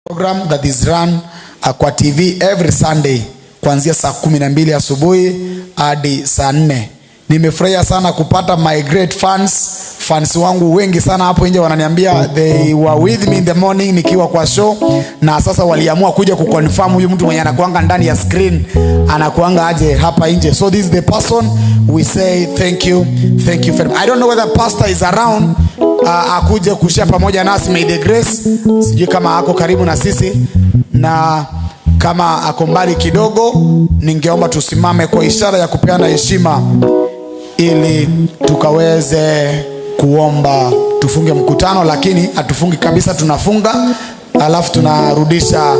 Program that is run kwa TV every Sunday kuanzia saa 12 asubuhi hadi saa 4. Nimefurahia sana kupata my great fans wangu wengi sana hapo nje wananiambia they were with me in the morning nikiwa kwa show, na sasa waliamua kuja kuconfirm huyu mtu mwenye anakuanga ndani ya screen anakuanga aje hapa nje. So this is the person we say thank you, thank you very much. I don't know whether pastor is around akuje kushare pamoja nasi. May the grace, sijui kama ako karibu na sisi, na kama ako mbali kidogo ningeomba tusimame kwa ishara ya kupeana heshima ili tukaweze kuomba tufunge mkutano, lakini hatufungi kabisa, tunafunga alafu tunarudisha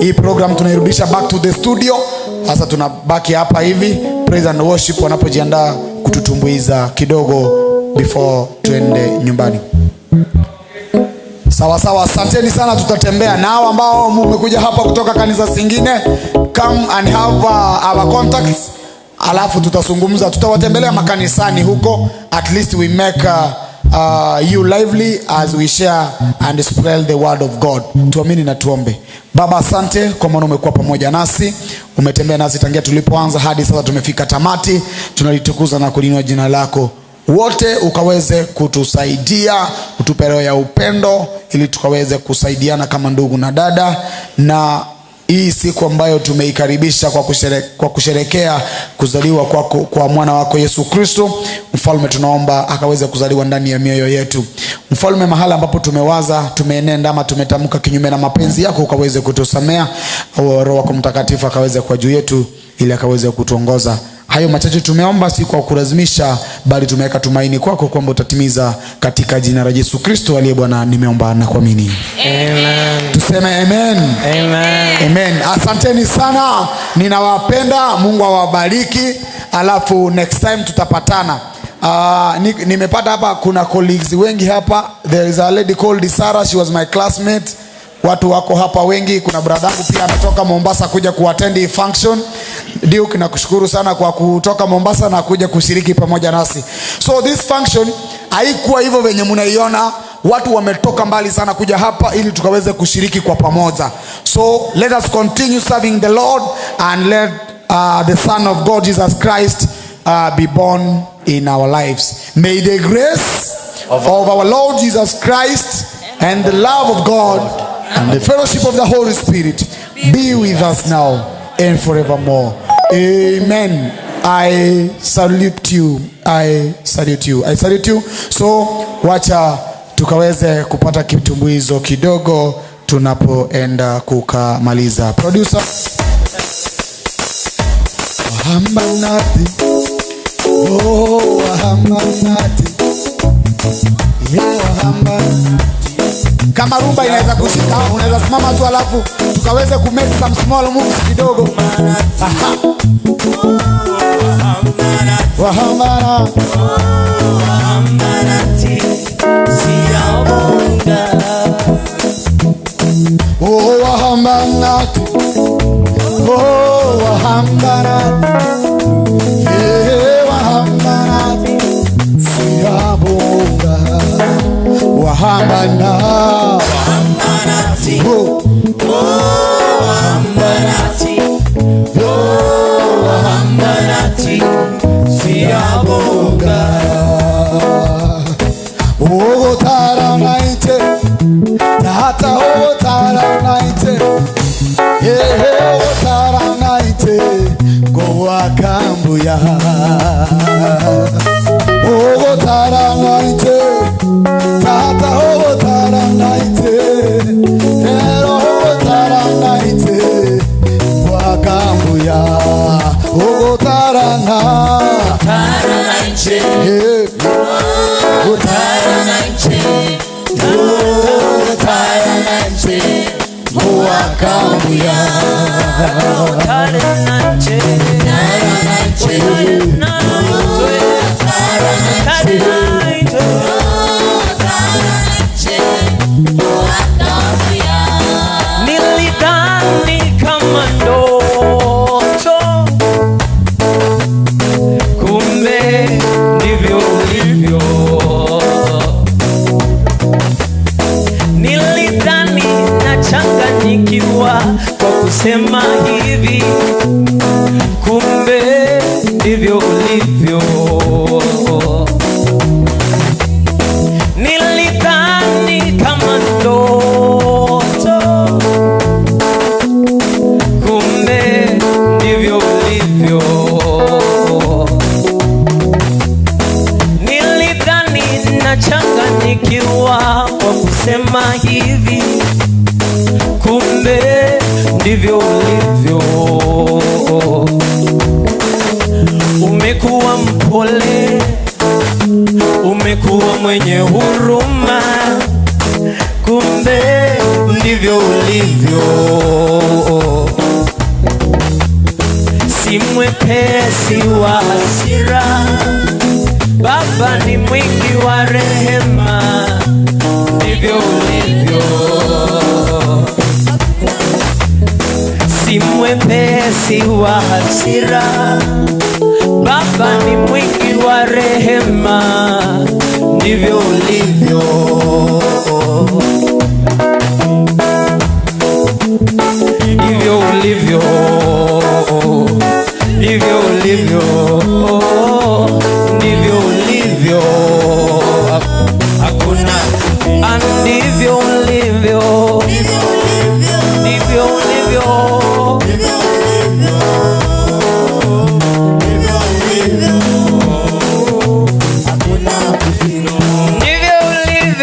hii program tunairudisha back to the studio. Sasa tunabaki hapa hivi praise and worship wanapojiandaa kututumbuiza kidogo before tuende nyumbani. Sawa sawa, asanteni sana, tutatembea nao ambao mmekuja hapa kutoka kanisa zingine. Come and have our contacts, alafu tutazungumza, tutawatembelea makanisani huko. At least we make you lively as we share and spread the word of God. Tuamini na tuombe. Baba, asante kwa maana umekuwa pamoja nasi, umetembea nasi tangia tulipoanza hadi sasa tumefika tamati. Tunalitukuza na kulinua jina lako. Wote ukaweze kutusaidia, utupe roho ya upendo ili tukaweze kusaidiana kama ndugu na dada. Na hii siku ambayo tumeikaribisha kwa kusherekea kuzaliwa kwako, kwa mwana wako Yesu Kristo, Mfalme, tunaomba akaweze kuzaliwa ndani ya mioyo yetu. Mfalme, mahala ambapo tumewaza, tumeenenda ama tumetamka kinyume na mapenzi yako, ukaweze kutusamea. Roho wako Mtakatifu akaweze kuwa juu yetu ili akaweze kutuongoza Hayo machache tumeomba, si kwa kulazimisha, bali tumeweka tumaini kwako kwamba utatimiza, katika jina la Yesu Kristo aliye Bwana nimeomba na kuamini. Amen. Tuseme amen. Amen. Amen. Asanteni sana, ninawapenda. Mungu awabariki. Alafu next time tutapatana. Nimepata hapa kuna colleagues wengi hapa. There is a lady called Sarah, she was my classmate. Watu wako hapa wengi. Kuna brother yangu pia ametoka Mombasa kuja kuattend hii function. Duke, nakushukuru sana kwa kutoka Mombasa na kuja kushiriki pamoja nasi. So this function haikuwa hivyo venye mnaiona. Watu wametoka mbali sana kuja hapa ili tukaweze kushiriki kwa pamoja. So let us continue serving the Lord and let the Son of God Jesus Christ be born in our lives. May the grace of our Lord Jesus Christ and the love of God and the fellowship of the Holy Spirit be with us now and forevermore. Amen. I salute you. I salute you. I salute you. So wacha tukaweze kupata kitumbuizo kidogo tunapoenda kukamaliza. Producer. Wahamba nathi. Oh, wahamba nathi. Yeah, wahamba. Kama rumba inaweza kushika, unaweza simama tu alafu tukaweze ku make some small moves kidogo. Aha. Wahambana. Oh, wahambana. Oh, wahambana. Yeah, wahambana. Siyabonga. Wahambana. Oh, siyabonga. Oh, tara naite. Tata, oh, tara naite. Yeah, oh, tara naite. Goa kambuya. Oh, tara naite. Tata, oh, tara naite. Oh, tara naite. Goa kambuya. Oh, tara na. Tara naite. Yeah. Oh, tara naite. Oh, tara naite. Goa kambuya. Tara naite. Tara naite. Tara naite. Nilidhani kama ndoto, kumbe ndivyo ulivyo. Nilidhani nachanganyikiwa kwa kusema hivi, kumbe ndivyo ulivyo. Nilidhani kama ndoto, kumbe ndivyo ulivyo. Nilidhani nachanganyikiwa kwa kusema hivi, kumbe ndivyo ulivyo. Umekuwa mpole, umekuwa mwenye huruma, kumbe ndivyo ulivyo. Si mwepesi wa hasira, Baba ni mwingi wa rehema, ndivyo ulivyo. Si mwepesi wa hasira, Baba ni mwingi wa rehema, ndivyo ulivyo. Ndivyo ulivyo, ndivyo ulivyo, ndivyo ulivyo. Hakuna ndivyo ulivyo, ndivyo ulivyo. Ndivyo ulivyo.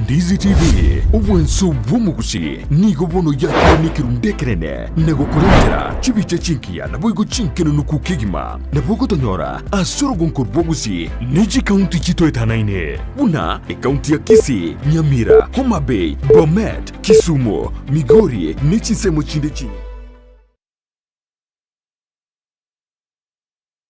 Ndizi TV, obwanso bw'omogusi nigo bono yakire n'ekirunde ekerene na gokorentera chibicha chinkiya naboigo chinkenunuku kegima nabo gotonyora ase orogonko rw'ogusi n'echikaunti chitoetanaine buna ekaunti ya Kisii, Nyamira, Homa Bay, Bomet, Kisumu, Migori n'echisemo chinde chinyi.